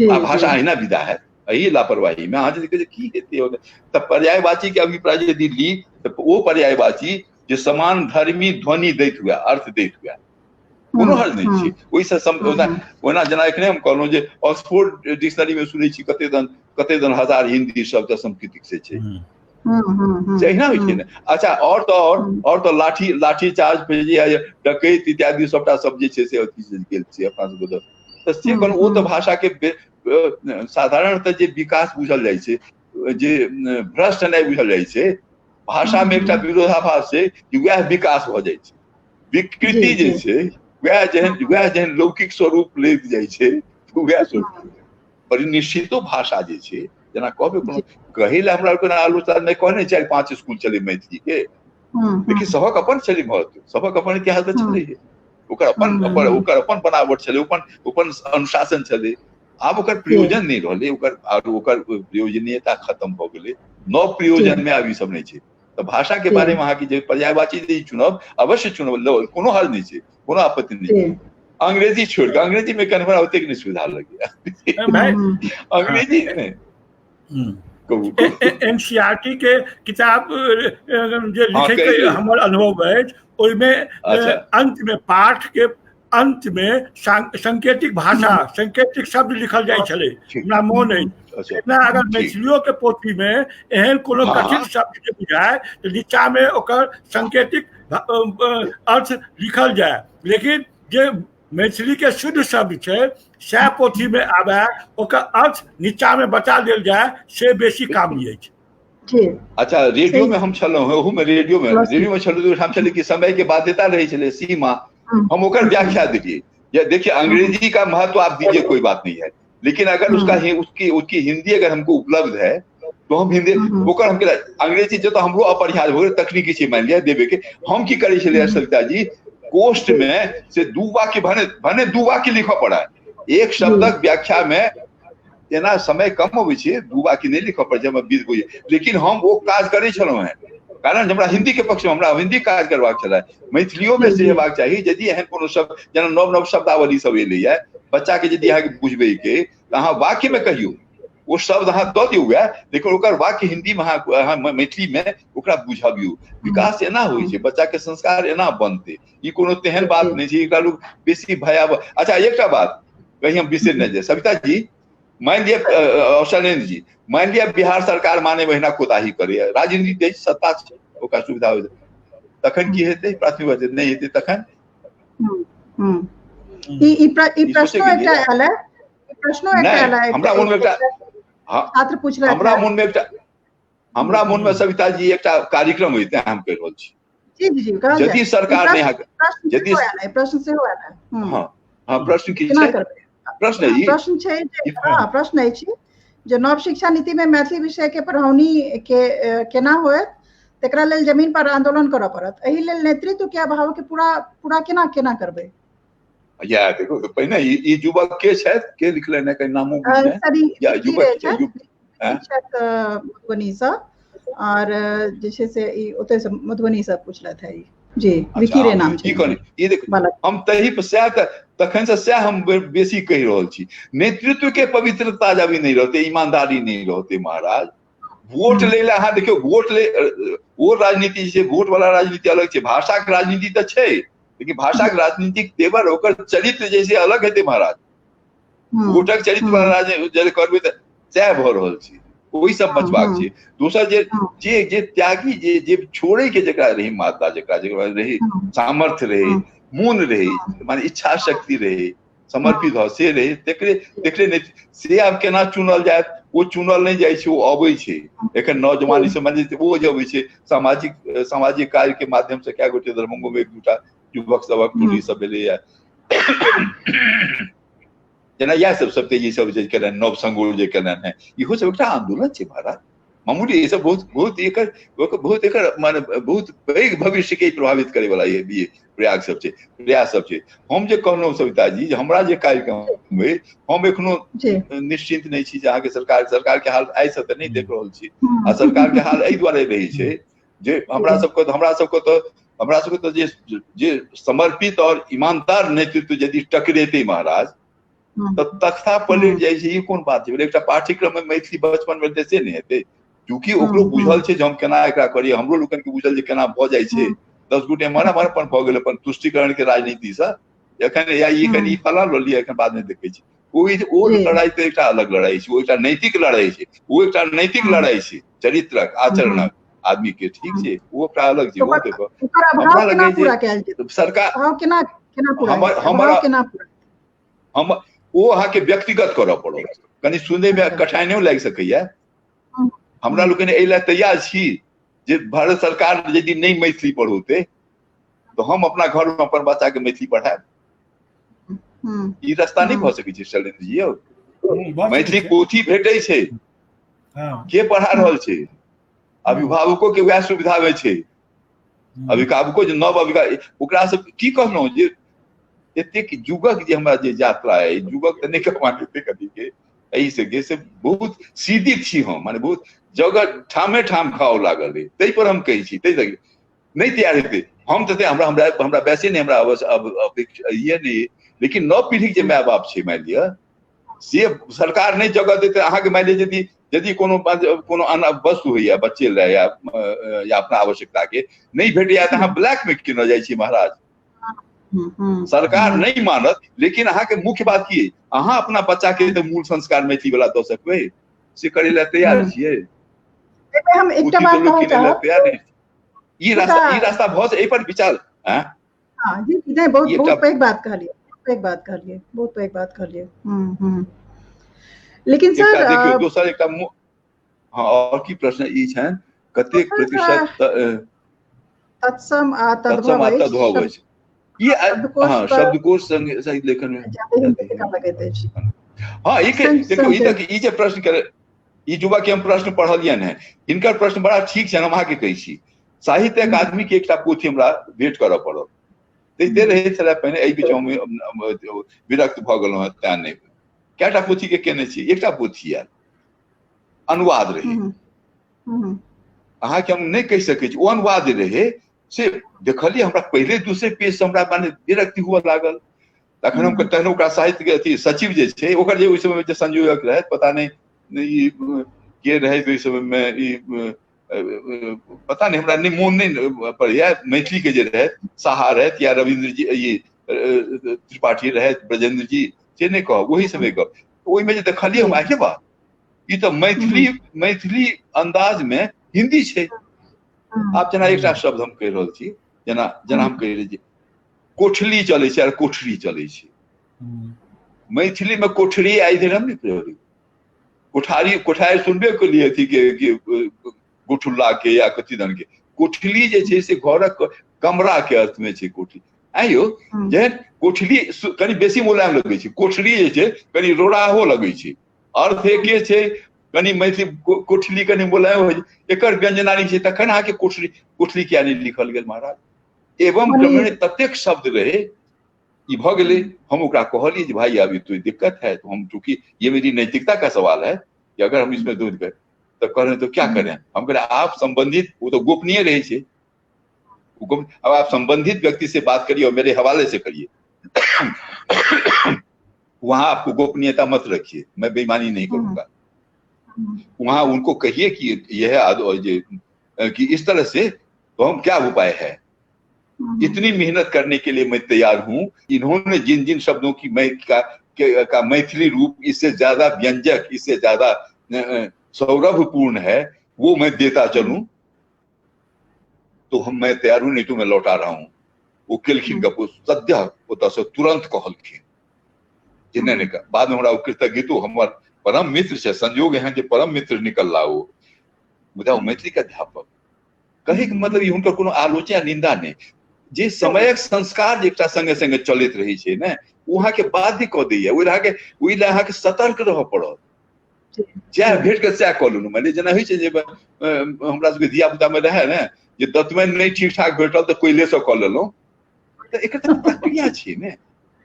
आ भाषा अहिना विदा है एहि लापरवाही में। अहाँ यदि कहै की हेतै तऽ पर्यायवाची के अभिप्राय यदि ली तऽ ओ पर्यायवाची जे समान धर्मी ध्वनि दैत हुए, अर्थ दैत हुए, कोनो हर्ज नहि छै ओहिसँ। ओना जेना एखने हम कहलहुँ जे ऑक्सफोर्ड डिक्शनरी में सुनै छी कते दन कते दन हजार हिंदी शब्द संस्कृतिक से छै, से अहिना होइ छै ने। अच्छा और तऽ और तऽ लाठी लाठी चार्ज डकैत इत्यादि सबटा सब जे छै से अथी गेल छै अपना सबके तऽ तऽ से कोनो ओ तऽ भाषा के साधारणतः जे विकास बुझल जाइ छै, जे भ्रष्ट नहि बुझल जाइ छै, भाषा मे एकटा विरोधाभास छै कि वएह विकास भऽ जाइ छै। विकृति जे छै वएह जेहन लौकिक स्वरूप लैत जाइ छै वएह स्वरूप परिनिश्चितो भाषा जे छै, जेना कहबै कोनो कहै लए हमरा कोनो आलोचना नहि कहने 4-5 स्कूल छलै मैथिली के, लेकिन सबक अपन छलै महत्व, सबक अपन इतिहास तऽ छलै, ओकर अपन ओकर अपन बनावट छलै, अपन अनुशासन छलै। आब ओकर प्रयोजन नहि रहलै, ओकर आर ओकर प्रयोजनीयता खत्म भऽ गेलै, नव प्रयोजन मे आब ई सब नहि छै। तऽ भाषा के बारे मे अहाँके जे पर्यायवाची जे चुनब अवश्य चुनब, कोनो हर्ज नहि छै, कोनो आपत्ति नहि छै। अंग्रेजी छोड़ि कऽ अंग्रेजी मे कनि हमरा ओतेक नहि सुविधा लगैया, अंग्रेजी नहि। एनसीईआरटी के किताब जे लिखे के हमर अनुभव अछि, ओहिमे अंत में पाठ के अंत में सांकेतिक भाषा सांकेतिक शब्द लिखल जाइ छलै, हमरा मोन अछि। एना अगर मैथिलियो के पोथी में एहन कोनो कठिन शब्द के बुझाय तऽ नीचा में ओकर सांकेतिक अर्थ लिखल जाय, लेकिन जे मैथिली के शुद्ध शब्द छै सएह पोथी में आबे, ओकर अर्थ नीचा में बता देल जाय, से बेसी कामी अछि। अच्छा, रेडियो में हम छलहुँ, ओहू में रेडियो में छलहुँ, हम छलै कि समय के बाध्यता रहै छलै सीमा, हम ओकर व्याख्या देलियै। देखिए अंग्रेजी का महत्व आप दीजिए, कोई बात नहीं है, लेकिन अगर उसका उसकी उसकी हिंदी अगर हमको उपलब्ध है तो हम हिंदी ओकर हम अंग्रेजी जो तो हमरो अपरिहार्य हो गेल, तकनीकी छै मानि लिअ देबे के। हम की करै छलियै सविता जी, कोष्ठ में से दू वाक्य भने भने दू वाक्य लिखऽ पड़ै, एक शब्दक व्याख्या में एना समय कम अबै छै, दू वाक्य नहि लिखऽ पड़ै छै, हमरा 20 गो, लेकिन हम ओ काज करै छलहुँ हेँ, कारण हमरा हिंदी के पक्ष में हमरा हिंदी काज करबाक छलै। मैथिलियो में से हेबाक चाही, यदि एहन कोनो शब्द जेना नव नव शब्दावली सब एलैया, बच्चा के यदि अहाँके बुझबै के तऽ अहाँ वाक्य में कहियौ, ओ शब्द अहाँ दऽ दियौ वएह, लेकिन ओकर वाक्य हिंदी में अहाँ मैथिली में ओकरा बुझबियौ। विकास एना होइ छै, बच्चा के संस्कार एना बनतै, ई कोनो तेहन बात नहि छै एकरा लोक बेसी भयावह। अच्छा एकटा बात कहीं हम बिसरि नहि जाय सविता जी, मानि लिअ शैलेन्द्र जी, मानि लिअ बिहार सरकार माने महीना कोताही करैया, राजनीति अछि, सत्ता छै, ओकरा सुविधा होइ, तखन की हेतै? प्राथमिक नहि हेतै तखन ई प्रश्नो एकटा आयल है, प्रश्नो एकटा आयल है हमरा मन में, एकटा छात्र पूछ रहा हमरा मन में एकटा, हमरा मन में सविता जी एकटा कार्यक्रम होइते हम कहि रहल छी। जी जी जी, यदि सरकार नहि, यदि प्रश्न सेहो आयल है। हां हां, प्रश्न की छै? प्रश्न ई प्रश्न छै जे, हां प्रश्न अछि जे नव शिक्षा नीति में मैथिली विषय के पढ़ौनी के केना होयत, तेकरा लेल जमीन पर आंदोलन करऽ पड़त, एहि लेल नेतृत्व के अभाव के पूरा पूरा केना केना करबै? या देखो पहिने ई युवक के छथि, के लिखलनि है, नामो या युवक मधुबनी से, और जे छै से ई ओतय से मधुबनी से पूछलथि है जी, विकी रे नाम छै। ई देखो हम तही पर सएह तखन से सएह हम बेसी कहि रहल छी, नेतृत्व के पवित्रता जब नहि रहतै, ईमानदारी नहि रहतै महाराज, वोट लै लए अहाँ देखियौ, वोट ले वो राजनीति छै, वोट वाला राजनीति अलग छै, भाषा के राजनीति तऽ छै, लेकिन भाषा के राजनीतिक तेवर ओकर चरित्र जे अलग हेतै महाराज, वोटक चरित्र वाला राजनीति करबै तऽ सएह भऽ रहल छै, ओहि सब बचबाक छै। दोसर जे जे जे त्यागी जे जे छोड़े के जकरा रही मात्रा, जकरा जकरा रही सामर्थ्य रही, मोन रही, माने इच्छा शक्ति रही, समर्पित हो से रही, तकरे तकरे नहि से आब केना चुनल जायत? ओ चुनल नहि जाइ छै, ओ अबै छै। एखन नौजवान सब माने ओ जे अबै छै सामाजिक सामाजिक कार्य के माध्यम से, कए गोटे दरभंगो में एक दूटा युवक सबक टोली सब भेलैया, जेना इएह सब सब तेजी सब जे केलनि, नव संगोर जे केलनि हेँ, इहो सब एकटा आंदोलन छै महाराज, मामूली ई सब बहुत बहुत एकर बहुत एकर माने बहुत पैघ भविष्य के प्रभावित करे वाला ये प्रयाग सब छै, प्रयास सब छै। हम जे कहलहुँ सविता जी, जे हमरा जे कार्यक्रम अइ, हम एखनो निश्चिंत नहि छी जे अहाँके सरकार सरकार के हाल आइ से तऽ नहि देख रहल छी, आ सरकार के हाल एहि दुआरे रहै छै जे हमरा सबके तऽ जे जे समर्पित और ईमानदार नेतृत्व यदि टकरेतै महाराज तऽ तख्ता पलटि जाइ छै। ई कोन बात छै? एकटा पाठ्यक्रम में मैथिली बचपन में से नहि हेतै, चूँकि ओकरो बुझल छै जे हम केना एकरा करियै, हमरो लोकनि के बुझल जे केना भऽ जाइ छै, 10 गोटे मरा मरा अपन भऽ गेल अपन तुष्टिकरण के राजनीति से, एखन या ई कनि फला लऽ लिअ, एखन बाद में देखै छी। ओ लड़ाई तऽ एकटा अलग लड़ाई छै, ओ एकटा नैतिक लड़ाई छै, ओ एकटा नैतिक लड़ाई छै, चरित्रक आचरणक आदमी के, ठीक छै, ओ एकटा अलग छै। ओ देखो हमरा लगै छै सरकार ओ अहाँके व्यक्तिगत करऽ पड़त। कनि सुनैमे कठिनाइयो लागि सकैया। हमरा लोकनि एहि लए तैयार छी जे भारत सरकार यदि नहि मैथिली पढ़ौतै तऽ हम अपना घरमे अपन बच्चाके मैथिली पढ़ायब। ई रास्ता नहि भऽ सकै छै शैलेन्द्र जी। यौ मैथिली पोथी भेटै छै, के पढ़ा रहल छै? अभिभावको के वएह सुविधा होइ छै। अभिभावको जे नव अभिभावक, ओकरा सब की कहलहुँ जे एतेक युगक जे हमरा जे यात्रा अइ, युगक तऽ नहि कहबाक एतेक अथी के एहि से से बहुत सीदित छी हम, माने बहुत जगह ठामे ठाम घाव लागल अइ, ताहि पर हम कहै छी ताहि नहि तैयार हेतै हम तऽ हमरा हमरा हमरा वैसे नहि हमरा अपेक्षा ये नहि, लेकिन नव पीढ़ीके जे माय बाप छै मानि लिअ से सरकार नहि जगह देतै अहाँके। मानि लिअ यदि यदि कोनो कोनो वस्तु होइया बच्चे लए या या अपना आवश्यकता के नहि भेटैया तऽ अहाँ ब्लैक मे कीनऽ जाइ छी महाराज। सरकार नहि मानत, लेकिन अहाँके मुख्य बात की, अहाँ अपना बच्चा के तऽ मूल संस्कार मैथिली वाला दऽ सकबै, से करै लए तैयार छियै? हम एकटा बात कहऽ चाहब, तैयार नहि। ई रास्ता, ई रास्ता भऽ एहि पर विचार। हाँ जी, नहीं, बहुत बहुत पैघ बात कहलिए, पैघ बात कहलिए, बहुत पैघ बात कहलिए। लेकिन सर देखियौ दोसर एकटा, हाँ और की प्रश्न ई छनि, कतेक प्रतिशत तत्सम आ तद्भव अछि ई? हाँ, शब्दकोश संग सहित लेखन में हाँ ई देखियौ, ई तक ई जे प्रश्न करे ई युवा के हम प्रश्न पढ़लियनि हेँ, हिनकर प्रश्न बड़ा ठीक छनि। हम अहाँके कहै छी, साहित्य अकादमी के एकटा पोथी हमरा भेंट करऽ पड़ल, दैते रहै छलै पहिने, एहि बीच हम विरक्त भऽ गेलहुँ हेँ, तेँ नहि। कएटा पोथी के केने छी, एकटा पोथी आयल, अनुवाद रहै, अहाँके हम नहि कहि सकै छी, ओ अनुवाद रहै से देखलियै, हमरा पहिले दूसरे पेज से हमरा माने विरक्ति हुअ लागल। तखन हम तखन ओकरा साहित्य के अथी सचिव जे छै ओकर जे ओहि समय जे संयोजक रहै, पता नहि ई के रहै ओहि समय मे, ई पता नहि हमरा नहि मोन नहि पड़ैया, मैथिली के जे रहै साहा रहथि या रविन्द्र जी ई त्रिपाठी रहथि, ब्रजेंद्र जी, से नहि कहब, ओहि समय के ओहिमे जे देखलियै हम, आखे बा ई तऽ मैथिली मैथिली अंदाज मे हिंदी छै। आब जेना एकटा शब्द हम कहि रहल छी, जेना जेना हम कहि रहल छी कोठली चलै छै आर कोठरी चलै छै, मैथिली में कोठरी आइ धरि हम नहि प्रयोग, कोठारी कोठारी सुनबे केलियै अथी के गोठुल्ला के या कथी दन के, कोठली जे छै से घरक कमरा के अर्थ में छै कोठली। आइयो जेहन कोठली कनि बेसी मुलायम लगै छै, कोठरी जे छै कनि रोड़ाहो लगै छै, अर्थ एके छै, कनि मैथिली कोठली कनि मुलायम होइ छै, एकर व्यंजना नहि छै, तखन अहाँके कोठरी कोठली किया नहि लिखल गेल महाराज? एवं क्रमेण ततेक शब्द रहे ई भऽ गेलै। हम ओकरा कहलियै जे भाई अभी तो दिक्कत है, तो हम चूंकि ये मेरी नैतिकता का सवाल है कि अगर हम इसमें दूध गए तो कह रहे तो क्या करें? हम कह रहे आप संबंधित, वो तो गोपनीय रहे छे, अब आप संबंधित व्यक्ति से बात करिए और मेरे हवाले से करिए, वहां आपको गोपनीयता मत रखिए, मैं बेईमानी नहीं करूंगा। वहां उनको कहिए कि यह कि इस तरह से तो हम क्या उपाय है, इतनी मेहनत करने के लिए मैं तैयार हूं। इन्होंने जिन जिन शब्दों की मैं का मैथिली रूप इससे ज्यादा व्यंजक, इससे ज्यादा सौरभपूर्ण है, वो मैं देता चलूं तो हम मैं तैयार हूं, नहीं तो मैं लौटा रहा हूं। ओ केलखिन गप, सद्य ओतऽ से तुरंत कहलखिन जे नहि नहि, बाद में हमरा ओ कृतज्ञतो, हमर परम मित्र छै, संयोग एहन जे परम मित्र निकलला ओ, मुदा ओ मैथिली के अध्यापक। कहै के मतलब ई हुनकर कोनो आलोचना निंदा नहि, जे समयक संस्कार जे एकटा संगे संगे चलैत रहै छै ने, ओ अहाँके बाध्य कऽ दैया, ओहि लए अहाँके सतर्क रहऽ पड़त। जएह भेट के सएह कऽ लेलहुँ। मानि लिअ जेना होइ छै जे हमरा सबके धिया पुता मे रहै ने जे दतमनि नहि ठीक ठाक भेटल तऽ कोयले सँ कऽ लेलहुँ, तऽ एकर तऽ प्रक्रिया छै ने।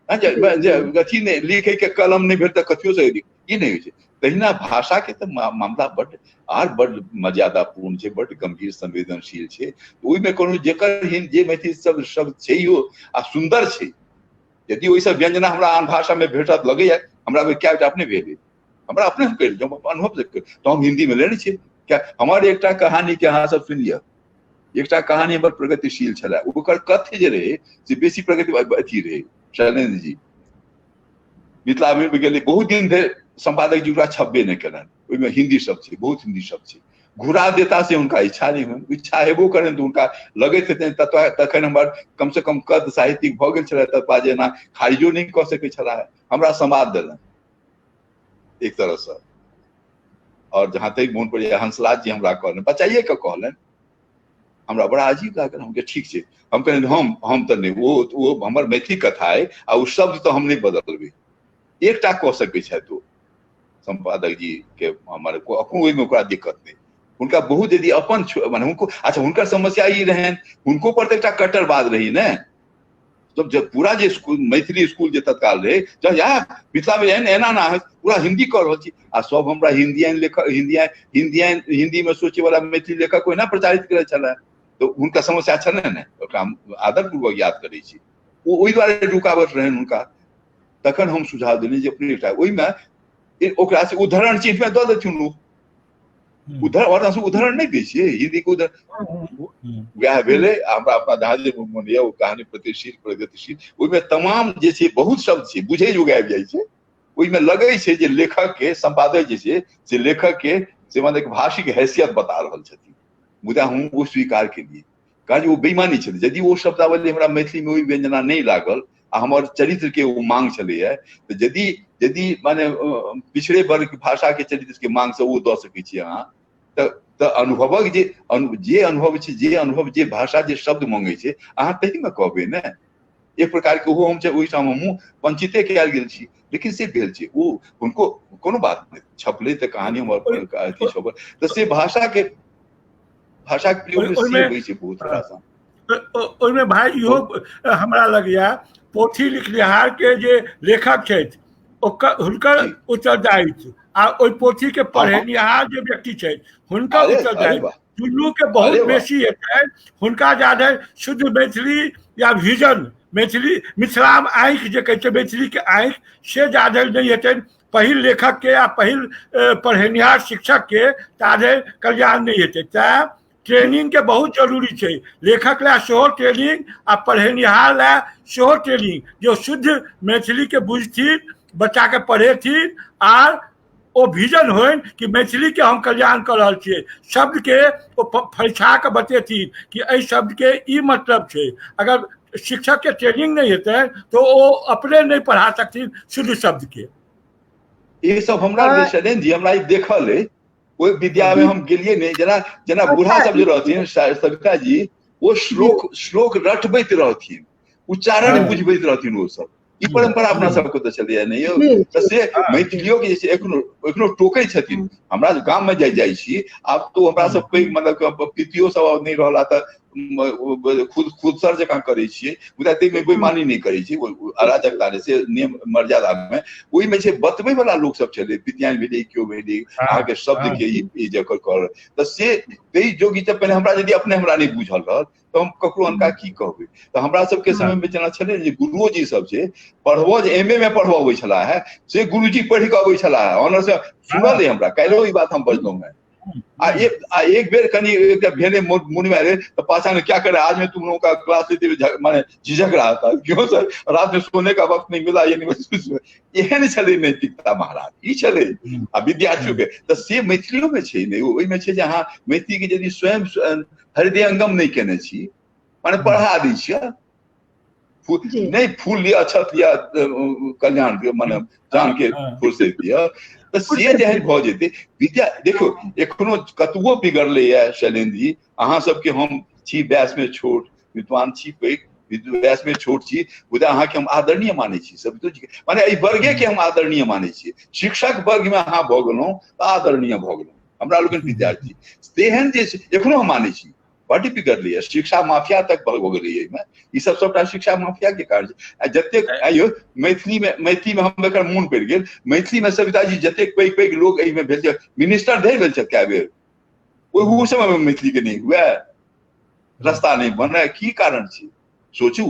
अथी नहि लिखै के कलम नहि भेट तऽ कथियो से ई नहि होइ छै। तहिना भाषा के तऽ मामला बड आर बड मर्यादापूर्ण छै, बड गंभीर संवेदनशील छै। ओहिमे कोनो जेकर जे मैथिली सब शब्द छै आ सुन्दर छै, यदि ओहिसँ व्यंजना हमरा आन भाषा मे भेटत लगैया, हमरा कएटा अपने भेल, हमरा अपने हम कहि, हम अनुभव से तऽ हम हिंदी मे लेने छियै। क्या हमर एकटा कहानी के अहाँ सब सुनि लिअ, एकटा कहानी हमर प्रगतिशील छलै, ओकर कथ्य जे रहै से बेसी प्रगति अथी रहै। शैलेन्द्र जी मिथिला में गेलै, बहुत दिन धरि संपादक जी ओकरा छपबे नहि केलनि, ओहिमे हिंदी शब्द छै, बहुत हिंदी शब्द छै। घुरा देता से हुनका इच्छा नहि होइन। इच्छा हेबो करनि तऽ हुनका लगैत हेतनि तखन हमर कम से कम कद साहित्यिक भऽ गेल छलै, ततबा जे एना खारिजो नहि कऽ सकै छलाह। हमरा समाद देलनि एक तरहसँ। और जहाँ तक मोन पड़ैया हंसराज जी हमरा कहलनि, बचाइए कऽ कहलनि, हमरा बड़ा अजीब लागल। हम ठीक छै, हम कहलियनि हम तऽ नहि, ओ हमर मैथिली कथा अइ आ ओ शब्द तऽ हम नहि बदलबै, एकटा कऽ सकै छथि ओ सम्पादक जी के, हमर ओहिमे ओकरा दिक्कत नहि। हुनका बहुत यदि अपन माने हुनको, अच्छा हुनकर समस्या ई रहनि, हुनको पर तऽ एकटा कट्टरवाद रही ने, जब जब पूरा जे स्कूल मैथिली स्कूल जे तत्काल रहे, जब या मिथिला में एहन एना ना पूरा हिंदी कऽ रहल छी आ सब हमरा हिंदियान लेखक हिंदियान हिंदी में सोचे वाला मैथिली लेखक ओहिना प्रचारित करै छलै, तऽ हुनका समस्या छलै ने, ओकरा हम आदरपूर्वक याद करै छी। ओ ओहि दुआरे रुकावट रहनि हुनका। तखन हम सुझाव देलियै जे अपने एकटा ओहिमे ओकरा से उदाहरण चिन्ह में दऽ देथिन लोक, उदाहरण उदाहरण नहि दै छियै हिंदी के उदाहरण, वएह भेलै। हमरा अपना जहाँ जे मोन यऽ ओ कहानी प्रतिशील प्रगतिशील, ओहिमे तमाम जे छै बहुत शब्द छै बुझै जोग आबि जाइ छै। ओहिमे लगै छै जे लेखक के सम्पादक जे छै से लेखक के से मतलब भाषिक हैसियत बता रहल छथिन, मुदा हम ओ स्वीकार केलियै, कारण जे ओ बेईमानी छलै। यदि ओ शब्दावली हमरा मैथिली मे ओहि व्यंजना नहि लागल आ हमर चरित्र के ओ मांग छलैया, तऽ यदि यदि माने पिछड़े वर्ग के भाषा के चरित्र के मांग से ओ दऽ सकै छी अहाँ, तऽ अनुभवक जे जे अनुभव छै, जे अनुभव जे भाषा जे शब्द मंगै छै अहाँ तही मे कहबै ने। एक प्रकार के ओहो हम छै, ओहिठाम हमहूँ वंचिते कयल गेल छी, लेकिन से भेल छै ओ हुनको कोनो बात नहि छपलै तऽ कहानी हमर अथी छपल, तऽ से भाषा के प्रयोग से होइ छै बहुत रास। ओहिमे भाई इहो हमरा लगैया पोथी लिखनिहार के जे लेखक छथि ओकर हुनकर उत्तरदायित्व आ ओहि पोथी के पढ़ेनिहार जे व्यक्ति छथि हुनकर उत्तरदायित्व दुनू के बहुत बेसी हेतै। हुनका जादे शुद्ध मैथिली या विजन मैथिली मिथिला में आँखि जे कहै छै मैथिली के आँखि से जादे नहि हेतनि पहिल लेखक के आ पहिल पढ़ेनिहार शिक्षक के, ताधरि कल्याण नहि हेतै। तैं ट्रेनिंग के बहुत जरूरी छै, लेखक ला सेहो ट्रेनिंग आ पढ़ेनिहार ला सेहो ट्रेनिंग, जो शुद्ध मैथिली के बुझथिन, बच्चा के पढ़ेथिन आर ओ विजन होइन कि मैथिली के हम कल्याण कर रहल छियै, शब्द के ओ फरिछा के बतेथिन कि एहि शब्द के ई मतलब छै। अगर शिक्षक के ट्रेनिंग नहीं हेतै तो ओ अपने नहीं पढ़ा सकथिन शुद्ध शब्द के। ई सब हमरा शैलेन्द्र जी हमरा ई देखल अइ, ओहि विद्या में हम गेलियै नहि। जेना जेना बूढ़ा सब जे रहथिन सविता जी, ओ श्लोक श्लोक रटबैत रहथिन, उच्चारण बुझबैत रहथिन ओ सब। ई परंपरा अपना सबके तऽ छलैया नहि यौ। तऽ से मैथिलियो के जे छै एखनो एखनो टोकै छथिन। हमरा गाम में जाइ छी आब तो हमरा सब पैघ मतलब पितियो सब नहि रहला तऽ खुद खुद सर जकाँ करै छियै, मुदा ताहिमे बेईमानी नहि करै छियै, अराजकता नहि, से नियम मर्यादा मे ओहिमे छै। बतबै वाला लोक सब छलै, पितियान भेलै, केओ भेलै, अहाँके शब्द के ई जकर कर तऽ से ताहि जोगी। तऽ पहिने हमरा यदि अपने हमरा नहि बुझल रहत तऽ हम ककरो अनका की कहबै। तऽ हमरा सबके समय मे जेना छलै जे गुरुओ जी सब जे पढ़बो जे एम ए मे पढ़बऽ अबै छलाह है, से गुरुजी पढ़ि कऽ अबै छलाह है, ऑनर्स सुनल अइ हमरा, काल्हिओ ई बात हम बजलहुँ हेँ। आ एक बेर कनि एकटा भेलै मोन में अरे तो पाछा ने क्या करे, आज मैं तुम लोगों का क्लास लेते हुए माने झिझक रहा था, क्यों सर रात में सोने का वक्त नहीं मिला, ये नहीं एहन छलै नैतिकता महाराज, ई छलै आ विद्यार्थियों के। तऽ से मैथिलियो में छै ने, ओहिमे छै जे अहाँ मैथिली के यदि स्वयं हृदयंगम नहि केने छी, माने पढ़ा दै छियै, नहि फूल लिअ अक्षत लिअ कल्याण लिअ, माने जान के फुर्सत लिअ, तऽ से जेहन भऽ जेतै विद्या। देखियौ एखनो कतबो बिगड़लैया शैलेन्द्र जी, अहाँ सबके हम छी व्यास में छोट, विद्वान छी पैघ, व्यास में छोट छी, मुदा अहाँके हम आदरणीय मानै छी सवितो जी के, माने एहि वर्गे के हम आदरणीय मानै छी। शिक्षक वर्ग में अहाँ भऽ गेलहुँ तऽ आदरणीय भऽ गेलहुँ, हमरा लोकनि विद्यार्थी तेहन जे एखनो हम मानै छी। बड्ड बिगड़लैया, शिक्षा माफिया तक भऽ गेलैया एहिमे, ई सब सबटा शिक्षा माफिया के कार्य छै। आ जतेक आइयो मैथिली में हम एकर मोन पड़ि गेल, मैथिली में सविता जी जतेक पैघ पैघ लोक एहिमे भेल छै, मिनिस्टर धरि भेल छथि कए बेर, ओहि समय में मैथिली के नहि हुए, रास्ता नहि बने, की कारण छै सोचू।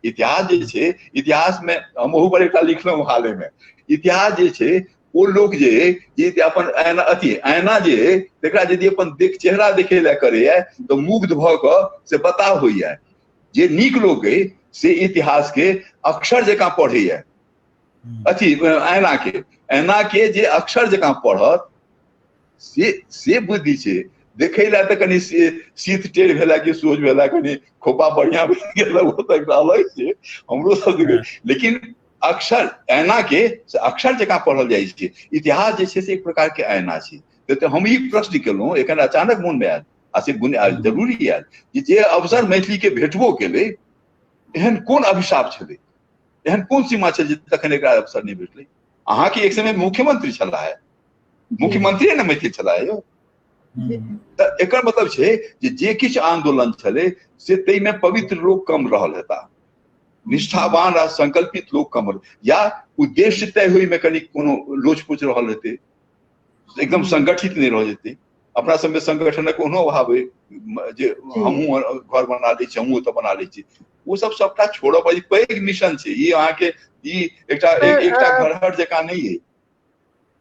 इतिहास जे छै, इतिहास में हम ओहू पर एकटा लिखलहुँ हाले में, इतिहास जे छै ओ लोक जे जे अपन ऐना अथी ऐना जे तकरा यदि अपन देख चेहरा देखे लए करैया तऽ मुग्ध भऽ कऽ से बता होइया। जे नीक लोक अइ से इतिहास के अक्षर जकाँ पढ़ैया, अथी ऐना के जे अक्षर जकाँ पढ़त से बुद्धि छै। देखै लए तऽ कनि शीत टेढ़ भेला कि सोझ भेला, कनि खोपा बढ़िया भए गेल, ओ तऽ एकटा अलग छै हमरो सब। लेकिन अक्षर ऐना के अक्षर जकाँ पढ़ल जाइ छै। इतिहास जे छै से एक प्रकार के ऐना छै। तऽ हम ई प्रश्न केलहुँ, एखन अचानक मोन मे आयल आ से जरूरी आयल जे अवसर मैथिली के भेटबो केलै, एहन कोन अभिशाप छलै, एहन कोन सीमा छै जे तखन एकरा अवसर नहि भेटलै? अहाँके एक समय मुख्यमंत्री छलाह है, मुख्यमंत्री ने मैथिल छलाह यौ। तऽ एकर मतलब छै जे किछु आंदोलन छलै से ताहिमे पवित्र लोक कम रहल हेता, निष्ठावान आ संकल्पित लोक कम, या उद्देश्य तय होइमे कनि कोनो लोच पोच रहल हेतै, एकदम संगठित नहि रह जेतै। अपना सबमे संगठनक कोनो अभाव अइ जे हमहूँ घर बना लै छी, हमहूँ ओतऽ बना लै छी, ओ सब सबटा छोड़ऽ पड़ै। पैघ मिशन छै ई अहाँके, ई एकटा एकटा घरहट जकाँ नहि अइ।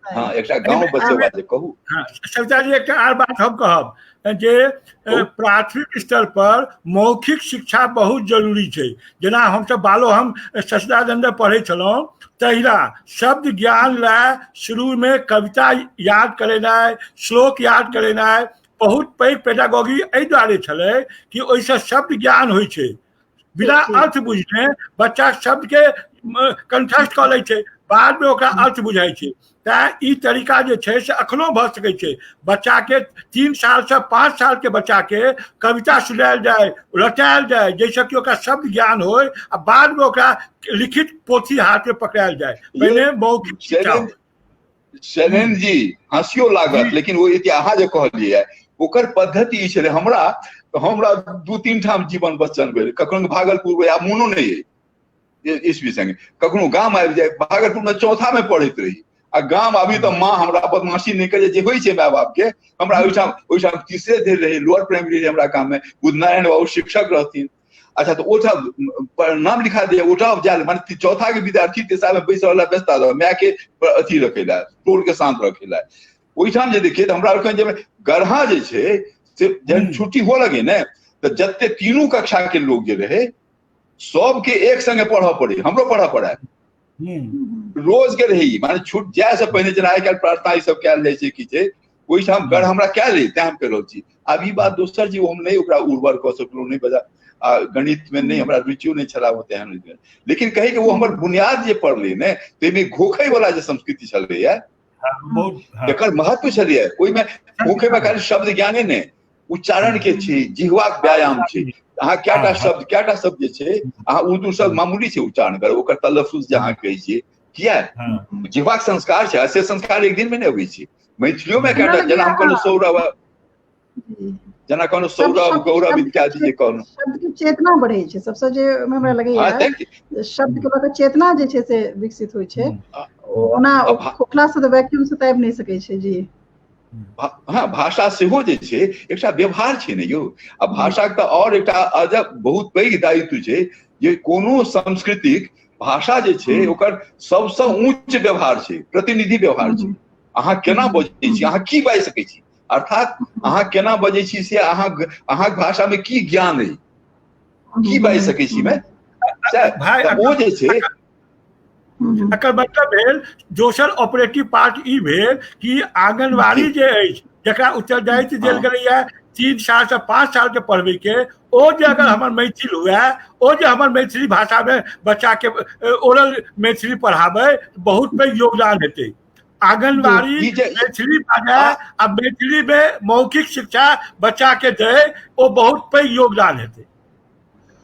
हाँ, एकटा गाँव बचेबा जे कहू। हाँ, सविता जी, एकटा आर बात हम कहब जे प्राथमिक स्तर पर मौखिक शिक्षा बहुत जरूरी छै। जेना हमसब बालो हम सचिदानंद पढ़ै छलहुँ, तहिना शब्द ज्ञान लए शुरूमे कविता याद करेनाइ, श्लोक याद करेनाइ बहुत पैघ पेडागोगी एहि दुआरे छलै कि ओहिसँ शब्द ज्ञान होइ छै। बिना अर्थ बुझने बच्चा शब्द के कंठस्थ कऽ लै छै, बाद में ओकरा अर्थ बुझाइ छै। तैं ई तरीका जे छै से अखनो भऽ सकै छै। बच्चा के 3 साल से 5 साल के बच्चा के कविता सुनायल जाय, रटायल जाय, जाहिसँ कि ओकरा शब्द ज्ञान होय आ बाद में ओकरा लिखित पोथी हाथ में पकड़ायल जाय। पहिने मौखिक शिक्षा। शैलेन्द्र जी, हँसियो लागत, लेकिन ओ अहाँ जे कहलियै ओकर पद्धति ई छलै। हमरा 2-3 ठाम जीवन बच्चन भेल, कखनो भागलपुर आ मोनो नहि अइ ईस्वी संगे, कखनो गाम आबि जाय। भागलपुर में चौथा में पढ़ैत रही आ गाम आबी तऽ माँ हमरा बदमाशी नहि करै जे होइ छै माय बाप के। हमरा ओहिठाम तीसरे धरि रहै, लोअर प्राइमरी रहै हमरा गाम में, बुधनारायण बाबू शिक्षक रहथिन। अच्छा, तऽ ओठाम नाम लिखा दिया, ओठाम जाय माने चौथा के विद्यार्थी तेसरा में बैस रहल व्यस्ता रह माय के अथी रखे ला, टोल के शांत रखे ला। ओहिठाम जे देखिए तऽ हमरा लोकनि जे गढ़ा जे छै से जहन छुट्टी हुअ लगे ने तऽ जते तीनू कक्षा के लोग जे रहे सबके एक संगे पढ़ऽ पड़े, हमरो पढ़ऽ पड़े रोज के रही। माने छूट जाय से पहिने जेना आइ काल्हि प्रार्थना ई सब कयल जाइ छै की छै, ओहिठाम गढ़ हमरा कयल रही, तें हम कहि रहल छी। आब ई बात दोसर जी हम नहि ओकरा उर्वर कऽ सकलहुँ, नहि बजा, आ गणित में नहि हमरा रुचियो नहि छला ओ तेहन, लेकिन कहे कि वो हमर बुनियाद जे पड़लै ने ताहिमे घोखै वाला जे संस्कृति छलैया एकर महत्व छलैया। ओहिमे घोखै में खाली शब्द ज्ञाने नहि, उच्चारण के छै, जिह्वाक व्यायाम छै। अहाँ कएटा शब्द जे छै, अहाँ उर्दू शब्द मामूली छै उच्चारण करब, ओकर तलफ्फुज जे अहाँ कहै छियै, किया जिह्वाक संस्कार छै, से संस्कार एक दिन में नहि अबै छै। मैथिलियो में कएटा, जेना हम कहलहुँ सौरभ, जेना कहलहुँ सौरभ गौरव इत्यादि जे कहलहुँ, शब्द के चेतना बढ़ै छै सबसे जे हमरा लगैया, शब्द के लऽ कऽ चेतना जे छै से विकसित होइ छै। ओना खोखला से तऽ वैक्यूम से तऽ आबि नहि सकै छै जी। हाँ, भाषा सेहो जे छै एकटा व्यवहार छै ने यौ। आ भाषाके तऽ और एकटा अजब बहुत पैघ दायित्व छै जे कोनो सांस्कृतिक भाषा जे छै ओकर सबसँ ऊँच व्यवहार छै, प्रतिनिधि व्यवहार छै। अहाँ केना बजै छी, अहाँ की बाजि सकै छी, अर्थात अहाँ केना बजै छी से अहाँके भाषा में की ज्ञान अइ, की बाजि सकै छी मैं, ओ जे छै एकर मतलब भेल दोसर ऑपरेटिव पार्ट ई भेल कि आंगनबाड़ी जे अछि जकरा उत्तरदायित्व देल गेलैया 3 साल से 5 साल के पढ़बै के, ओ जे अगर हमर मैथिल हुए, ओ जे हमर मैथिली भाषा में बच्चा के ओरल मैथिली पढ़ाबै, बहुत पैघ योगदान हेतै। आंगनबाड़ी मैथिली बाजै आ मैथिली में मौखिक शिक्षा बच्चा के दै, ओ बहुत पैघ योगदान हेतै।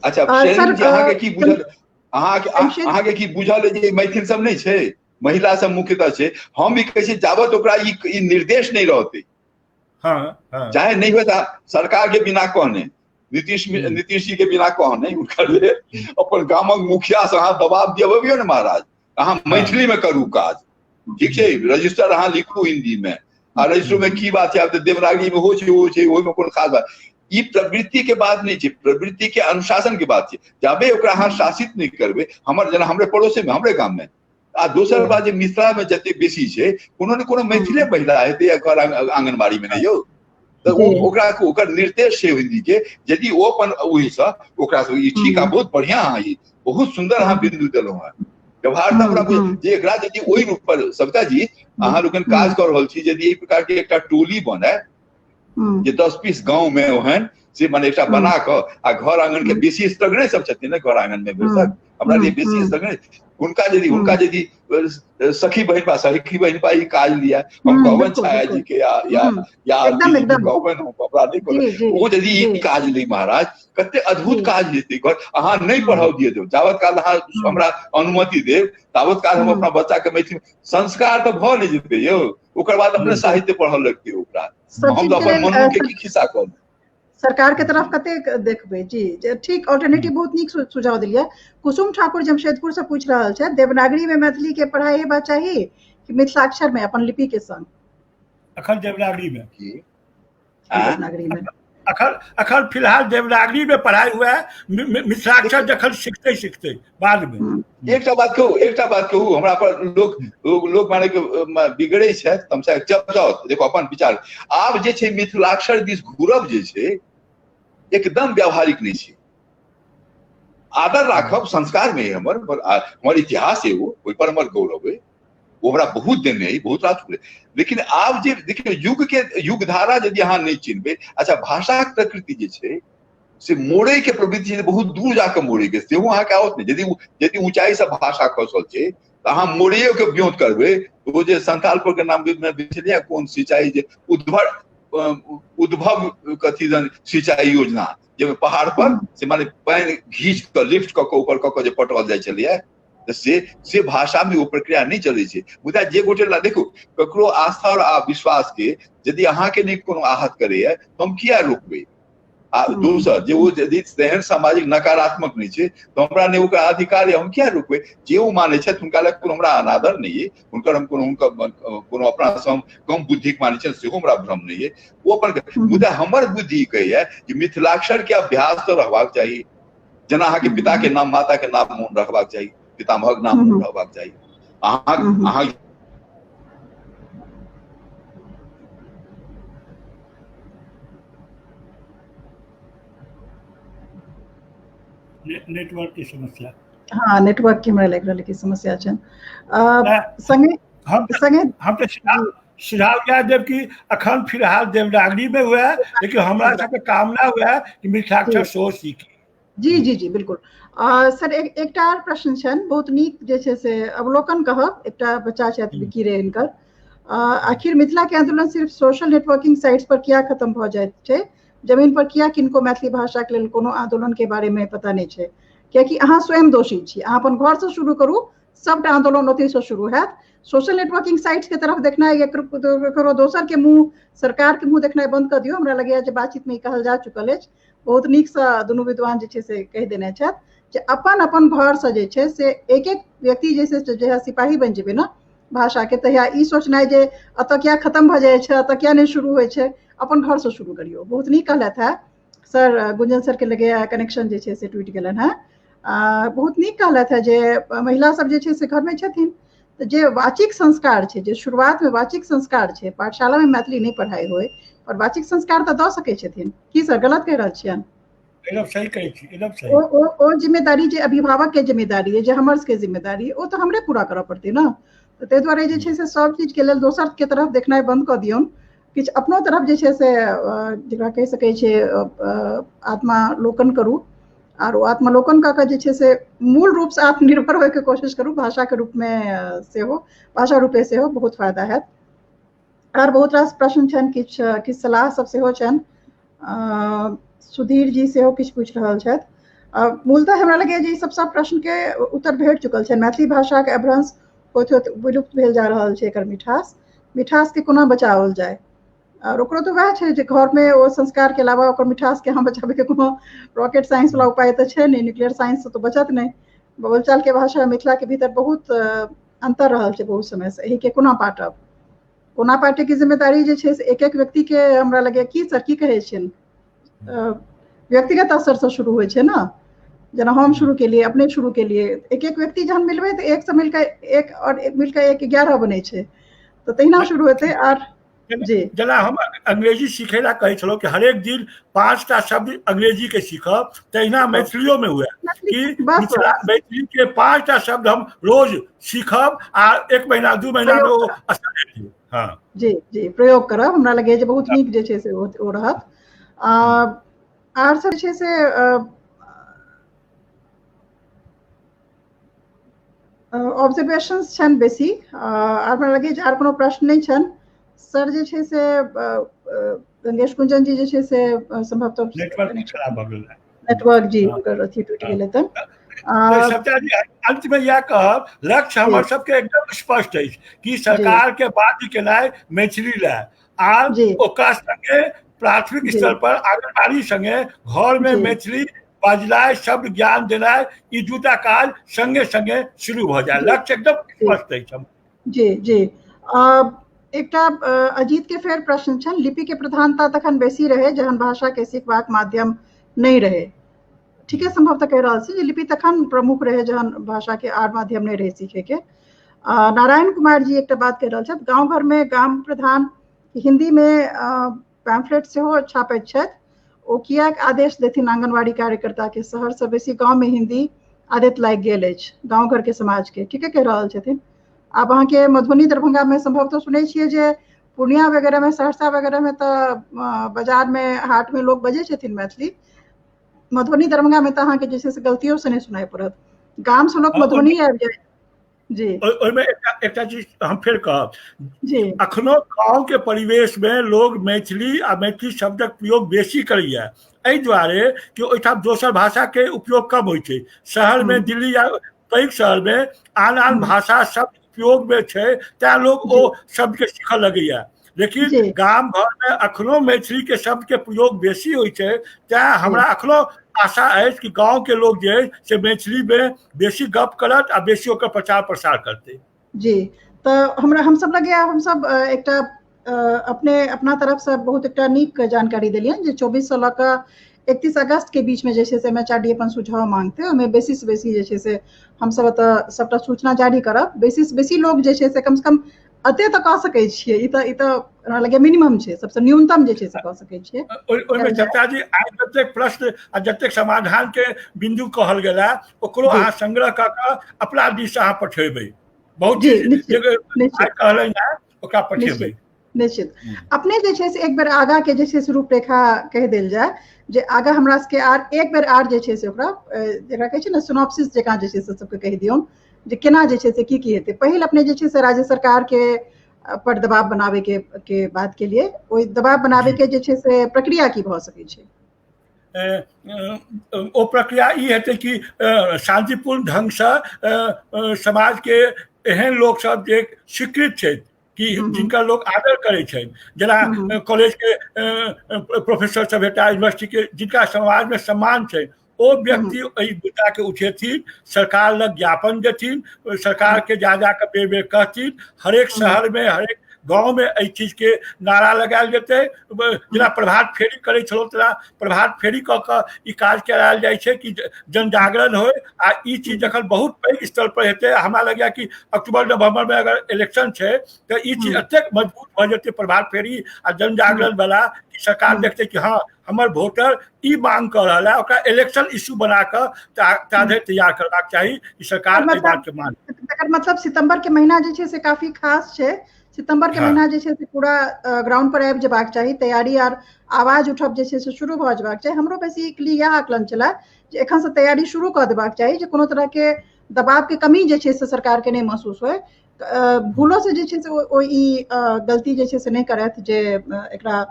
अच्छा शैलेन्द्र जी, अहाँके की बुझल, अहाँके की बुझल जे मैथिल सब नहि छै, महिला सब मुख्यतः छै। हम ई कहै छी जाबत ओकरा ई निर्देश नहि रहतै, चाहे नहि होय सरकार के बिना कहने, नीतीश जी के बिना कहने, हुनकर अपन गामक मुखिया से अहाँ दबाव दियबियौ ने महाराज, अहाँ मैथिली में करू काज, ठीक छै, रजिस्टर अहाँ लिखू हिंदी में, आ रजिस्टर में की बात छै, आब तऽ देवनागरी में हो छै, ओ छै, ओहिमे कोनो खास बात, ई प्रवृत्ति के बात नहि छै, प्रवृत्ति के अनुशासन के बात छै। जाबे ओकरा अहाँ शासित नहि करबै, हमर जेना हमरे पड़ोसे में, हमरे गाम में, आ दोसर बात जे मिथिला में जते बेसी छै कोनो ने कोनो मैथिले महिला हेतै या घर आंगनबाड़ी में नहि यौ, तऽ ओकरा ओकर निर्देश छै हिंदी के, यदि ओ अपन ओहिसँ ओकरा ई ठीक आ बहुत बढ़िया, अहाँ ई बहुत सुंदर अहाँ बिंदु देलहुँ हेँ। व्यवहार तऽ हमरा जे एकरा यदि ओहि रूप पर सविता जी अहाँ लोकनि काज कऽ रहल छी, यदि एहि प्रकार के एकटा टोली बने जे 10-20 गाँव में ओहन से माने एकटा बना कऽ आ घर आंगन के बेसी तगड़े सब छथिन ने घर आंगन में बैसक, हमरा लिए बेसी तगड़े हुनका यदि हुनका यदि सखी बहिनपा सखी बहिनपा ई काज लिया, हम कहबनि छाया जी के या या या कहबनि, हम हमरा नहि कहबनि, ओ यदि ई काज ली महाराज कते अद्भुत काज हेतै। घर अहाँ नहि पढ़ाउ दिअ देब जाबत काल अहाँ हमरा अनुमति देब ताबत काल हम अपना बच्चा के मैथिली संस्कार तऽ भऽ नहि जेतै यौ, ओकर बाद अपने साहित्य पढ़ऽ लगतै ओकरा। हम तऽ अपन मनु के की खिस्सा कहब। सरकार के तरफ कतेक देखबै जी। ठीक, ऑल्टरनेटिव बहुत नीक सुझाव दिलियै। कुसुम ठाकुर जमशेदपुर से पूछि रहल छथि, देवनागरी में मैथिली के पढ़ाई हेबा चाही कि मिथिलाक्षर में अपन लिपि के संग? अखन देवनागरी में। देवनागरी में अखन अखन फिलहाल देवनागरी में पढ़ाई हुआ है, मिथिलाक्षर जखन सीखते सीखते बाद में। एकटा बात कहू, एकटा बात कहू, हमरा पर लोक लोक माने के बिगड़े छथि, तमसा जब जाओ देखो अपन विचार। आब जे छै मिथिलाक्षर दिस घूरब जे छै एकदम व्यावहारिक नहि छै। आदर राखब संस्कार में हमर हमर इतिहास है, वो ओहि पर हमर गौरव है, वो हमरा बहुत देने है, बहुत रास। लेकिन आब जे देखियौ युग के युग धारा यदि अहाँ नहि चिन्हबै, अच्छा भाषाक प्रकृति जे छै से मोड़े के प्रवृत्ति बहुत दूर जाके मोड़े के सेहो अहाँके आओत नहि। यदि यदि ऊंचाई से भाषा खसल छै तऽ अहाँ मोड़ियो के ब्योंत करबै, ओ जे संथालपुर के नाम छलियै कोन सिंचाई जे उद्भव कथी सिंचाई योजना जाहिमे पहाड़ पर से माने पानि घींच कऽ लिफ्ट कऽ कऽ ऊपर कऽ कऽ जे पटल जाइ छलैया, तऽ से भाषा में ओ प्रक्रिया नहि चलै छै। मुदा जे गोटे ला देखू ककरो आस्था और विश्वास के यदि अहाँके नहि कोनो आहत करैया तऽ हम किया रोकबै? आ दोसर जे ओ यदि तेहन सामाजिक नकारात्मक नहि छै तऽ हमरा नहि ओकर अधिकार यऽ, हम किया रोकबै? जे ओ मानै छथि हुनका लग कोनो हमरा अनादर नहि अइ, हुनकर हम कोनो हुनकर कोनो अपना सँ हम कम बुद्धिक मानै छियनि सेहो हमरा भ्रम नहि अइ, ओ अपन। मुदा हमर बुद्धि कहैया कि मिथिलाक्षर के अभ्यास तऽ रहबाक चाही, जेना अहाँके पिता के नाम माता के नाम मोन रखबाक चाही, पितामहक नाम मोन रखबाक चाही। अहाँ अहाँ नेटवर्क की समस्या। हाँ, नेटवर्क की हमरा लागि रहल कि समस्या छै। संगे हम संगे हम तऽ सुझाव इएह देब कि अखन फिलहाल देवनागरी में हुए, लेकिन हमरा सबके कामना हुए कि मिथिलाक्षर सेहो सीखी। जी जी जी बिल्कुल। सर एकटा आर प्रश्न छनि, बहुत नीक जे छै से अवलोकन कहब, एकटा बच्चा छथि विकी रे हिनकर, आखिर मिथिला के आंदोलन सिर्फ सोशल नेटवर्किंग साइट्स पर किया खत्म भऽ जाइत छै? जमीन पर किया किनको मैथिली भाषा के लेल कोनो आंदोलन के बारे में पता नहि छै? कियाकि अहाँ स्वयं दोषी छी। अहाँ अपन घर से शुरू करू, सबटा आंदोलन ओतहि से शुरू हैत। सोशल नेटवर्किंग साइट्स के तरफ देखनाइ या ककरो दोसर के मुँह, सरकार के मुँह देखनाइ बंद कऽ दियौ। हमरा लगैया जे बातचीत में ई कहल जा चुकल अछि, बहुत नीकसँ दुनू विद्वान जे छै से कहि देने छथि जे अपन अपन घरसँ जे छै से एक एक व्यक्ति जे छै से जहिया सिपाही बनि जेबै ने भाषाके, तहिया ई सोचनाइ जे एतऽ किया खत्म भऽ जाइ छै, एतऽ किया नहि शुरू होइ छै, अपन घरसँ शुरू करियौ। बहुत नीक कहलथि हेँ सर, गुंजन सरके लगैया कनेक्शन जे छै से टूटि गेलनि हेँ। बहुत नीक कहलथि हेँ जे महिला सब जे छै से घरमे छथिन तऽ जे वाचिक संस्कार छै, जे शुरुआतमे वाचिक संस्कार छै, पाठशालामे मैथिली नहि पढ़ाइ होइ पर वाचिक संस्कार तऽ दऽ सकै छथिन। की सर गलत कहि रहल छियनि? एकदम सही कहै छी, एकदम सही। ओ ओ ओ जिम्मेदारी जे अभिभावक के जिम्मेदारी है, जे हमर सबके जिम्मेदारी है, ओ तऽ हमरे पूरा करऽ पड़तै ने। तऽ ताहि दुआरे जे छै से सब चीज के लेल दोसर के तरफ देखनाइ बंद कऽ दियौन, किछु अपनो तरफ जे छै से जकरा कहि सकै छियै आत्मालोकन करू, आर ओ आत्मालोकन कऽ कऽ जे छै से मूल रूपसँ आत्मनिर्भर होइके कोशिश करू, भाषाके रूपमे सेहो, भाषा रूपे सेहो बहुत फायदा हैत। आर बहुत रास प्रश्न छनि, किछु किछु सलाह सब सेहो छनि। सुधीर जी सेहो किछु पूछि रहल छथि। मूलतः हमरा लगैए जे ई सब सब प्रश्नके उत्तर भेट चुकल छनि। मैथिली भाषाके अभ्रंश होइत होइत विलुप्त भेल जा रहल छै, एकर मिठास मिठासके कोना बचाओल जाय? आओर ओकरो तऽ वएह छै जे घरमे ओ संस्कारके अलावा ओकर मिठासके अहाँ बचाबैके कोनो रॉकेट साइंस वाला उपाय तऽ छै नहि, न्यूक्लियर साइंस तऽ बचत नहि। बोलचालके भाषा मिथिलाके भीतर बहुत अंतर रहल छै बहुत समयसँ, एहिके कोना बाँटब, कोना बाँटैके जिम्मेदारी जे छै से एक एक व्यक्तिके हमरा लगैए। की सर की कहै छियनि? व्यक्तिगत स्तरसँ शुरू होइ छै ने, जेना हम शुरू केलियै, अपने शुरू केलियै, एक एक व्यक्ति जहन मिलबै तऽ एक से मिलके एक और एक मिलके एक 11 बनै छै, तऽ तहिना शुरू हेतै। आर जेना हम अंग्रेजी सीखै ला कहै छलहुँ कि हरेक दिन 5टा शब्द अंग्रेजी के सीखब, तहिना मैथिलियो में हुए कि मिथिला मैथिली के 5टा शब्द हम रोज सीखब आ 1 महीना 2 महीना में ओ असर हेतै। हाँ जी जी, प्रयोग करब, हमरा लगैए जे बहुत नीक जे छै से ओ रहत। आर सब जे छै से ऑब्जर्वेशंस छनि बेसी, आर हमरा लगैए जे आर कोनो प्रश्न नहि छनि। सर जे छै से गंगेश कुंजन जी जे छै से संभवतः नेटवर्क जी हुनकर अथी टूटि गेल हेतनि। अंत में यह कहब, लक्ष्य हमर सबके एकदम स्पष्ट अछि कि सरकार के बाध्य केनाइ मैथिली लए आ ओकरा संगे प्राथमिक स्तर पर आंगनबाड़ी संगे घर में मैथिली बजनाइ, शब्द ज्ञान देनाइ, ई दूटा काज संगे संगे शुरू भऽ जाय। लक्ष्य एकदम स्पष्ट अछि। जी जी। एकटा अजीत के फेर प्रश्न छनि, लिपि के प्रधानता तखन बेसी रहे जहन भाषा के सीखबाक माध्यम नहि रहे। ठीके संभवतः कहि रहल छी जे लिपि तखन प्रमुख रहे जहन भाषा के आर माध्यम नहि रहे सीखे के। नारायण कुमार जी एकटा बात कहि रहल छथि, गाँव घर में गाम प्रधान हिंदी में पैम्फलेट सेहो छापैत छथि, ओ कियाक आदेश देथिन आंगनबाड़ी कार्यकर्ता के? शहर से बेसी गाँव में हिंदी आदत लागि गेल अछि गाँव घर के समाज के। ठीके कहि रहल छथिन। आब अहाँके मधुबनी दरभंगा में संभवतः सुनै छियै जे पूर्णिया वगैरह में, सहरसा वगैरह में तऽ बाजार में हाट में लोग बजै छथिन मैथिली। मधुबनी दरभंगा में तऽ अहाँके जे छै से गलतियो से नहि सुनाइ पड़त, गाम से लोग मधुबनी आबि जाय। जी ओहिमे एकटा चीज हम फेर कहब जी, अखनो गाँव के परिवेश में लोग मैथिली आ मैथिली शब्दक प्रयोग बेसी करैया, एहि दुआरे कि ओहिठाम दोसर भाषा के उपयोग कम होइ छै। शहर में, दिल्ली या पैघ शहर में आन आन भाषा शब्द उपयोग में छै, तैं लोग ओ शब्द के सीखऽ लगैया। लेकिन गाम घर में अखनो मैथिली के शब्द के प्रयोग बेसी होइ छै, तैं हमरा अखनो आशा अछि कि गाँव के लोग जे अछि से मैथिली में बेसी गप करत आ बेसी ओकर प्रचार प्रसार करतै। जी, तऽ हमरा हमसब लगैया हमसब एकटा अपने अपना तरफ से बहुत एकटा नीक जानकारी देलियनि जे 24 से लऽ कऽ 31 अगस्त के बीच में जे छै से MHRD अपन सुझाव मांगतै। ओहिमे बेसी से बेसी जे छै से हमसब एतऽ सबटा सूचना जारी करब। बेसी से बेसी लोग जे छै से कम से कम एते तऽ कऽ सकै छियै, ई तऽ हमरा लगैया मिनिमम छै, सबसँ न्यूनतम जे छै से कऽ सकै छियै। ओहिमे चचा जी आइ जतेक प्रश्न आ जतेक समाधान के बिंदु कहल गेल है ओकरो अहाँ संग्रह कऽ कऽ अपना दिस अहाँ पठेबै। बहुत कहलनि है ओकरा पठेबै। निश्चित। अपने जे छै से एक बेर आगा के जे छै से रूपरेखा कहि देल जाय जे आगा हमरा सबके आर एक बेर आर जे छै से ओकरा जेकरा कहै छै ने सिनॉप्सिस जकाँ जे छै से सबके कहि दियौ जे केना जे छै से की की हेतै। पहिल अपने जे छै से राज्य सरकार के पर दबाव बनाबे के बात के लिए, ओहि दबाव बनाबे के जे छै से प्रक्रिया की भऽ सकै छै? ओ प्रक्रिया ई हेतै कि शांतिपूर्ण ढंगसँ समाज के एहन लोक सब जे स्वीकृत छै कि जिनका लोग आदर करै छै, जेना कॉलेज के प्रोफेसर सब हेता, यूनिवर्सिटी के, जिनका समाज में सम्मान छै, ओ व्यक्ति एहि मुद्दा के उठेथिन, सरकार लग ज्ञापन देथिन, सरकार के जा जा कऽ बेर बेर कहथिन। हरेक शहर में हरेक गाँव में एहि चीज के नारा लगायल जेतै। जेना प्रभात फेरी करै छलहुँ तेना प्रभात फेरी कऽ कऽ ई काज करायल जाइ छै कि जनजागरण होइ। आ ई चीज जखन बहुत पैघ स्तर पर हेतै, हमरा लगैया कि अक्टूबर नवम्बर में अगर इलेक्शन छै तऽ ई चीज एतेक मजबूत भऽ जेतै प्रभात फेरी आ जनजागरण वाला कि सरकार देखतै कि हँ हमर वोटर ई मांग कऽ रहल है, ओकरा इलेक्शन इश्यू बना कऽ ता धरि तैयार करबाक चाही कि सरकार एहि बात के मान। तकर मतलब सितंबर के महीना जे छै से काफी खास छै। सितंबर के महीना जे छै से पूरा ग्राउंड पर आबि जेबाक चाही, तैयारी आर आवाज उठब जे छै से शुरू भऽ जेबाक चाही। हमरो बेसिकली इएह आकलन छलै जे एखन से तैयारी शुरू कऽ देबाक चाही जे कोनो तरह के दबाव के कमी जे छै से सरकार के नहि महसूस होय। भूलो से जे छै से ओ ई गलती जे छै से नहि करथि जे एकरा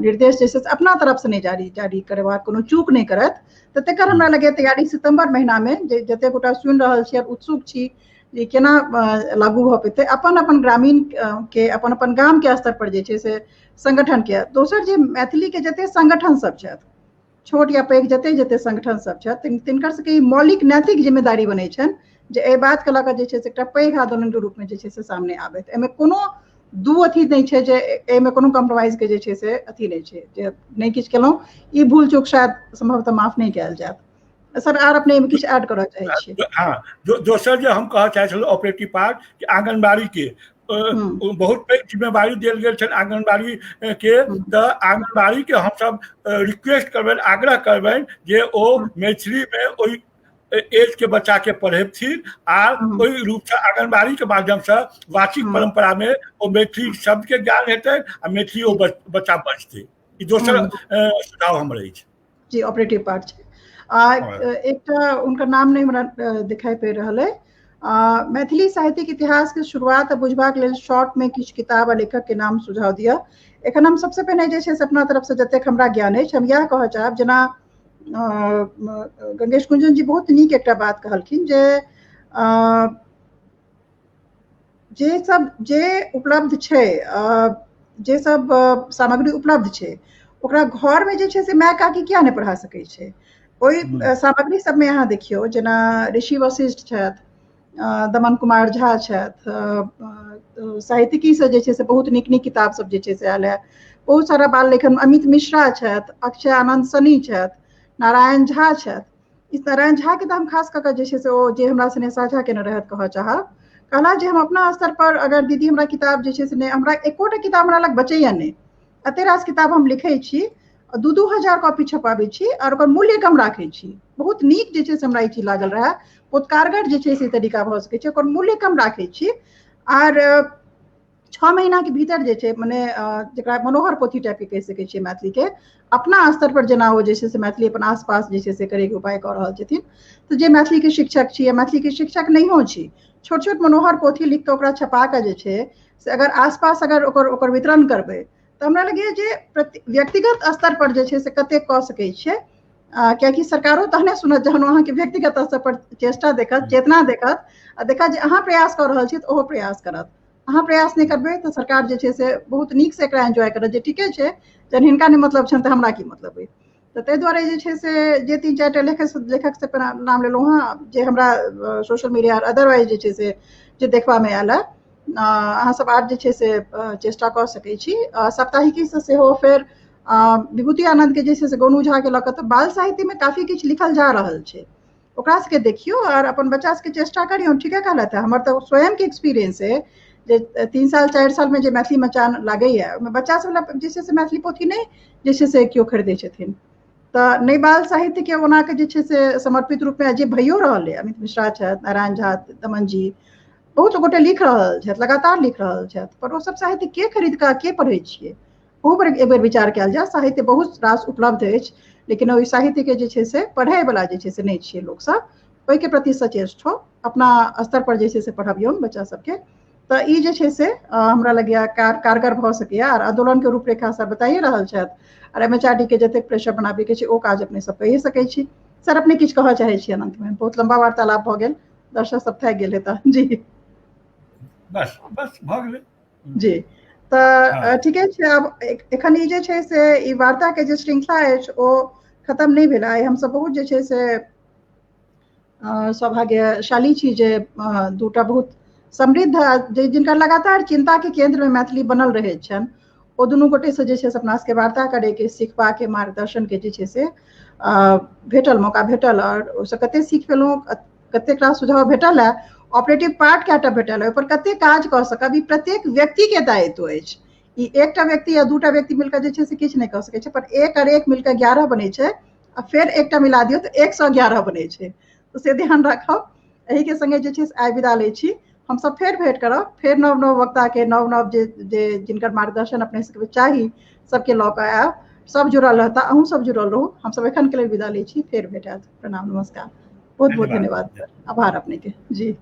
निर्देश जे छै से अपना तरफ से नहि जारी जारी करेबाक कोनो चूक नहि करत। तऽ तकर हमरा लगैया तैयारी सितंबर महीना में जे जते गोटा सुनि रहल छी और उत्सुक छी जे केना लागू भऽ पेतै, अपन अपन ग्रामीण के अपन अपन गाम के स्तर पर जे छै से संगठन के। दोसर जे मैथिली के जते संगठन सब छथि, छोट या पैघ जते जते संगठन सब छथि, तिनकर सबके ई मौलिक नैतिक जिम्मेदारी बनै छनि जे एहि बात के लऽ कऽ जे छै से एकटा पैघ आंदोलन के रूप में जे छै से सामने आबैत। एहिमे कोनो दू अथी नहि छै जे एहिमे कोनो कॉम्प्रोमाइज के जे छै से अथी नहि छै जे नहि किछु केलहुँ, ई भूल चूक शायद संभवतः माफ नहि कयल जायत। सर आर अपने एहिमे किछु ऐड करऽ चाहै छी? हाँ, दोसर जे हम कहऽ चाहै छलहुँ ऑपरेटिव पार्ट कि आंगनबाड़ी के बहुत पैघ जिम्मेवारी देल गेल छनि आंगनबाड़ी के। तऽ आंगनबाड़ी के हमसब रिक्वेस्ट करबनि, आग्रह करबनि जे ओ मैथिली में ओहि एज के बच्चा के पढ़ेथिन आ ओहि रूप से आंगनबाड़ी के माध्यम से वाचिक परंपरा में ओ मैथिली शब्द के ज्ञान हेतै आ मैथिली ओ बच्चा बजतै। ई दोसर सुझाव हमर अछि। जी, ऑपरेटिव पार्ट छै। आ एकटा उनकर नाम नहि हमरा दिखाई पड़ि रहल है। मैथिली साहित्यिक इतिहास के शुरुआत बुझबाक लेल शॉर्ट में किछु किताब आ लेखक के नाम सुझाव दिअ। एखन हम सबसे पहिने जे छै से अपना तरफ से जतेक हमरा ज्ञान अछि हम इएह कहऽ चाहब, जेना गंगेश कुंजन जी बहुत नीक एकटा बात कहलखिन जे जे सब जे उपलब्ध छै, जे सब सामग्री उपलब्ध छै ओकरा घर में जे छै से माय काकी किया नहि पढ़ा सकै छै। ओहि सामग्री सबमे अहाँ देखियौ, जेना ऋषि वशिष्ठ छथि, दमन कुमार झा छथि, साहित्यिकी से जे छै से बहुत नीक नीक किताब सब जे छै से आयल है, बहुत सारा बाल लेखन, अमित मिश्रा छथि, अक्षय आनंद सनी छथि, नारायण झा छथि। इस नारायण झा के तऽ हम खास कऽ कऽ जे छै से ओ जे हमरा सने साझा केने रहथि कहऽ चाहब, कहला जे हम अपना स्तर पर अगर दीदी हमरा किताब जे छै से नहि, हमरा एकोटा किताब हमरा लग बचैया नहि, एते रास किताब हम लिखै छी, 2-2 हजार कॉपी छपाबै छी और ओकर मूल्य कम राखै छी। बहुत नीक जे छै से हमरा ई चीज लागल रहए, बहुत कारगर जे छै से तरीका भऽ सकै छै, ओकर मूल्य कम राखै छी आर 6 महीना के भीतर जे छै मने जकरा मनोहर पोथी टाइप के कहि सकै छियै मैथिली के अपना स्तर पर जेना ओ जे छै से मैथिली अपन आसपास जे छै से करैके उपाय कऽ रहल छथिन। तऽ जे मैथिली के शिक्षक छी या मैथिली के शिक्षक नहियो छी, छोट छोट मनोहर पोथी लिख कऽ ओकरा छपा कऽ जे छै से अगर आसपास अगर ओकर ओकर वितरण करबै तऽ हमरा लगैए जे व्यक्तिगत स्तर पर जे छै से कतेक कऽ सकै छियै, कियाकि सरकारो तहने सुनत जहन अहाँके व्यक्तिगत स्तर पर चेष्टा देखत, चेतना देखत आ देखत जे अहाँ प्रयास कऽ रहल छी तऽ ओहो प्रयास करत। अहाँ प्रयास नहि करबै तऽ सरकार जे छै से बहुत नीकसँ एकरा एन्जॉय करत जे ठीके छै, जहन हिनका नहि मतलब छनि तऽ हमरा की मतलब अइ। तऽ ताहि दुआरे जे छै से जे 3-4 टा लेखक से नाम लेलहुँ हँ जे हमरा सोशल मीडिया अदरवाइज जे छै से जे देखबामे आयल है, अहाँ सब आर जे छै से चेष्टा कऽ सकै छी। साप्ताहिकी से सेहो फेर विभूति आनंद के जे छै से गोनू झा के लऽ कऽ तऽ बाल साहित्य में काफी किछु लिखल जा रहल छै, ओकरा सबके देखियौ और अपन बच्चा सबके चेष्टा करियौ। ठीके कहलथि, हमर तऽ स्वयं के एक्सपीरियंस है जे 3 साल 4 साल में जे मैथिली मचान लागैया ओहिमे बच्चा सब लए जे छै से मैथिली पोथी नहि जे छै से केओ खरीदै छथिन। तऽ नहि बाल साहित्य के ओना के जे छै से समर्पित रूप में जे भइयो रहल है, अमित मिश्रा छथि, नारायण झा, दमन जी, बहुत गोटे लिख रहल छथि, लगातार लिख रहल छथि, पर ओ सब साहित्य के खरीद कऽ के पढ़ै छियै ओहू पर एक बेर विचार कयल जाय। साहित्य बहुत रास उपलब्ध अछि लेकिन ओहि साहित्य के जे छै से पढ़ै वला जे छै से नहि छियै लोकसब, ओहिके प्रति सचेष्ट हो, अपना स्तर पर जे छै से पढ़बियौन बच्चा सबके। तऽ ई जे छै से हमरा लगैया कारगर भऽ सकैया। आर आंदोलन के रूपरेखा सर बताइए रहल छथि आर MHRD के जतेक प्रेशर बनाबे के छै ओ काज अपने सब कहिए सकै छी। सर अपने किछु कहऽ चाहै छी अनंत में? बहुत लंबा वार्तालाप भऽ गेल, दर्शक सब थाकि गेल हेता। जी बस बस भऽ गेलै जी। तऽ ठीके छै। आब एखन ई जे छै से ई वार्ता के जे श्रृंखला अछि ओ खत्म नहि भेल। आइ हमसब बहुत जे छै से सौभाग्यशाली छी जे दूटा बहुत समृद्ध जिनका लगातार चिंता के केंद्र में मैथिली बनल रहैत छनि ओ दुनू गोटे से जे छै से अपना सबके वार्ता करैके, सीखबाके, मार्गदर्शन के जे छै से भेटल, मौका भेटल और ओहिसँ कते सीख पेलहुँ, कतेक रास सुझाव भेटल है, ऑपरेटिव पार्ट कएटा भेटल है, ओहिपर कते काज कऽ सकब, ई प्रत्येक व्यक्ति के दायित्व अछि। ई एकटा व्यक्ति या दूटा व्यक्ति मिलकर जे छै से किछु नहि कऽ सकै छै, पर 1 और 1 मिलकर 11 बनै छै आ फेर एकटा मिला दियौ तऽ 111 बनै छै। तऽ से ध्यान राखब। एहि के संगे जे छै से आइ विदा लै छी। हमसब फेर भेंट करब, फेर नव नव वक्ता के, नव नव जे जे जिनकर मार्गदर्शन अपने सबके चाही सबके लऽ कऽ आयब। सब जुड़ल रहता, अहूँ सब जुड़ल रहू। हमसब एखन के लेल विदा लै छी, फेर भेंट हैत। प्रणाम, नमस्कार, बहुत बहुत धन्यवाद सर, आभार अपने के जी।